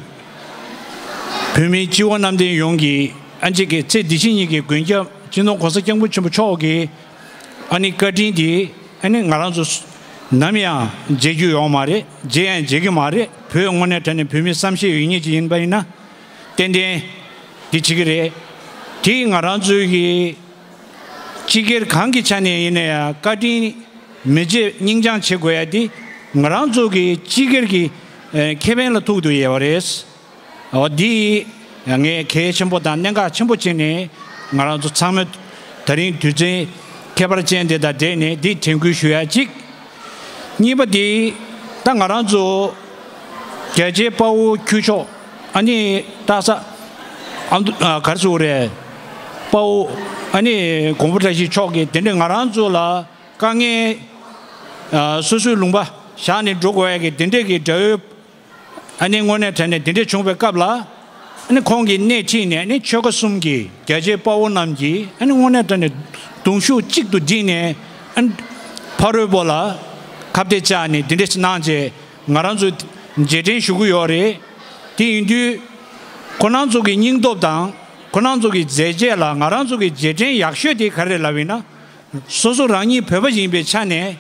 བོད་མིའི་སྤྱི་བོ་གནམ་བསྟན་ཡོངས་ཀྱི་ཨ་ཅེ་གི་ཚེ་འདི་ཕྱི་གཉིས་ཀྱི་མགོན་སྐྱབས་སྤྱི་ནོར་༸གོང་ས་༸སྐྱབས་མགོན་ཆེན་པོ་མཆོག་གི་ཨ་ནི་བཀའ་དྲིན་དེ་ཨ་ནི་ང་རང་ཚོ་ནམ་ཡང་བརྗེད་རྒྱུ་ཡོད་མ་རེད། བརྗེད་ཡང་བརྗེད་ཀྱི་མ་རེད། བོད་དངོས་གནས་དྲང་གནས་བོད་མི་བསམ་ཤེས་ཡོད་མཁན་ཅིག་ཡིན་པ་ཡིན་ན་ཏན་ཏན་འདི་བྱེད་ཀྱི་རེད། དེ་ང་རང་ཚོའི་གི་སྤྱི་སྒེར་གང་གི་ཆ་ནས་ཡིན་ན་ཡང་བཀའ་དྲིན་མི་བརྗེད་སྙིང་བཅངས་བྱེད་དགོས་ཡ་དེ་ང་རང་ཚོ་གི་སྤྱི་སྒེར་གྱི་ཨ་ཁེ་ཕན་ལ་ཐུག་འདུག་ཡོད་པ་རེད། འོ་འདི་ངས་གལ་ཆེན་པོ་དང་གནད་འགག་ཆེན་པོ་བྱས་ནས་ང་རང་ཚོ་ཚང་མས་ད་རིང་དུས་ཆེན་ཁྱད་པར་ཅན་དེ་དང་འབྲེལ་ནས་འདི་དྲན་སྐུལ་ཞུ་ཡ་གཅིག་གཉིས་པ་དེ་ད་ང་རང་ཚོ་རྒྱལ་གཅེས་དཔའ་བོ་ཁྱུ་མཆོག་ཨ་ནི་སྟག་ཚང་ཨ་མདོ་ཨ་ག་རེ་ཟེར་དགོས་རེད། དཔའ་བོ་ཨ་ནི་མགོན་པོ་བཀྲ་ཤིས་མཆོག་གིས་དེ་འདྲའི་ང་རང་ཚོ་ལ་དཀའ་ངལ་ཨ་སོ་སོའི་ལུང་པ་བཞག་ནས་འགྲོ་དགོས་ཡ་གི་དེ་འདྲའི་གི་དགྲ་བོའི་ ཨ་ནི་དངོས་གནས་དྲང་གནས་དེ་འདྲས་བྱུང་བའི་སྐབས་ལ། ཨ་ནི་ཁོང་གིས་སྣེ་ཁྲིད་ནས་ཨ་ནི་ཆོལ་ཁ་གསུམ་གྱི་རྒྱ་ཆེའི་དཔའ་བོ་རྣམས་ཀྱིས་ཨ་ནི་དངོས་གནས་དྲང་གནས་གདུང་ཤུགས་གཅིག་ཏུ་བསྒྲིལ་ནས། ཨ་ནི་ཕ་རོལ་པོ་ལ་ཁ་གཏད་བཅག་ནས་དེ་འདྲས་གནང་བྱས་ང་རང་ཚོ་རྗེས་དྲན་ཞུ་གི་ཡོད་རེད། དེ་ཡིན་དུས་ཁོ་རང་ཚོ་གི་སྙིང་སྟོབས་དང་ཁོ་རང་ཚོ་གི་མཛད་རྗེས་ལ་ང་རང་ཚོ་གི་རྗེས་དྲན་ཡག་ཤོས་དེ་ག་རེ་ལབ་ཡིན་ན། སོ་སོ་རང་ཉིད་བོད་པ་ཡིན་པའི་ཆ་ནས་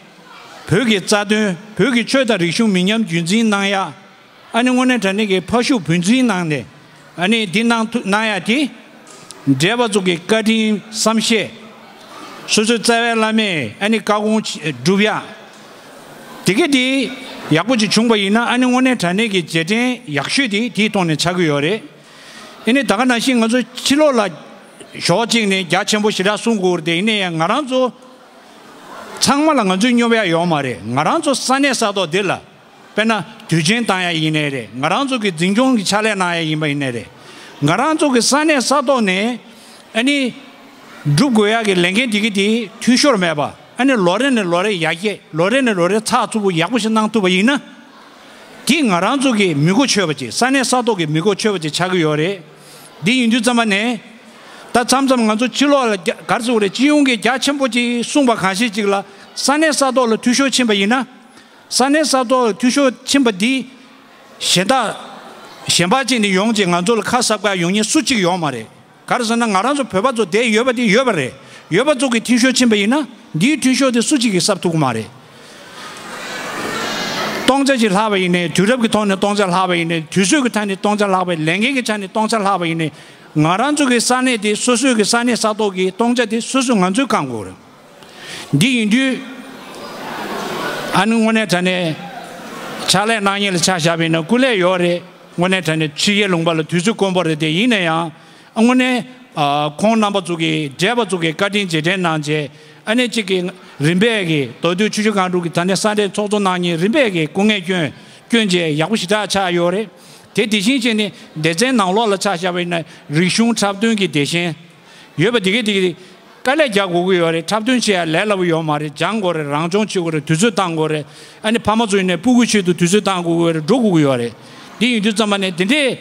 བོད་ཀྱི་རྩ་དོན། བོད་ཀྱི་ཆོས་དང་རིག་གཞུང་མི་ཉམས་རྒྱུན་འཛིན་གནང་ཡ། ཨ་ནི་དངོས་གནས་དྲང་གནས་ཀྱི་ཕ་ཤུགས་བུ་འཛིན་གནང་ནས། ཨ་ནི་འདི་གནང་ཐུབ་གནང་ཡ་དེ། བགྲེས་པ་ཚོ་གི་བཀའ་དྲིན་བསམ་ཤེས། སོ་སོའི་རྩ་བའི་བླ་མས་ཨ་ནི་བཀའ་དགོངས་སྒྲུབ་ཡ། དེ་ག་དེ་ཡག་པོ་ཅིག་བྱུང་པ་ཡིན་ན་ཨ་ནི་དངོས་གནས་དྲང་གནས་ཀྱི་རྗེས་དྲན་ཡག་ཤོས་དེ་དེའི་ཐོག་ནས་ཆགས་ཀྱི་ཡོད་རེད། ཨ་ནི་ད་ག་ནང་བཞིན་ང་ཚོ་ཕྱི་ལོགས་ལ་ཞོགས་གཅིག་ནས་རྒྱ་ཆེན་པོ་ཞེ་དྲག་གསུང་དགོས་རེད་དེ། ཡིན་ན་ཡང་ང་རང་ཚོ་ཚང་མ་ལ་ང་ཚོའི་སྙོབ་ཡ་ཡོད་མ་རེད། ང་རང་ཚོ་ས་གནས་ས་ཐོག་འདི་ལ། དཔེར་ན་དུས་ཆེན་བཏང་ཡ་ཡིན་ནའི་རེད། ང་རང་ཚོ་གི་འཛིན་སྐྱོང་གི་ཕྱག་ལས་གནང་ཡ་ཡིན་པ་ཡིན་ནའི་རེད། ང་རང་ཚོ་གི་ས་གནས་ས་ཐོག་ནས་ཨ་ནི་སྒྲུབ་དགོས་ཡ་གི་ལས་འགན་དེ་གི་དེ་འཐུས་ཤོར་མེད་པ། ཨ་ནི་ལོ་རེ་ནས་ལོ་རེ་ཡར་རྒྱས། ལོ་རེ་ནས་ལོ་རེ་ཚགས་ཚུད་པོ་ཡག་པོ་ཞིག་གནང་ཐུབ་པ་ཡིན་ན། དེ་ང་རང་ཚོ་གི་མི་གོ་ཆོད་པ་ཅིག་ས་གནས་ས་ཐོག་གི་མི་གོ་ཆོད་པ་ཅིག་ཆགས་ཀྱི་ཡོད་རེད། འདི་ཡིན་དུས་ཙམ་པ་ནས། ད་མཚམས་མཚམས་ང་ཚོ་ཕྱི་ལོགས་ལ་རྒྱ་ག་རེ་ཟེར་དགོས་རེད། སྤྱི་ཡོངས་ཀྱི་རྒྱ་ཆེན་པོ་ཅིག་གསུངས་པ་གང་ཞིག་ཅིག་ལ་ས་གནས་ས་ཐོག་ལ་འཐུས་ཤོར་ཕྱིན་པ་ཡིན་ན། ས་གནས་ས་ཐོག་ལ་འཐུས་ཤོར་ཕྱིན་པ་འདི་གཞན་དག་གཞན་པ་ཅིག་ནས་ཡོང་བྱས་ང་ཚོ་ལ་ཁ་གསབ་ག་ཡོང་མཁན་སུ་གཅིག་ཡོད་མ་རེད། ག་རེ་ཟེར་ན་ང་རང་ཚོ་བོད་པ་ཚོ་བསྡད་ཡོད་པ་དེ་ཡོད་པ་རེད། ཡོད་པ་ཚོ་གི་འཐུས་ཤོར་ཕྱིན་པ་ཡིན་ན་འདིའི་འཐུས་ཤོར་དེ་སུ་གཅིག་གིས་གསབ་ཐུབ་ཀྱི་མ་རེད། སྟོང་ཆ་ཅིག་ལྷག་པ་ཡིན་ནའི། དུས་རབས་ཀྱི་ཐོག་ནས་སྟོང་ཆ་ལྷག་པ་ཡིན་ནའི། དུས་ཚོད་ཀྱི་ཐད་ནས་སྟོང་ཆ་ལྷག་པ། ལས་འགན་གྱི་ཆ་ནས་སྟོང་ཆ་ལྷག་པ་ཡིན་ནའི། ང་རང་ཚོ་གི་ས་གནས་དེ་སོ་སོའི་གི་ས་གནས་ས་ཐོག་གི་སྟོང་ཆ་དེ་སོ་སོ་ང་ཚོས་བསྐང་དགོས་རེད། འདི་ཡིན་དུས། ཨ་ནི་དངོས་གནས་དྲང་གནས་ཕྱག་ལས་གནང་མཁན་ལ་ཆ་བཞག་པ་ཡིན་ན་སྐུ་ལས་ཡོད་རེད། དངོས་གནས་དྲང་གནས་ཕྱི་རྒྱལ་ལུང་པ་ལ་དུས་ཚོད་དཀོན་པོ་རེད་དེ། ཡིན་ན་ཡང་ཨ་དངོས་གནས་ཨ་ཁོང་རྣམ་པ་ཚོ་གི་བགྲེས་པ་ཚོ་གི་བཀའ་དྲིན་རྗེས་དྲན་གནང་བྱས། ཨ་ནི་གཅིག་གི་རིམ་པས་ཀྱི་མདོ་སྟོད་ཆུ་བཞི་སྒང་དྲུག་གི་ད་ལྟའི་ས་གནས་ཚོགས་གཙོ་གནང་མཁན་རིམ་པས་ཀྱི་སྐུ་ངལ་བསྐྱོན་བསྐྱོན་བྱས་ཡག་པོ་ཞེ་དྲག་ཆགས་ཡོད་རེད། དེ་དེ་བཞིན་བྱས་ནས་སྡེ་ཚན་ནང་ལོགས་ལ་ཆ་བཞག་པ་ཡིན་ན་རིག་གཞུང་འཁྲབ་སྟོན་གྱི་སྡེ་ཚན་ཡོད་པ་དེ་གས་དེ་གས་དཀའ་ལས་རྒྱག་དགོས་ཀྱི་ཡོད་རེད། འཁྲབ་སྟོན་བྱེད་ཡ་ལས་སླ་པོ་ཡོད་མ་རེད། སྦྱང་དགོས་རེད། རང་སྦྱོང་བྱེད་དགོས་རེད། དུས་ཚོད་བཏང་དགོས་རེད། ཨ་ནི་ཕ་མ་ཚོ་ཡིན་ནའི་སྤུ་གུའི་ཆེད་དུ་དུས་ཚོད་བཏང་དགོས་ཀྱི་ཡོད་རེད། འགྲོ་དགོས་ཀྱི་ཡོད་རེད། འདི་ཡིན་དུས་ཙམ་པ་ནས་དེ་འདྲས་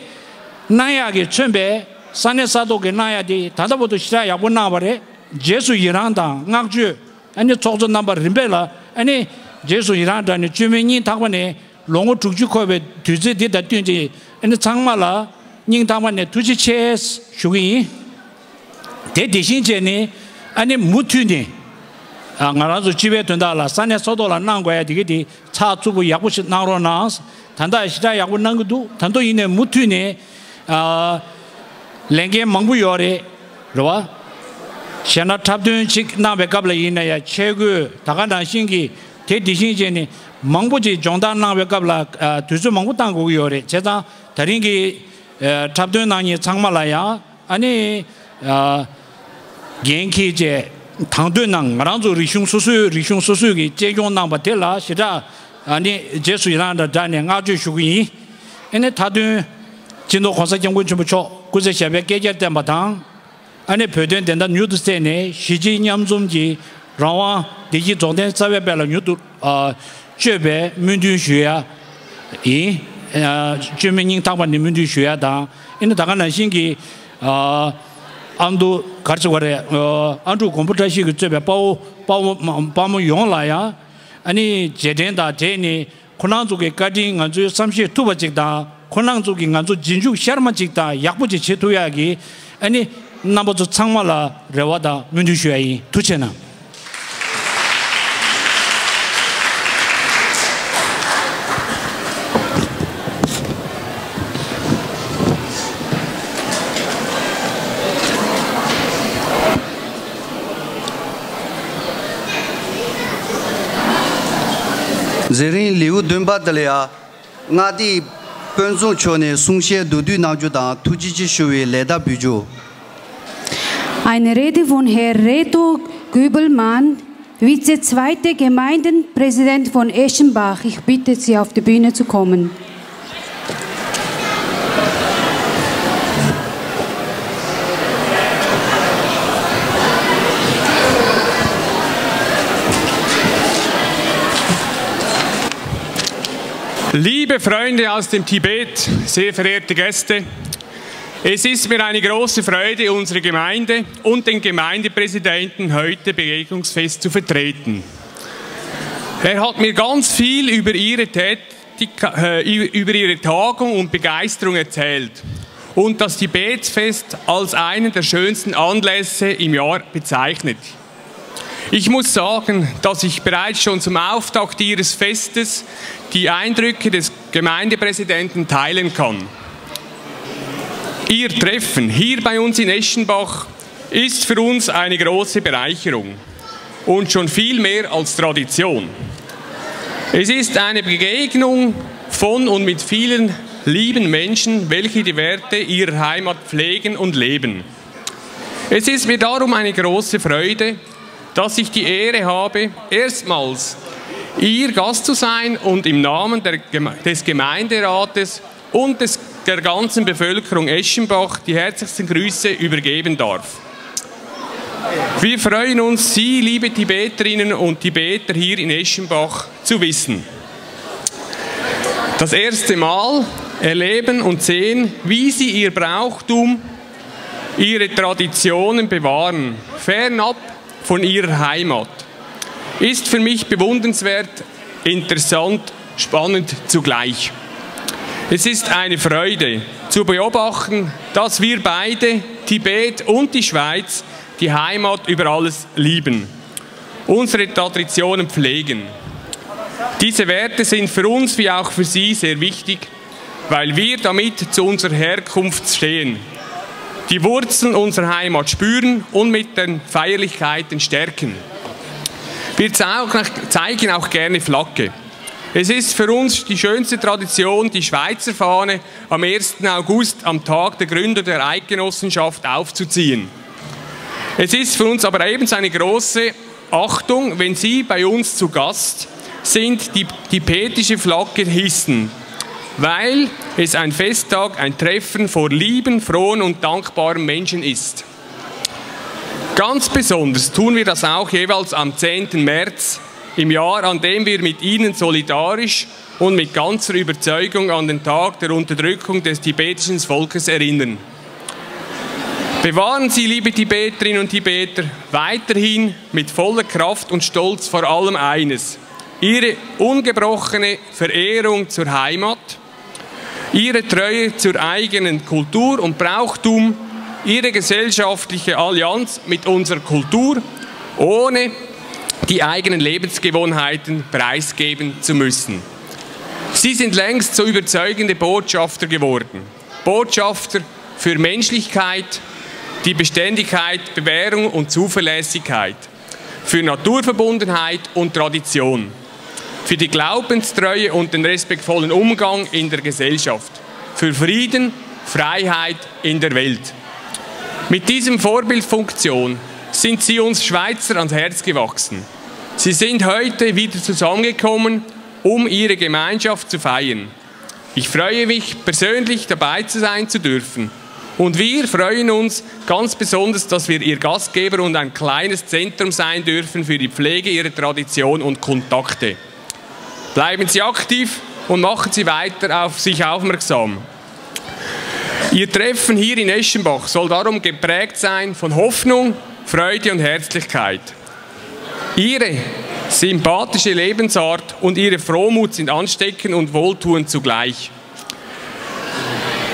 གནང་ཡག་གི་མཚོན་པའི་ས་གནས་ས་ཐོག་གི་གནང་ཡག་དེ་ད་ལྟ་བར་དུ་ཞེ་དྲག་ཡག་པོ་གནང་བ་རེད། རྗེས་སུ་ཡི་རང་དང་བསྔགས་བརྗོད། ཨ་ནི་ཚོགས་གཙོ་རྣམ་པ་རིམ་པས་ལ་ཨ་ནི་རྗེས་སུ་ཡི་རང་དྲངས་ནས་བཅོས་མིན་སྙིང་ཐག་པ་ནས་ལོ་ངོ་དྲུག་ཅུ་འཁོར་བའི་དུས་ཚིགས་འདི་དང་བསྟུན་ཏེ་ཨ་ནི་ཚང་མ་ལ་སྙིང་ཐག་པ་ནས་ཐུགས་རྗེ་ཆེ་ཞུ་གི་ཡིན། དེ་དེ་བཞིན་བྱས་ནས་ཨ་ནི་མུ་མཐུད་ནས་ཨ་ང་རང་ཚོ་སྤྱི་པའི་དོན་དག་ལ་ས་གནས་ས་ཐོག་ལ་གནང་དགོས་ཡ་དེ་ག་དེ་ཚགས་ཚུད་པོ་ཡག་པོ་ཞིག་གནང་རོགས་གནང་། ད་ལྟ་ཞེ་དྲག་ཡག་པོ་གནང་གི་འདུག་ད་དུང་ཡིན་ནའི་མུ་མཐུད་ནས་ཨ་ལས་འགན་མང་པོ་ཡོད་རེད། རེད་བ། གཞན་ན་འཁྲབ་སྟོན་ཅིག་གནང་བའི་སྐབས་ལ་ཡིན་ན་ཡང་ཆས་གོས་ད་ག་ནང་བཞིན་གྱི་དེ་དེ་བཞིན་བྱས་ནས་མང་པོ་ཅིག་སྦྱོང་བརྡར་གནང་བའི་སྐབས་ལ་ཨ་དུས་ཚོད་མང་པོ་བཏང་དགོས་ཀྱི་ཡོད་རེད། བྱས་ཙང་ད་རིང་གི་ཨ་འཁྲབ་སྟོན་གནང་མཁན་ཚང་མ་ལ་ཡང་ཨ་ནི་ཨ་འགན་འཁྱེར་བྱས་དང་དོད་གནང་། ང་རང་ཚོ་རིག་གཞུང་སོ་སོའི་རིག་གཞུང་སོ་སོས་ཀྱི་གཅེས་སྐྱོང་གནང་པ་དེ་ལ་ཞེ་དྲག་ཨ་ནི་རྗེས་སུ་ཡི་རང་དང་སྦྲགས་ནས་བསྔགས་བརྗོད་ཞུ་གི་ཡིན། ཨ་ནི་མཐའ་དོན་སྤྱི་ནོར་༸གོང་ས་༸སྐྱབས་མགོན་ཆེན་པོ་མཆོག་སྐུ་ཚེ་ཞབས་པད་བསྐལ་བརྒྱར་བརྟན་པ་དང་། ཨ་ནི་བོད་དོན་བདེན་མཐའ་མྱུར་དུ་གསལ་ནས་གཞིས་བྱེས་མཉམ་འཛོམས་ཀྱི་རང་དབང་བདེ་སྐྱིད་རྫོགས་ལྡན་རྩ་བའི་དཔལ་ལ་མྱུར་དུ་ཨ་སྤྱོད་པའི་སྨོན་འདུན་ཞུ་ཡ་ཡིན། ཨ་བཅོས་མིན་སྙིང་ཐག་པ་ནས་སྨོན་འདུན་ཞུ་ཡ་དང་། ཨ་ནི་ད་ག་ནང་བཞིན་གྱི་ཨ་ཨ་མདོ་གར་ཆེ་བ་རེད། ཨ་ཨ་འབྲུག་མགོན་པོ་བཀྲ་ཤིས་ཀྱིས་གཙོས་པའི་དཔའ་བོ་དཔའ་བོ་དཔའ་མོ་ཡོངས་ལ་ཡང་ཨ་ནི་རྗེས་དྲན་དང་འབྲེལ་ནས། ཁོ་རང་ཚོ་གི་བཀའ་དྲིན་ང་ཚོའི་བསམ་ཤེས་ཐུབ་པ་ཅིག་དང་། ཁོ་རང་ཚོ་གི་ང་ཚོ་རྗེས་འཇུག་ཤར་མ་ཅིག་དང་ཡག་པོ་ཅིག་བྱེད་ཐུབ་ཡག་གི་ཨ་ནི་རྣམ་པ་ཚོ་ཚང་མ་ལ་རེ་བ་དང་སྨོན་འདུན་ཞུ་ཡ་ཡིན། ཐུགས་རྗེ་གནང་། མཛད་རིམ་ལེའུ་བདུན་པ་དེ་ལ་ཡ། མངའ་སྡེའི་དཔོན་ཚོགས་མཆོག་ནས་གསུང་བཤད་མདོར་བསྡུས་གནང་རྒྱུ་དང་ཐུགས་རྗེ་ཆེ་ཞུ་བའི་ལེ་བདའ་འབུལ་རྒྱུ། Eine Rede von Herrn Reto Gübelmann, Vize-zweiter Gemeindenpräsident von Eschenbach. Ich bitte Sie, auf die Bühne zu kommen. Liebe Freunde aus dem Tibet, sehr verehrte Gäste, es ist mir eine große Freude, unsere Gemeinde und den Gemeindepräsidenten heute begegnungsfest zu vertreten. Er hat mir ganz viel über ihre Tätigkeit, äh, über ihre Tagung und Begeisterung erzählt und das Tibetsfest als einen der schönsten Anlässe im Jahr bezeichnet. Ich muss sagen, dass ich bereits schon zum Auftakt Ihres Festes die Eindrücke des Gemeindepräsidenten teilen kann. Ihr Treffen hier bei uns in Eschenbach ist für uns eine große Bereicherung und schon viel mehr als Tradition. Es ist eine Begegnung von und mit vielen lieben Menschen, welche die Werte ihrer Heimat pflegen und leben. Es ist mir darum eine große Freude, dass ich die Ehre habe, erstmals Ihr Gast zu sein und im Namen der Geme-, des Gemeinderates und des, der ganzen Bevölkerung Eschenbach die herzlichsten Grüße übergeben darf. Wir freuen uns, Sie, liebe Tibeterinnen und Tibeter, hier in Eschenbach zu wissen. Das erste Mal erleben und sehen, wie Sie Ihr Brauchtum, Ihre Traditionen bewahren, fernab von Ihrer Heimat, ist für mich bewundernswert, interessant, spannend zugleich. Es ist eine Freude zu beobachten, dass wir beide, Tibet und die Schweiz, die Heimat über alles lieben, unsere Traditionen pflegen. Diese Werte sind für uns wie auch für Sie sehr wichtig, weil wir damit zu unserer Herkunft stehen, die Wurzeln unserer Heimat spüren und mit den Feierlichkeiten stärken. Wir zau-, zeigen auch gerne Flagge. Es ist für uns die schönste Tradition, die Schweizer Fahne am ersten August, am Tag der Gründung der Eidgenossenschaft, aufzuziehen. Es ist für uns aber ebenso eine große Achtung, wenn Sie bei uns zu Gast sind, die tibetische Flagge hissen, weil es ein Festtag, ein Treffen vor lieben, frohen und dankbaren Menschen ist. Ganz besonders tun wir das auch jeweils am zehnten März im Jahr, an dem wir mit Ihnen solidarisch und mit ganzer Überzeugung an den Tag der Unterdrückung des tibetischen Volkes erinnern. Bewahren Sie, liebe Tibeterinnen und Tibeter, weiterhin mit voller Kraft und Stolz vor allem eines: Ihre ungebrochene Verehrung zur Heimat, Ihre Treue zur eigenen Kultur und Brauchtum, Ihre gesellschaftliche Allianz mit unserer Kultur, ohne die eigenen Lebensgewohnheiten preisgeben zu müssen. Sie sind längst so überzeugende Botschafter geworden. Botschafter für Menschlichkeit, die Beständigkeit, Bewährung und Zuverlässigkeit, für Naturverbundenheit und Tradition, für die Glaubenstreue und den respektvollen Umgang in der Gesellschaft, für Frieden, Freiheit in der Welt. Mit diesem Vorbildfunktion sind Sie uns Schweizer ans Herz gewachsen. Sie sind heute wieder zusammengekommen, um Ihre Gemeinschaft zu feiern. Ich freue mich, persönlich dabei zu sein zu dürfen. Und wir freuen uns ganz besonders, dass wir Ihr Gastgeber und ein kleines Zentrum sein dürfen für die Pflege Ihrer Tradition und Kontakte. Bleiben Sie aktiv und machen Sie weiter auf sich aufmerksam. Ihr Treffen hier in Eschenbach soll darum geprägt sein von Hoffnung, Freude und Herzlichkeit. Ihre sympathische Lebensart und Ihre Frohmut sind ansteckend und wohltuend zugleich.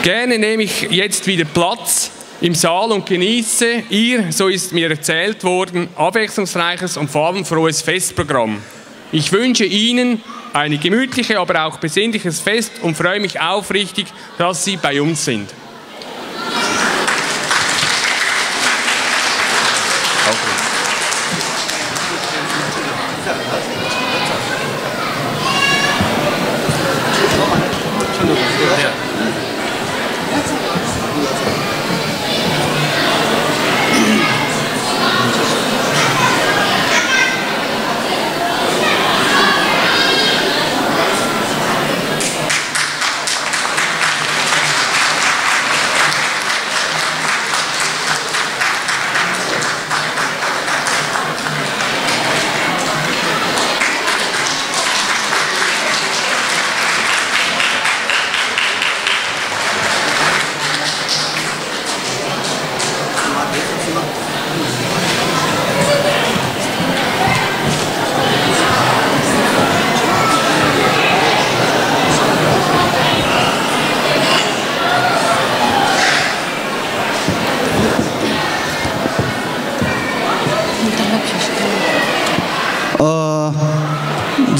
Gerne nehme ich jetzt wieder Platz im Saal und geniesse Ihr, so ist mir erzählt worden, abwechslungsreiches und farbenfrohes Festprogramm. Ich wünsche Ihnen ein gemütliches, aber auch besinnliches Fest und freue mich aufrichtig, dass Sie bei uns sind.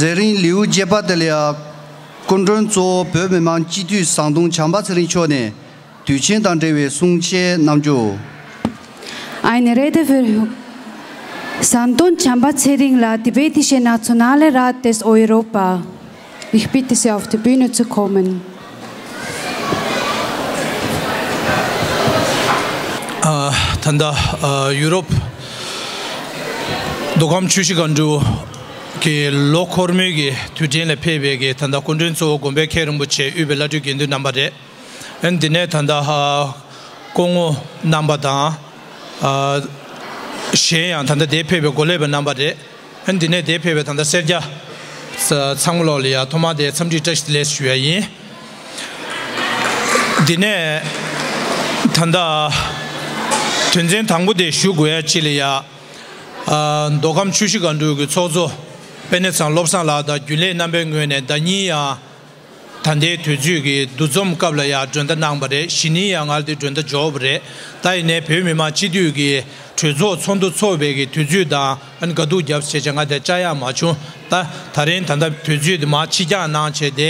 དེ་རིང་ལེའུ་བརྒྱད་པ་དེ་ལ་ཡ། སྐུ་མགྲོན་གཙོ་བོ་བོད་མི་མང་སྤྱི་འཐུས་ཟམ་གདོང་བྱམས་པ་ཚེ་རིང་མཆོག་ནས་དུས་ཆེན་དང་འབྲེལ་བའི་གསུང་བཤད་གནང་རྒྱུ། Eine Rede für Santon Chamba Zering la Tibetische Nationale Rat des Europa. Ich bitte Sie, auf die Bühne zu kommen. ཨ། ད་ལྟ་ཨ་ཡུ་རོབ་མདོ་ཁམས་ཆུ་བཞི་སྒང་དྲུག་གི་ལོ་འཁོར་མོའི་གི་དུས་དྲན་ལ་ཕེབས་པའི་གི་ད་ལྟ་སྐུ་མགྲོན་གཙོ་བོ་དགོན་པའི་མཁན་རིན་པོ་ཆེ་དབུས་པའི་བླ་སྤྲུལ་དགེ་འདུན་རྣམ་པ་རེད། ཨན་འདི་ནས་ད་ལྟ་ཧ་སྐུ་ངོ་རྣམ་པ་དང་། ཨ། གཞན་ཡང་ད་ལྟ་དེ་ཕེབས་པའི་འགོ་ལས་པའི་རྣམ་པ་རེད། ཨན་འདི་ནས་དེ་ཕེབས་པའི་ད་ལྟ་སེར་སྐྱ་ཚང་མ་ལོག་ལ་ཡ་ཐོག་མ་དེ་འཚམས་འདྲི་བཀྲ་ཤིས་བདེ་ལེགས་ཞུ་ཡ་ཡིན། འདི་ནས་ད་ལྟ་དོན་ཚན་དང་པོ་དེ་ཞུ་དགོས་ཡ་ཅི་ལ་ཡ། ཨ། མདོ་ཁམས་ཆུ་བཞི་སྒང་དྲུག་གི་ཚོགས་གཙོ་པད་ནེ་ཚང་བློ་བཟང་ལགས་དང་རྒྱུན་ལས་རྣམ་པའི་ངོས་ནས་ཟླ་ཉིན་ཡང་ད་ལྟའི་དུས་ཚོད་ཀྱི་འདུ་འཛོམས་སྐབས་ལ་ཡང་མགྲོན་བརྡ་གནང་བ་རེད། གཞེས་ནིང་ཡང་ང་ལ་དེ་མགྲོན་བརྡ་འབྱོར་བ་རེད། ད་ཡིན་ནའི་བོད་མི་མང་སྤྱི་འཐུས་ཀྱི་གྲོས་ཚོགས་ཚོགས་འདུ་ཚོགས་པའི་གི་དུས་ཚོད་དང་ཨ་ནི་དགའ་སྡུག་བརྒྱབ་བྱས་བྱས་ང་དེ་བཅར་ཡག་མ་བྱུང་། ད་ད་རིང་ད་ལྟ་དུས་ཚོད་དེ་མར་ཕྱི་འགྱངས་གནང་བྱས་དེ་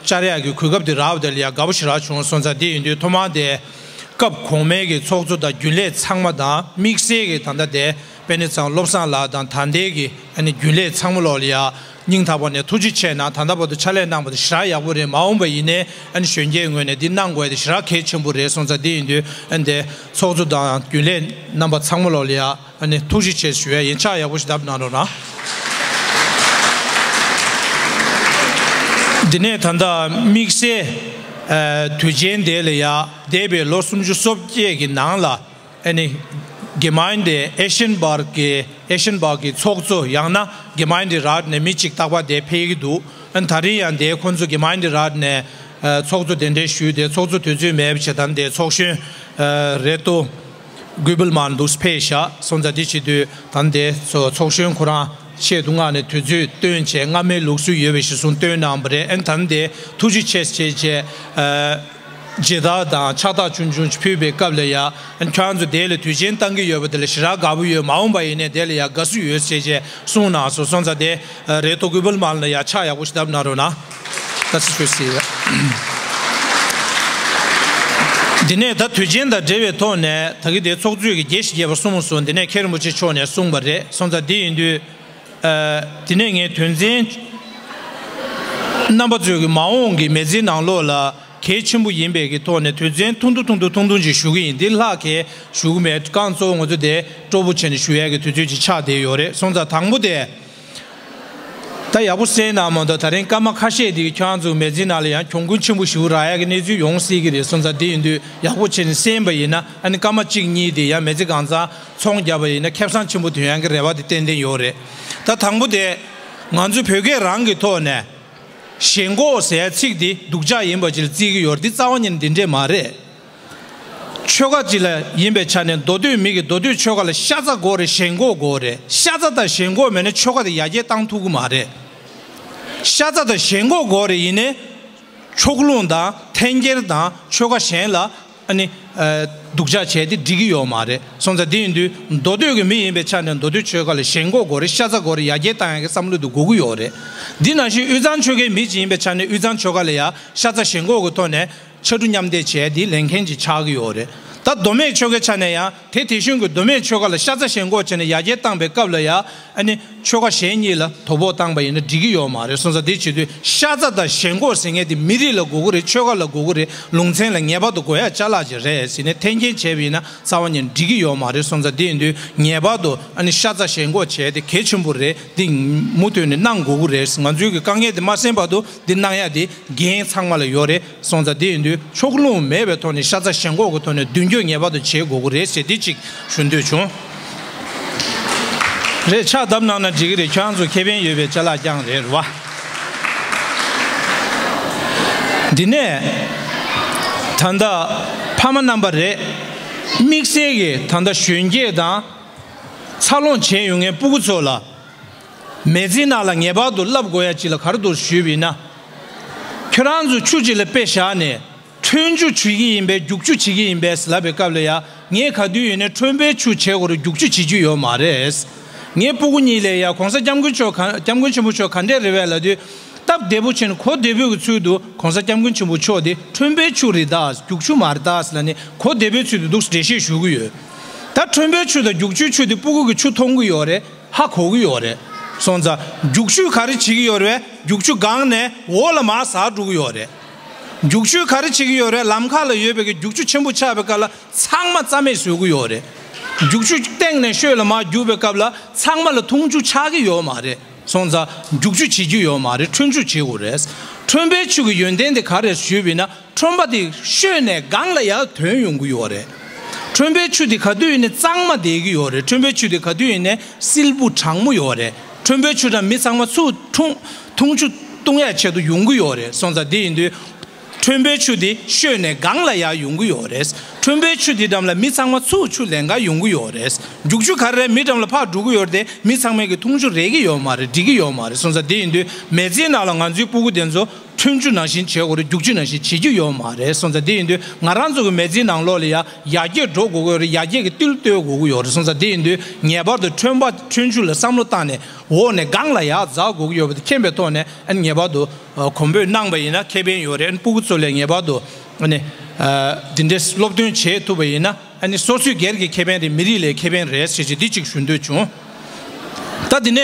བཅར་ཡག་གི་གོ་སྐབས་དེ་རག་པ་དེ་ལ་ཡང་དགའ་པོ་ཞེ་དྲག་བྱུང་སོང་ཙང་། དེ་ཡིན་དུས་ཐོག་མར་དེ་སྐབས་གོང་མའི་གི་ཚོགས་གཙོ་དང་རྒྱུན་ལས་ཚང་མ་དང་དམིགས་བསལ་གྱི་ད་ལྟ་དེ་པད་ནེ་ཚང་བློ་བཟང་ལགས་དང་ད་ལྟའི་གི་ཨ་ནི་རྒྱུན་ལས་ཚང་མ་ལོག་ལ་ཡ་སྙིང་ཐག་པ་ནས་ཐུགས་རྗེ་ཆེ་གནང་། ད་ལྟ་བར་དུ་ཕྱག་ལས་གནང་བ་དེ་ཞེ་དྲག་ཡག་པོ་རེད། མ་འོངས་པ་ཡིན་ནའི་ཨ་ནི་གཞོན་སྐྱེས་ངོས་ནས་འདི་གནང་དགོས་ཡ་དེ་ཞེ་དྲག་གལ་ཆེན་པོ་རེད་སོང་ཙང་། དེ་ཡིན་དུས་ཨ་ནི་དེ་ཚོགས་གཙོ་དང་རྒྱུན་ལས་རྣམ་པ་ཚང་མ་ལོག་ལ་ཡ་ཨ་ནི་ཐུགས་རྗེ་ཆེ་ཞུ་ཡ་ཡིན། ཕྱག་ཡག་པོ་ཞིག་བརྡབ་གནང་རོགས་གནང་། འདི་ནས་ད་ལྟ་དམིགས་བསལ་ཨ་དུས་ཆེན་དེ་ལ་ཡ་འདས་པའི་ལོ་སུམ་ཅུ་སོ་བརྒྱད་ཀྱི་ནང་ལ་ཨ་ནི་གེ་མ་ཡིན་ཏེ་ཨེ་ཤན་པར་གི་ཨེ་ཤན་པར་གི་ཚོགས་གཙོ་ཡང་ན་གེ་མ་ཡིན་ཏེ་རཱད་ནས་མི་གཅིག་རྟག་པར་དེ་ཕེབས་ཀྱི་འདུག་ཨ་ནི་ད་རིང་ཡང་དེ་ཁོང་ཚོ་གེ་མ་ཡིན་ཏེ་རཱད་ནས་ཨ་ཚོགས་གཙོ་གདན་འདྲེན་ཞུས་ཏེ་ཚོགས་གཙོ་དུས་ཚོད་མེད་པ་བྱས་ད་ནི་དེ་ཚོགས་གཞོན་ཨ་རེ་ཏོ་གུ་བིལ་མན་འདུག་ཕེབས་ཤག་སོང་ཙང་དེ་བྱེད་དུས་ད་ནི་དེ་ཚོ་ཚོགས་གཞོན་ཁོ་རང་ཆེད་དུ་མངགས་ནས་དུས་ཚོད་བཏོན་བྱས་སྔ་མའི་ལུགས་སྲོལ་ཡོད་པའི་གཞི་བཟུང་བཏོན་གནང་བ་རེད། ཨ་ནི་ད་ནི་དེ་ཐུགས་རྗེ་ཆེ་ཞེས་བྱས་ཨ། མཇལ་དར་དང་ཕྱག་རྟགས་ཆུང་ཆུང་ཅིག་ཕུལ་བའི་སྐབས་ལ་ཡ་ཨ་ནི་ཁྱོད་རང་ཚོ་དེ་ལ་དུས་ཆེན་བཏང་གི་ཡོད་པ་དེ་ལ་ཞེ་དྲག་དགའ་པོ་ཡོད། མ་འོངས་པ་ཡིན་ནའི་དེ་ལ་ཡ་དགའ་བསུ་ཡོད་ཟེར་བྱས་གསུངས་གནང་སོང་། སོང་ཙང་དེ་རེ་ཏོ་གུ་བིལ་མན་ལ་ཡ་ཕྱག་ཡག་པོ་ཞིག་བརྡབ་གནང་རོགས་གནང་། དགའ་བསུ་ཞུ་ཟེར་ཡ། འདི་ནས་ད་དུས་ཆེན་དང་འབྲེལ་བའི་ཐོག་ནས་ད་གི་དེ་ཚོགས་གཙོས་ཀྱི་དགེ་བཤེས་རྒྱལ་བ་གསུམ་སོང་འདི་ནས་མཁན་རིན་པོ་ཆེ་མཆོག་ནས་གསུངས་པ་རེད། སོང་ཙང་དེ་ཡིན་དུས། ཨ། དེ་ནས་ངས་དོན་ཚན་རྣམ་པ་ཚོའི་གི་མ་འོངས་ཀྱི་མི་ཚེའི་ནང་ལོགས་ལ་གལ་ཆེན་པོ་ཡིན་པའི་གི་ཐོག་ནས་དོན་ཚན་ཐུང་ཐུང་ཐུང་ཐུང་ཐུང་ཐུང་ཅིག་ཞུ་གི་ཡིན། འདི་ལྷག་གི་ཞུ་གི་མེད། རྐང་གཙོ་བོ་ང་ཚོ་དེ་སྤྲོ་པོ་བྱས་ནས་ཞུ་ཡ་གི་དུས་ཚོད་ཅིག་ཆགས་བསྡད་ཡོད་རེད། སོང་ཙང་དང་པོ་དེ་ད་ཡག་པོ་གསན་གནང་མ་གཏོགས་ད་རིང་སྐར་མ་ཁ་ཤས་དེ་གི་ཁྱོད་རང་ཚོའི་མི་ཚེའི་ནང་ལ་ཡང་གྱོང་གུན་ཆེན་པོ་ཞིག་རག་ཡ་གི་གནས་ཚུལ་ཡོང་སྲིད་གི་རེད། སོང་ཙང་དེ་ཡིན་དུས་ཡག་པོ་བྱས་ནས་གསན་པ་ཡིན་ན་ཨ་ནི་སྐར་མ་གཅིག་གཉིས་དེ་ཡང་མི་ཚེ་གང་ཚང་ཚོང་བརྒྱབ་པ་ཡིན་ན་ཁེ་བཟང་ཆེན་པོ་ཐོན་ཡག་གི་རེ་བ་དེ་ཏན་ཏན་ཡོད་རེད། ད་དང་པོ་དེ་ང་ཚོ་བོད་སྐད་རང་གི་ཐོག་ནས་ཞེན་ཁོག་ཟེར་ཡ་ཚིག་དེ་སྡུག་ཅག་ཡིན་པ་ཅིག་ལ་བརྩི་གི་ཡོད་རེད། འདི་རྩ་བ་ཉིད་ནས་འདི་འདྲས་མ་རེད། ཆོལ་ཁ་ཅིག་ལ་ཡིན་པའི་ཆ་ནས་མདོ་སྟོད་མི་གི་མདོ་སྟོད་ཆོལ་ཁ་ལ་ཤ་ཚ་དགོས་རེད། ཞེན་ཁོག་དགོས་རེད། ཤ་ཚ་དང་ཞེན་ཁོག་མེད་ན་ཆོལ་ཁ་དེ་ཡར་རྒྱས་བཏང་ཐུབ་ཀྱི་མ་རེད། ཤ་ཚ་དང་ཞེན་ཁོག་དགོས་རེད། ཡིན་ནའི་ཕྱོགས་ལྷུང་དང་འཐེན་འཁྱེར་དང་ཆོལ་ཁ་གཞན་ལ་ཨ་ནི་ཨ་སྡུག་ཅག་བྱས་ཏེ་འགྲིག་གི་ཡོད་མ་རེད། སོང་ཙང་དེ་ཡིན་དུས་མདོ་སྟོད་ཀྱི་མི་ཡིན་པའི་ཆ་ནས་མདོ་སྟོད་ཆོལ་ཁ་ལ་ཞེན་ཁོག་དགོས་རེད། ཤ་ཚ་དགོས་རེད། ཡར་རྒྱས་བཏང་ཡག་གི་བསམ་བློ་དེ་དགོས་ཀྱི་ཡོད་རེད། འདི་ནང་བཞིན་དབུས་གཙང་ཆོལ་ཁའི་མི་ཅིག་ཡིན་པའི་ཆ་ནས་དབུས་གཙང་ཆོལ་ཁ་ལ་ཡང་ཤ་ཚ་ཞེན་ཁོག་གི་ཐོག་ནས་ཕྱར་གྲུ་མཉམ་འདེགས་བྱས་ཏེ་ལེན་མཁན་ཅིག་ཆགས་ཀྱི་ཡོད་རེད། ད་མདོ་སྨད་ཆོལ་ཁའི་ཆ་ནས་ཡང་དེ་དེ་བཞིན་གྱི་མདོ་སྨད་ཆོལ་ཁ་ལ་ཤ་ཚ་ཞེན་ཁོག་བྱས་ནས་ཡར་རྒྱས་བཏང་པའི་སྐབས་ལ་ཡང་ཨ་ནི་ཆོལ་ཁ་གཞན་གཉིས་ལ་དོ་ཕོག་བཏང་པ་ཡིན་ན་འགྲིག་གི་ཡོད་མ་རེད། སོང་ཙང་དེ་བྱེད་དུས་ཤ་ཚ་དང་ཞེན་ཁོག་ཟེར་མཁན་དེ་མི་རིགས་ལ་དགོས་ཀྱི་རེད། ཆོལ་ཁ་ལ་དགོས་ཀྱི་རེད། ལུང་ཚན་ལ་ངེས་པར་དུ་དགོས་ཡ་ཅ་ལག་ཅིག་རེད་ཟེར་ནས་འཐེན་འཁྱེར་བྱས་པ་ཡིན་ན་རྩ་བ་ཉིད་འགྲིག་གི་ཡོད་མ་རེད། སོང་ཙང་དེ་ཡིན་དུས་ངེས་པར་དུ་ཨ་ནི་ཤ་ཚ་ཞེན་ཁོག་བྱས་ཏེ་གལ་ཆེན་པོ་རེད། འདི་མུ་མཐུད་ནས་གནང་དགོས་ཀྱི་རེད། ང་ཚོའི་གི་དཀའ་ངལ་དེ་མ་གསན་བར་དུ་འདི་གནང་ཡ་དེ་འགན་ཚང་མ་ལ་ཡོད་རེད། སོང་ཙང་དེ་ཡིན་དུས་ཕྱོགས་ལྷུང་མེད་པའི་ཐོག་ནས་ཤ་ཚ་ཞེན་ཁོག་གི་ཐོག་ནས་མདུན་སྐྱོད་ངེས་པར་དུ་བྱེད་དགོས་ཀྱི་རེད་ཟེར་འདི་གཅིག་ཞུ་འདོད་བྱུང་། རེད། ཕྱག་བརྡབ་གནང་ན་འགྲིག་གི་རེད། ཁྱོད་རང་ཚོ་ཁེ་ཕན་ཡོད་པའི་ཅ་ལག་རྐྱང་རེད་རེད་བ། འདི་ནས་ད་ལྟ་ཕ་མ་རྣམ་པ་རེད། དམིགས་བསལ་གྱི་ད་ལྟ་གཞོན་སྐྱེས་དང་འཚར་ལོངས་བྱས་ཡོང་མཁན་སྤུ་གུ་ཚོ་ལ། མི་ཚེའི་ནང་ལ་ངེས་པར་དུ་བསླབ་དགོས་ཡ་ཅིག་ལ་ག་རེ་འདུག་ཞུས་པ་ཡིན་ན། ཁྱོད་རང་ཚོ་ཆུ་ཅིག་ལ་དཔེ་བཞག་ནས་ཁྲོན་ཆུ་བྱེད་ཀྱི་ཡིན་པས་རྒྱུག་ཆུ་བྱེད་ཀྱི་ཡིན་པས་ལབ་པའི་སྐབས་ལ་ཡ་ངས་ག་དུས་ཡིན་ནའི་ཁྲོན་པའི་ཆུ་བྱེད་དགོས་རེད། རྒྱུག་ཆུ་བྱེད་རྒྱུ་ཡོད་མ་རེད། ངའི་སྤུ་གུ་གཉིས་ལ་ཡ་གོང་ས་སྐྱབས་མགོན་མཆོག་ག་སྐྱབས་མགོན་ཆེན་པོ་མཆོག་ག་འདྲས་རེད་པས་ལབ་དུས། སྟབས་བདེ་པོ་བྱས་ནས་གོ་བདེ་པོའི་གི་ཚུལ་དུ་གོང་ས་སྐྱབས་མགོན་ཆེན་པོ་མཆོག་དེ་ཁྲོན་པའི་ཆུ་རེད་ད། རྒྱུག་ཆུ་མ་རེད་ད་ལབ་ནས་གོ་བདེ་པོའི་ཚུལ་དུ་འདུག་འགྲེལ་བཤད་ཞུ་གི་ཡོད། ད་ཁྲོན་པའི་ཆུ་དང་རྒྱུག་ཆུའི་ཆུ་དེ་སྤུ་གུ་གི་ཆུ་མཐོང་གི་ཡོད་རེད། ཧ་གོ་གི་ཡོད་རེད། སོང་ཙང་རྒྱུག་ཆུས་ག་རེ་བྱེད་ཀྱི་ཡོད་རེད། རྒྱུག་ཆུ་སྒང་ནས་འོག་ལ་མར་ཟག་འགྲོ་གི་ཡོད་རེད། རྒྱུག་ཆུས་ག་རེ་བྱེད་ཀྱི་ཡོད་རེད། ལམ་ཁ་ལ་ཡོད་པའི་གི་རྒྱུག་ཆུ་ཆེན་པོ་ཆགས་པའི་སྐབས་ལ་ཚང་མ་རྩ་མེད་བཟོ་གི་ཡོད་རེད། རྒྱུག་ཆུ་སྟེང་ནས་ཤོད་ལ་མར་རྒྱུག་པའི་སྐབས་ལ་ཚང་མ་ལ་འཐུང་ཆུ་ཆགས་ཀྱི་ཡོད་མ་རེད། སོང་ཙང་རྒྱུག་ཆུ་བྱེད་རྒྱུ་ཡོད་མ་རེད། ཁྲོན་ཆུ་བྱེད་དགོས་རེད། ཁྲོན་པའི་ཆུ་གི་ཡོན་ཏན་དེ་ག་རེད་ཞུས་པ་ཡིན་ན། ཁྲོན་པ་དེ་ཤོད་ནས་སྒང་ལ་ཡར་ཐོན་ཡོང་གི་ཡོད་རེད། ཁྲོན་པའི་ཆུ་དེ་ག་དུས་ཡིན་ནའི་གཙང་མ་བསྡད་ཀྱི་ཡོད་རེད། ཁྲོན་པའི་ཆུ་དེ་ག་དུས་ཡིན་ནའི་བསིལ་པོ་གྲང་མོ་ཡོད་རེད། ཁྲོན་པའི་ཆུ་དང་མི་ཚང་མ་ཚུར་འཐུང་འཐུང་ཆུ་བཏུང་ཡག་ཆེད་དུ་ཡོང་གི་ཡོད་རེད། སོང་ཙང་དེ་ཡིན་དུས། ཁྲོན་པའི་ཆུ་དེ་ཤོད་ནས་སྒང་ལ་ཡར་ཡོང་གི་ཡོད་རེད། ཁྲོན་པའི་ཆུ་དེ་འགྲམ་ལ་མི་ཚང་མ་ཚུར་ཆུ་ལེན་ག་ཡོང་གི་ཡོད་རེད། རྒྱུག་ཆུ་ག་རེ་རེད། མི་འགྲམ་ལ་ཕར་འགྲོ་གི་ཡོད་རེད་དེ། མི་ཚང་མས་ཀྱི་འཐུང་ཆུ་རེག་གི་ཡོད་མ་རེད། འགྲིག་གི་ཡོད་མ་རེད། སོང་ཙང་དེ་ཡིན་དུས་མི་ཚེའི་ནང་ལ་ང་ཚོའི་སྤུ་གུ་དེ་ཚོ་ཁྲོན་ཆུ་ནང་བཞིན་བྱེད་དགོས་རེད། རྒྱུག་ཆུ་ནང་བཞིན་བྱེད་རྒྱུ་ཡོད་མ་རེད། སོང་ཙང་དེ་ཡིན་དུས་ང་རང་ཚོ་གི་མི་ཚེའི་ནང་ལོགས་ལ་ཡ་ཡར་རྒྱས་འགྲོ་དགོས་ཀྱི་ཡོད་རེད། ཡར་རྒྱས་ཀྱི་རྟིང་བསྟོད་དགོས་ཀྱི་ཡོད་རེད། སོང་ཙང་དེ་ཡིན་དུས་ངེས་པར་དུ་ཁྲོན་པ་ཁྲོན་ཆུ་ལ་བསམ་བློ་བཏང་ནས་འོག་ནས་སྒང་ལ་ཡར་འཛེག་དགོས་ཀྱི་ཡོད་པ་དེ་མཁྱེན་པའི་ཐོག་ནས། ཨ་ནི་ངེས་པར་དུ་ཨ་གོམ་བགྲོད་གནང་པ་ཡིན་ན་ཁེ་ཕན་ཡོད་རེད། ཨ་ནི་སྤུ་གུ་ཚོ་ལ་ངེས་པར་དུ་ཨ་ནི་ཨ་འདི་འདྲའི་སློབ་སྟོན་བྱེད་ཐུབ་པ་ཡིན་ན། ཨ་ནི་སོ་སོའི་སྒེར་གྱི་ཁེ་ཕན་རེད། མི་རིགས་ལ་ཁེ་ཕན་རེད་ཟེར་གྱི་འདི་གཅིག་ཞུ་འདོད་བྱུང་། ད་འདི་ནས་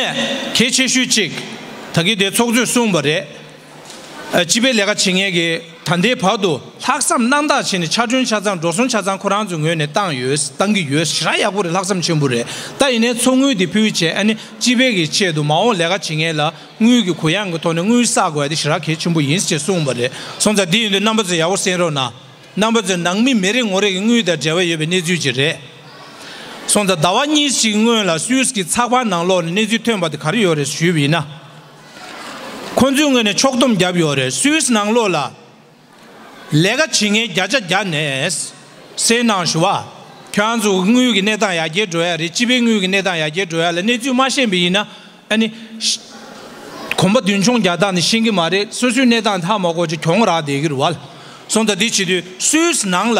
གལ་ཆེ་ཤོས་གཅིག་ད་གིན་དེ་ཚོགས་གཙོས་གསུངས་པ་རེད། ཨ་སྤྱི་པའི་ལས་ཀ་བྱེད་མཁན་གྱི་ད་ལྟའི་བར་དུ་ལྷག་བསམ་རྣམ་དག་བྱས་ནས་ཕྱག་གྲོན་ཆ་ཚང་འགྲོ་སོང་ཆ་ཚང་ཁོ་རང་ཚོའི་ངོས་ནས་བཏང་ཡོད། བཏང་གི་ཡོད། ཞེ་དྲག་ཡག་པོ་རེད། ལྷག་བསམ་ཆེན་པོ་རེད། ད་ཡིན་ནའི་ཚོགས་དངུལ་འདི་ཕུལ་བྱས་ཨ་ནི་སྤྱི་པའི་གི་ཆེད་དུ་མ་འོངས་ལས་ཀ་བྱེད་མཁན་ལ་དངུལ་གྱི་གུ་ཡངས་ཀྱི་ཐོག་ནས་དངུལ་བསགས་དགོས་ཡ་དེ་ཞེ་དྲག་གལ་ཆེན་པོ་ཡིན་ཞེས་གསུངས་པ་རེད། སོང་ཙང་འདི་ཡིན་དུས་རྣམ་པ་ཚོས་ཡག་པོ་གསན་རོགས་གནང་། རྣམ་པ་ཚོས་ནང་མི་མི་རེ་ངོ་རེ་གི་དངུལ་དང་འབྲེལ་བ་ཡོད་པའི་གནས་ཚུལ་ཅིག་རེད། སོང་ཙང་ཟླ་བ་གཉིས་ཤིག་སྔོན་ལ་སུད་སི་གི་ཚགས་པར་ནང་ལོགས་ནས་གནས་ཚུལ་ཐོན་པ་དེ་ག་རེ་ཡོད་རེད་ཞུས་པ་ཡིན་ན། ཁོང་ཚོའི་ངོས་ནས་ཕྱོགས་བསྡོམས་བརྒྱབ་ཡོད་རེད། སུད་སི་ནང་ལོགས་ལ་ལས་ཀ་བྱེད་མཁན་བརྒྱ་ཆ་བརྒྱ་ནས་གསན་གནང་ཞུ་བ། ཁྱོད་རང་ཚོ་དངུལ་གྱི་གནས་སྟངས་ཡར་རྒྱས་འགྲོ་ཡ་རེད། སྤྱི་པའི་དངུལ་གྱི་གནས་སྟངས་ཡར་རྒྱས་འགྲོ་ཡ་ལ་གནས་ཚུལ་མ་ཤེས་པ་ཡིན་ན། ཨ་ནི། གོམ་པ་མདུན་མཆོང་རྒྱག་སྟངས་ནི་ཤེས་ཀྱི་མ་རེད། སོ་སོའི་གནས་སྟངས་ཧ་མ་གོ་ཅིག་གྱོང་རག་བསྡད་ཀྱི་རེད་བ། སོང་ཙང་འདི་བྱེད་དུས་སུད་སི་ནང་ལ་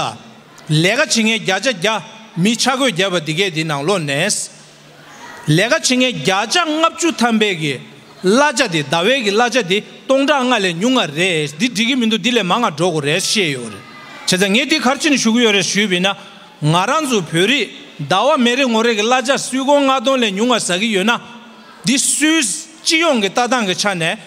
ལས་ཀ་བྱེད་མཁན་བརྒྱ་ཆ་བརྒྱ་མི་ཆ་བགོས་བརྒྱབ་པ་འདི་གས་འདི་ནང་ལོགས་ནས། ལས་ཀ་བྱེད་མཁན་བརྒྱ་ཆ་ལྔ་བཅུ་ཐམ་པའི་གི་གླ་ཆ་དེ་ཟླ་བའི་གི་གླ་ཆ་དེ་སྟོང་ཕྲག་ལྔ་ལས་ཉུང་བ་རེད། འདི་འགྲིག་གི་མི་འདུག་འདི་ལས་མང་བ་འགྲོ་དགོས་རེད་བཤད་ཡོད་རེད། བྱས་ཙང་ངས་འདི་ག་རེ་བྱས་ནས་ཞུ་གི་ཡོད་རེད་ཞུས་པ་ཡིན་ན། ང་རང་ཚོ་བོད་རིགས་ཟླ་བ་མི་རེ་ངོ་རེ་གི་གླ་ཆ་སུད་ཀོང་ལྔ་སྟོང་ལས་ཉུང་བ་ཟ་གི་ཡོད་ན། འདི་སུད་སི་སྤྱི་ཡོངས་ཀྱི་ལྟ་སྟངས་ཀྱི་ཆ་ནས་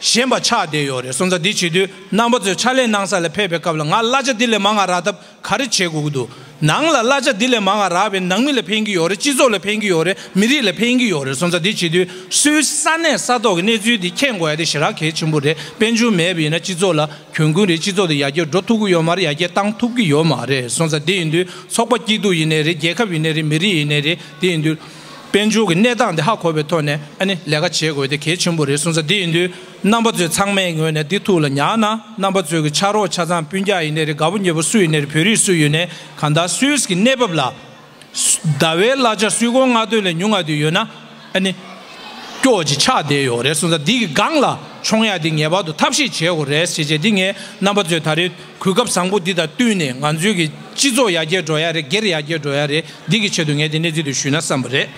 ཞན་པ་ཆགས་བསྡད་ཡོད་རེད། སོང་ཙང་འདི་བྱེད་དུས་རྣམ་པ་ཚོས་ཕྱག་ལས་གནང་ས་ལ་ཕེབས་པའི་སྐབས་ལ་ང་གླ་ཆ་འདི་ལས་མང་བ་རག་ཐབས་ག་རེ་བྱེད་དགོས་ཀྱི་འདུག་ནང་ལ་གླ་ཆ་འདི་ལས་མང་བ་རག་པའི་ནང་མི་ལ་ཕན་གྱི་ཡོད་རེད། སྤྱི་ཚོགས་ལ་ཕན་གྱི་ཡོད་རེད། མི་རིགས་ལ་ཕན་གྱི་ཡོད་རེད། སོང་ཙང་འདི་བྱེད་དུས་སུད་སི་ས་གནས་ས་ཐོག་གི་གནས་ཚུལ་འདི་མཁྱེན་དགོས་ཡ་དེ་ཞེ་དྲག་གལ་ཆེན་པོ་རེད། དཔལ་འབྱོར་མེད་པ་ཡིན་ན་སྤྱི་ཚོགས་ལ་གྱོང་གུན་རེད། སྤྱི་ཚོགས་དེ་ཡར་རྒྱས་འགྲོ་ཐུབ་ཀྱི་ཡོད་མ་རེད། ཡར་རྒྱས་བཏང་ཐུབ་ཀྱི་ཡོད་མ་རེད། སོང་ཙང་འདི་ཡིན་དུས་ཚོགས་པ་སྐྱིད་སྡུག་ཡིན་ནའི་རེད། རྒྱལ་ཁབ་ཡིན་ནའི་རེད། མི་རིགས་ཡིན་ནའི་རེད། འདི་ཡིན་དུས་དཔལ་འབྱོར་གྱི་གནས་སྟངས་དེ་ཧ་གོ་བའི་ཐོག་ནས་ཨ་ནི་ལས་ཀ་བྱེད་དགོས་དེ་གལ་ཆེན་པོ་རེད། སོང་ཙང་འདི་ཡིན་དུས་རྣམ་པ་ཚོས་ཚང་མའི་ངོས་ནས་འདི་ཐུགས་ལ་ཉར་ན། རྣམ་པ་ཚོའི་གི་ཕྱག་རོགས་ཆ་ཚང་སྤུན་ཀྱག་ཡིན་ནའི་རེད། དགའ་པོ་ཉེ་པོ་སུ་ཡིན་ནའི་རེད། བོད་རིགས་སུ་ཡིན་ནའི་གང་ལྟར་སུད་སི་གི་གནས་བབ་ལ་ཟླ་བའི་གླ་ཆ་སུད་ཀོང་ལྔ་སྟོང་ལས་ཉུང་བ་དེ་ཡོད་ན་ཨ་ནི་སྐྱོ་ཅིག་ཆགས་བསྡད་ཡོད་རེད། སོང་ཙང་འདི་གི་སྒང་ལ་མཆོང་ཡ་འདི་ངེས་པར་དུ་ཐབས་ཤེས་བྱེད་དགོས་རེད་ཟེར་བྱས། འདི་ངས་རྣམ་པ་ཚོས་ད་རེས་གོ་སྐབས་བཟང་པོ་འདི་དང་བསྟུན་ནས་ང་ཚོའི་གི་སྤྱི་ཚོགས་ཡར་རྒྱས་འགྲོ་ཡ་རེད། སྒེར་ཡར་རྒྱས་འགྲོ་ཡ་རེད། འདི་གི་ཆེད་དུ་ངས་འདི་གནས་ཚུལ་དེ་ཞུས་ན་བསམ་པ་རེད།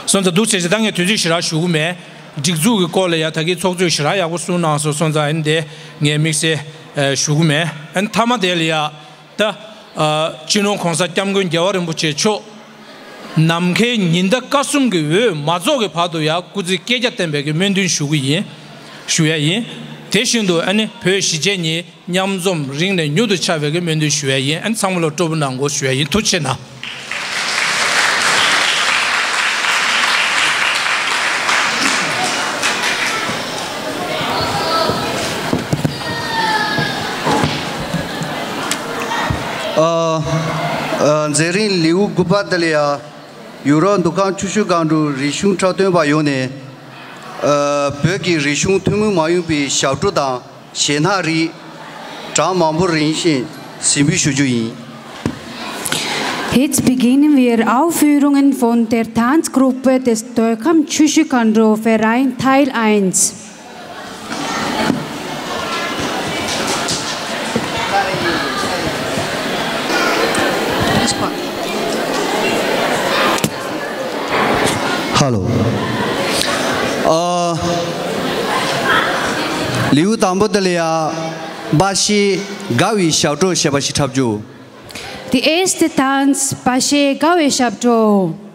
སོང་ཙང་འདུག་ཟེར་བྱས་ད་ངས་དུས་ཚོད་ཞེ་དྲག་ཞུ་གི་མེད། སྒྲིག་འཛུགས་ཀྱི་སྐོར་ལ་ཡ་ད་གིན་ཚོགས་གཙོས་ཞེ་དྲག་ཡག་པོ་གསུངས་གནང་སོང་། སོང་ཙང་ཨ་ནི་དེ་ངས་དམིགས་བསལ་ཨ་ཞུ་གི་མེད། ཨ་ནི་མཐའ་མ་དེ་ལ་ཡ། ད། ཨ། སྤྱི་ནོར་གོང་ས་སྐྱབས་མགོན་རྒྱལ་བ་རིན་པོ་ཆེ་མཆོག་ནམ་མཁའི་ཉི་ཟླ་སྐར་གསུམ་གྱི་འོད་མ་རྫོགས་ཀྱི་བར་དུ་ཡང་སྐུ་ཚེ་བསྐལ་བརྒྱར་བརྟན་པའི་གི་སྨོན་འདུན་ཞུ་གི་ཡིན། ཞུ་ཡ་ཡིན། དེ་བཞིན་དུ་ཨ་ནི་བོད་གཞིས་བྱེས་གཉིས་མཉམ་འཛོམས་རིང་ནས་མྱུར་དུ་འཆར་བའི་གི་སྨོན་འདུན་ཞུ་ཡ་ཡིན། ཨ་ནི་ཚང་མ་ལ་སྤྲོ་པོ་གནང་དགོས་ཞུ་ཡ་ཡིན། ཐུགས་རྗེ་ཆེ་གནང་། ཨ། ཨ། མཛད་རིམ་ལེའུ་དགུ་པ་དེ་ལ་ཡ། ཡུ་རོབ་མདོ་ཁམས་ཆུ་ཤུར་སྒང་དྲུག་རིག་གཞུང་འཁྲབ་སྟོན་པ་ཡོང་ནས། ཨ། བོད་ཀྱི་རིག་གཞུང་ཐུན་མོང་མ་ཡིན་པའི་ཞབས་བྲོ་དང་གཞས་སྣ་རིགས་གྲངས་མང་པོ་རིམ་བཞིན་གཟིགས་འབུལ་ཞུ་རྒྱུ་ཡིན། Jetzt beginnen wir Aufführungen von der Tanzgruppe des Doikam Chüshu Khandro Verein Teil eins. Hallo. ལེའུ་དང་པོ་དེ་ལ་ཡ། སྦ་བཞེད་དགའ་བའི་ཞབས་བྲོ་ཞེས་པ་ཞིག་འཁྲབ་རྒྱུ། The eighth dance, སྦ་བཞེད་དགའ་བའི་ཞབས་བྲོ།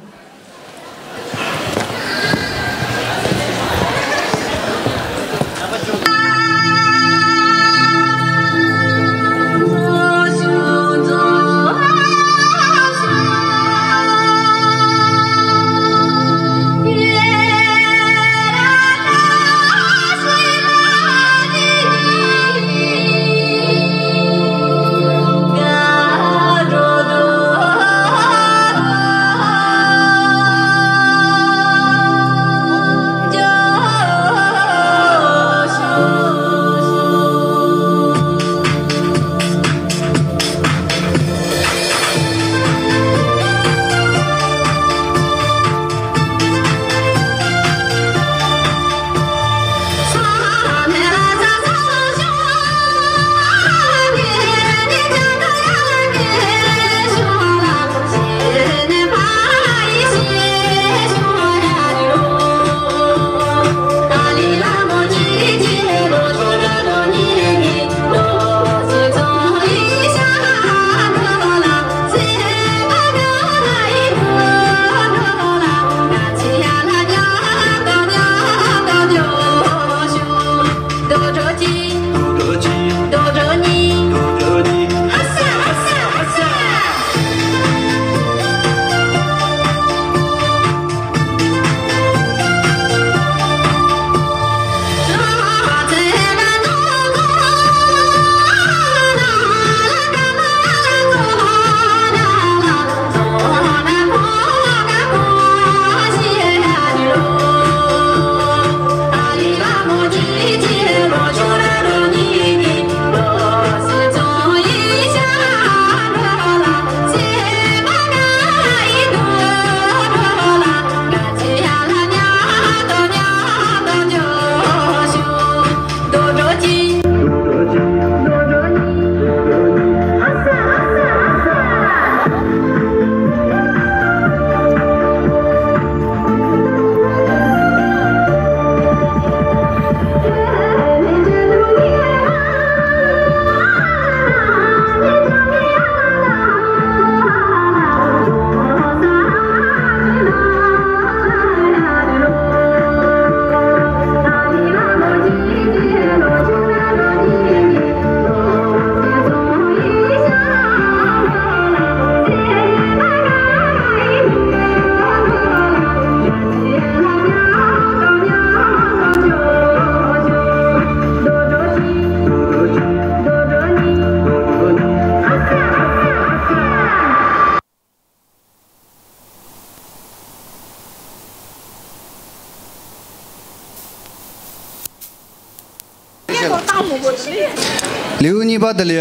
ལེའུ་གཉིས་པ་དེ་ལ་ཡ།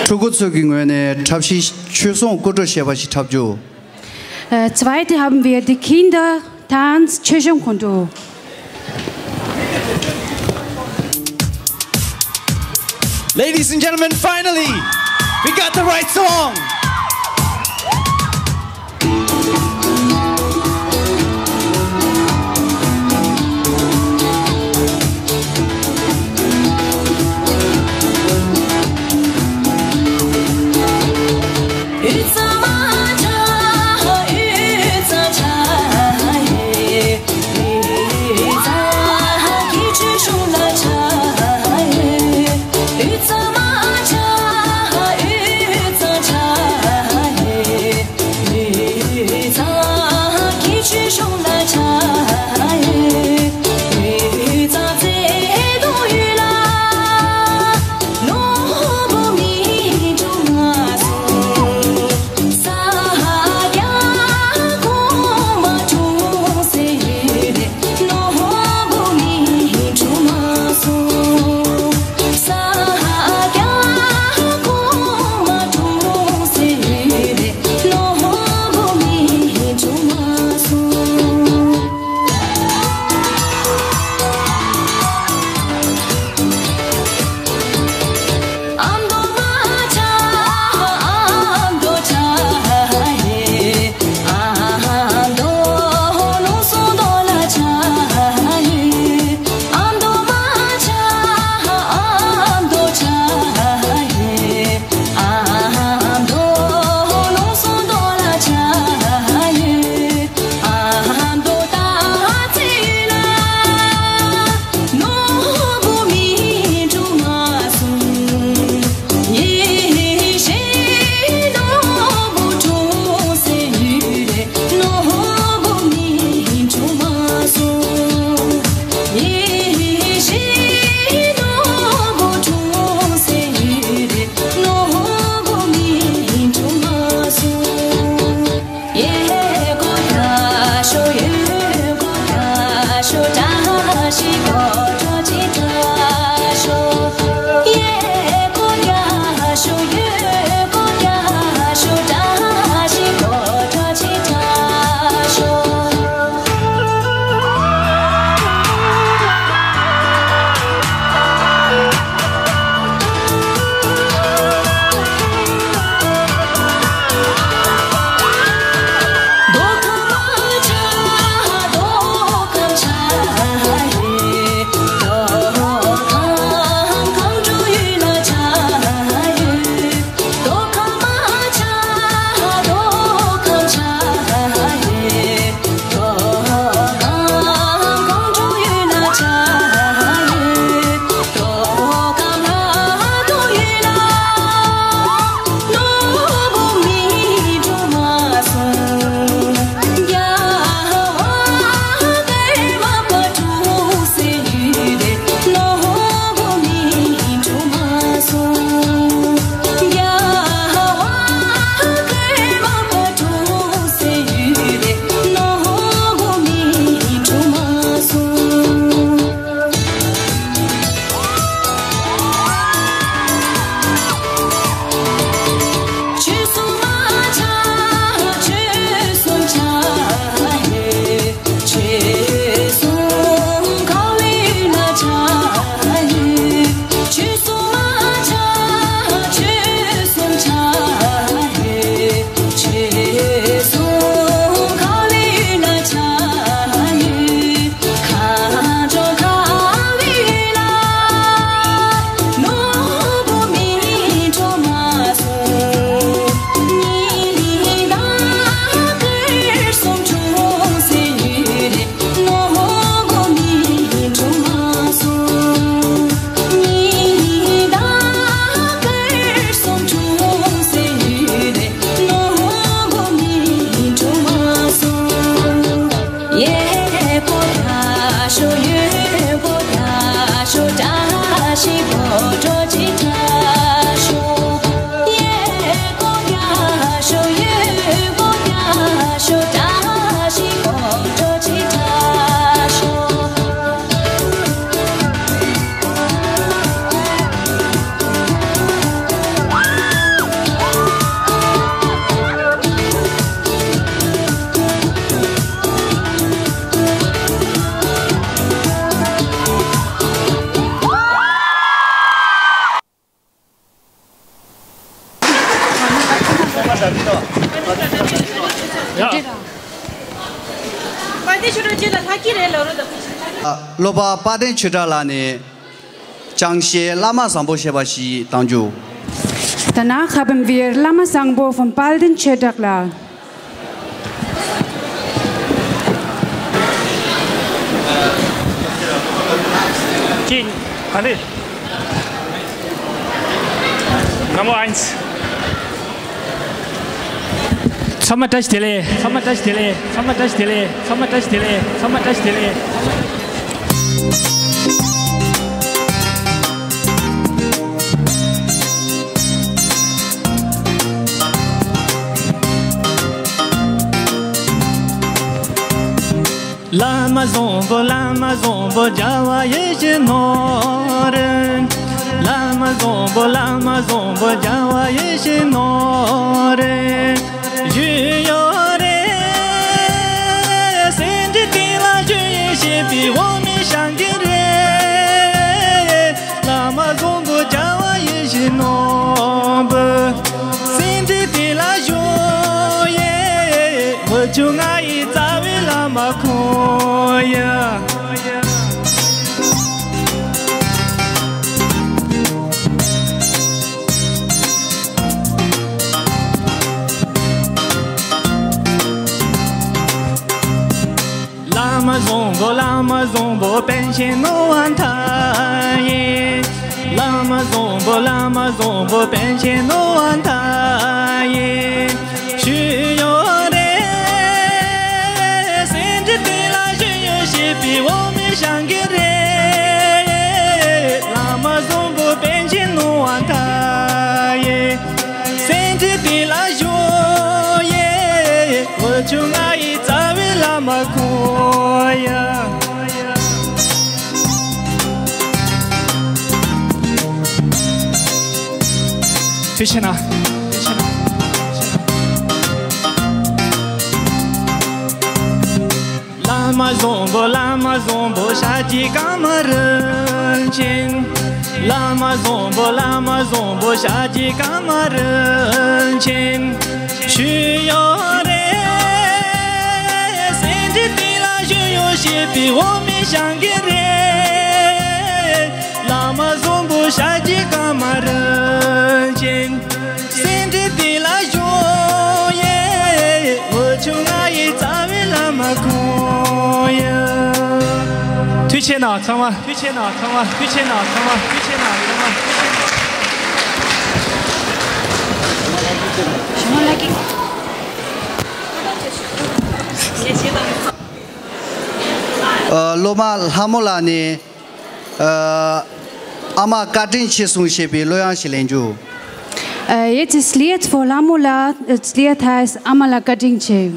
ཕྲུ་གུ་ཚོ་གི་ངོས་ནས་འཁྲབ་གཞས་ཆོས་སྲུང་སྐུ་སྒྲུབ་ཞེས་པ་ཞིག་འཁྲབ་རྒྱུ། Äh, zweite haben wir die Kinder Tanz Chöshon Kondo. Ladies and gentlemen, finally, we got the right song. སློབ་པ་དཔལ་ལྡན་ཆོས་གྲགས་ལགས་ནས་ཅང་ཤེས་བླ་མ་བཟང་པོ་ཞེས་པ་ཞིག་གཏང་རྒྱུ། Danach haben wir Lama Sangpo von Palden Chödrak Lal. King, allez. Nummer eins. ཚང་མ་བཀྲ་ཤིས་བདེ་ལེགས། ཚང་མ་བཀྲ་ཤིས་བདེ་ལེགས། ཚང་མ་བཀྲ་ཤིས་བདེ་ལེགས། ཚང་མ་བཀྲ་ཤིས་བདེ་ལེགས། ཚང་མ་བཀྲ་ཤིས་བདེ་ལེགས། བླ་མ་བཟང་པོ། བླ་མ་བཟང་པོ། རྒྱལ་བ་ཡིད་བཞིན་ནོར། བླ་མ་བཟང་པོ། བླ་མ་བཟང་པོ། རྒྱལ་བ་ཡིད་བཞིན་ནོར། བཞུགས་ཡོད་རེད། སེང་ཁྲི་སྟེང་ལ་བཞུགས་ཡོད་ཞེས་པའི་འོ་མའི་ཞང་གི་རེད། བླ་མ་བཟང་པོ། རྒྱལ་བ་ཡིད་བཞིན་ནོར་བུ། སེང་ཁྲི་སྟེང་ལ་བཞུགས་ཡོད། བུ་ཆུང་ང་ཡི་རྩ་བའི་བླ་མ་ཁོང་ཡིན། བླ་མ་བཟང་པོ། བླ་མ་བཟང་པོ། པཎ་ཆེན་ནོར་བུ་མཐའ་ཡས། བླ་མ་བཟང་པོ། བླ་མ་བཟང་པོ། པཎ་ཆེན་ནོར་བུ་མཐའ་ཡས། བཞུགས་ཡོད་རེད། སེང་ཁྲི་སྟེང་ལ་བཞུགས་ཡོད་ཞེས་པའི་འོ་མའི་ཞང་གི་རེད། བླ་མ་བཟང་པོ། པཎ་ཆེན་ནོར་བུ་མཐའ་ཡས། སེང་ཁྲི་སྟེང་ལ་བཞུགས་ཡོད། བུ་ཆུང་ང་ཡི་རྩ་བའི་བླ་མ་ཁོང་ཡིན། ཐུགས་རྗེ་གནང་། བླ་མ་བཟང་པོ། བླ་མ་བཟང་པོ། ཤཱཀྱའི་ཀ་མ་རིན་ཆེན། བླ་མ་བཟང་པོ། བླ་མ་བཟང་པོ། ཤཱཀྱའི་ཀ་མ་རིན་ཆེན། བཞུགས་ཡོད་རེད། སེང་ཁྲི་སྟེང་ལ་བཞུགས་ཡོད་ཞེས་པའི་འོ་མའི་ཞང་གི་རེད། བླ་མ་བཟང་པོ། ཤཱཀྱའི་ཀ་མ་རིན་ཆེན། སེང་ཁྲི་སྟེང་ལ་བཞུགས་ཡོད། བུ་ཆུང་ང་ཡི་རྩ་བའི་བླ་མ་ཁོང་ཡིན། ཐུགས་རྗེ་གནང་། ཚང་མ་ཐུགས་རྗེ་གནང་། ཚང་མ་ཐུགས་རྗེ་གནང་། ཚང་མ་ཐུགས་རྗེ་གནང་། ཚང་མ་ཐུགས་རྗེ་གནང་། ཨ། སློབ་མ་ལྷ་མོ་ལགས་ནས། ཨ། ཨ་མ་བཀའ་དྲིན་ཆེ་གསུངས་ཞེས་པའི་གླུ་དབྱངས་ཤིག་ལེན་རྒྱུ། Äh, jetzt ist Lied von Lamula. Das Lied heißt Amala Kadingche.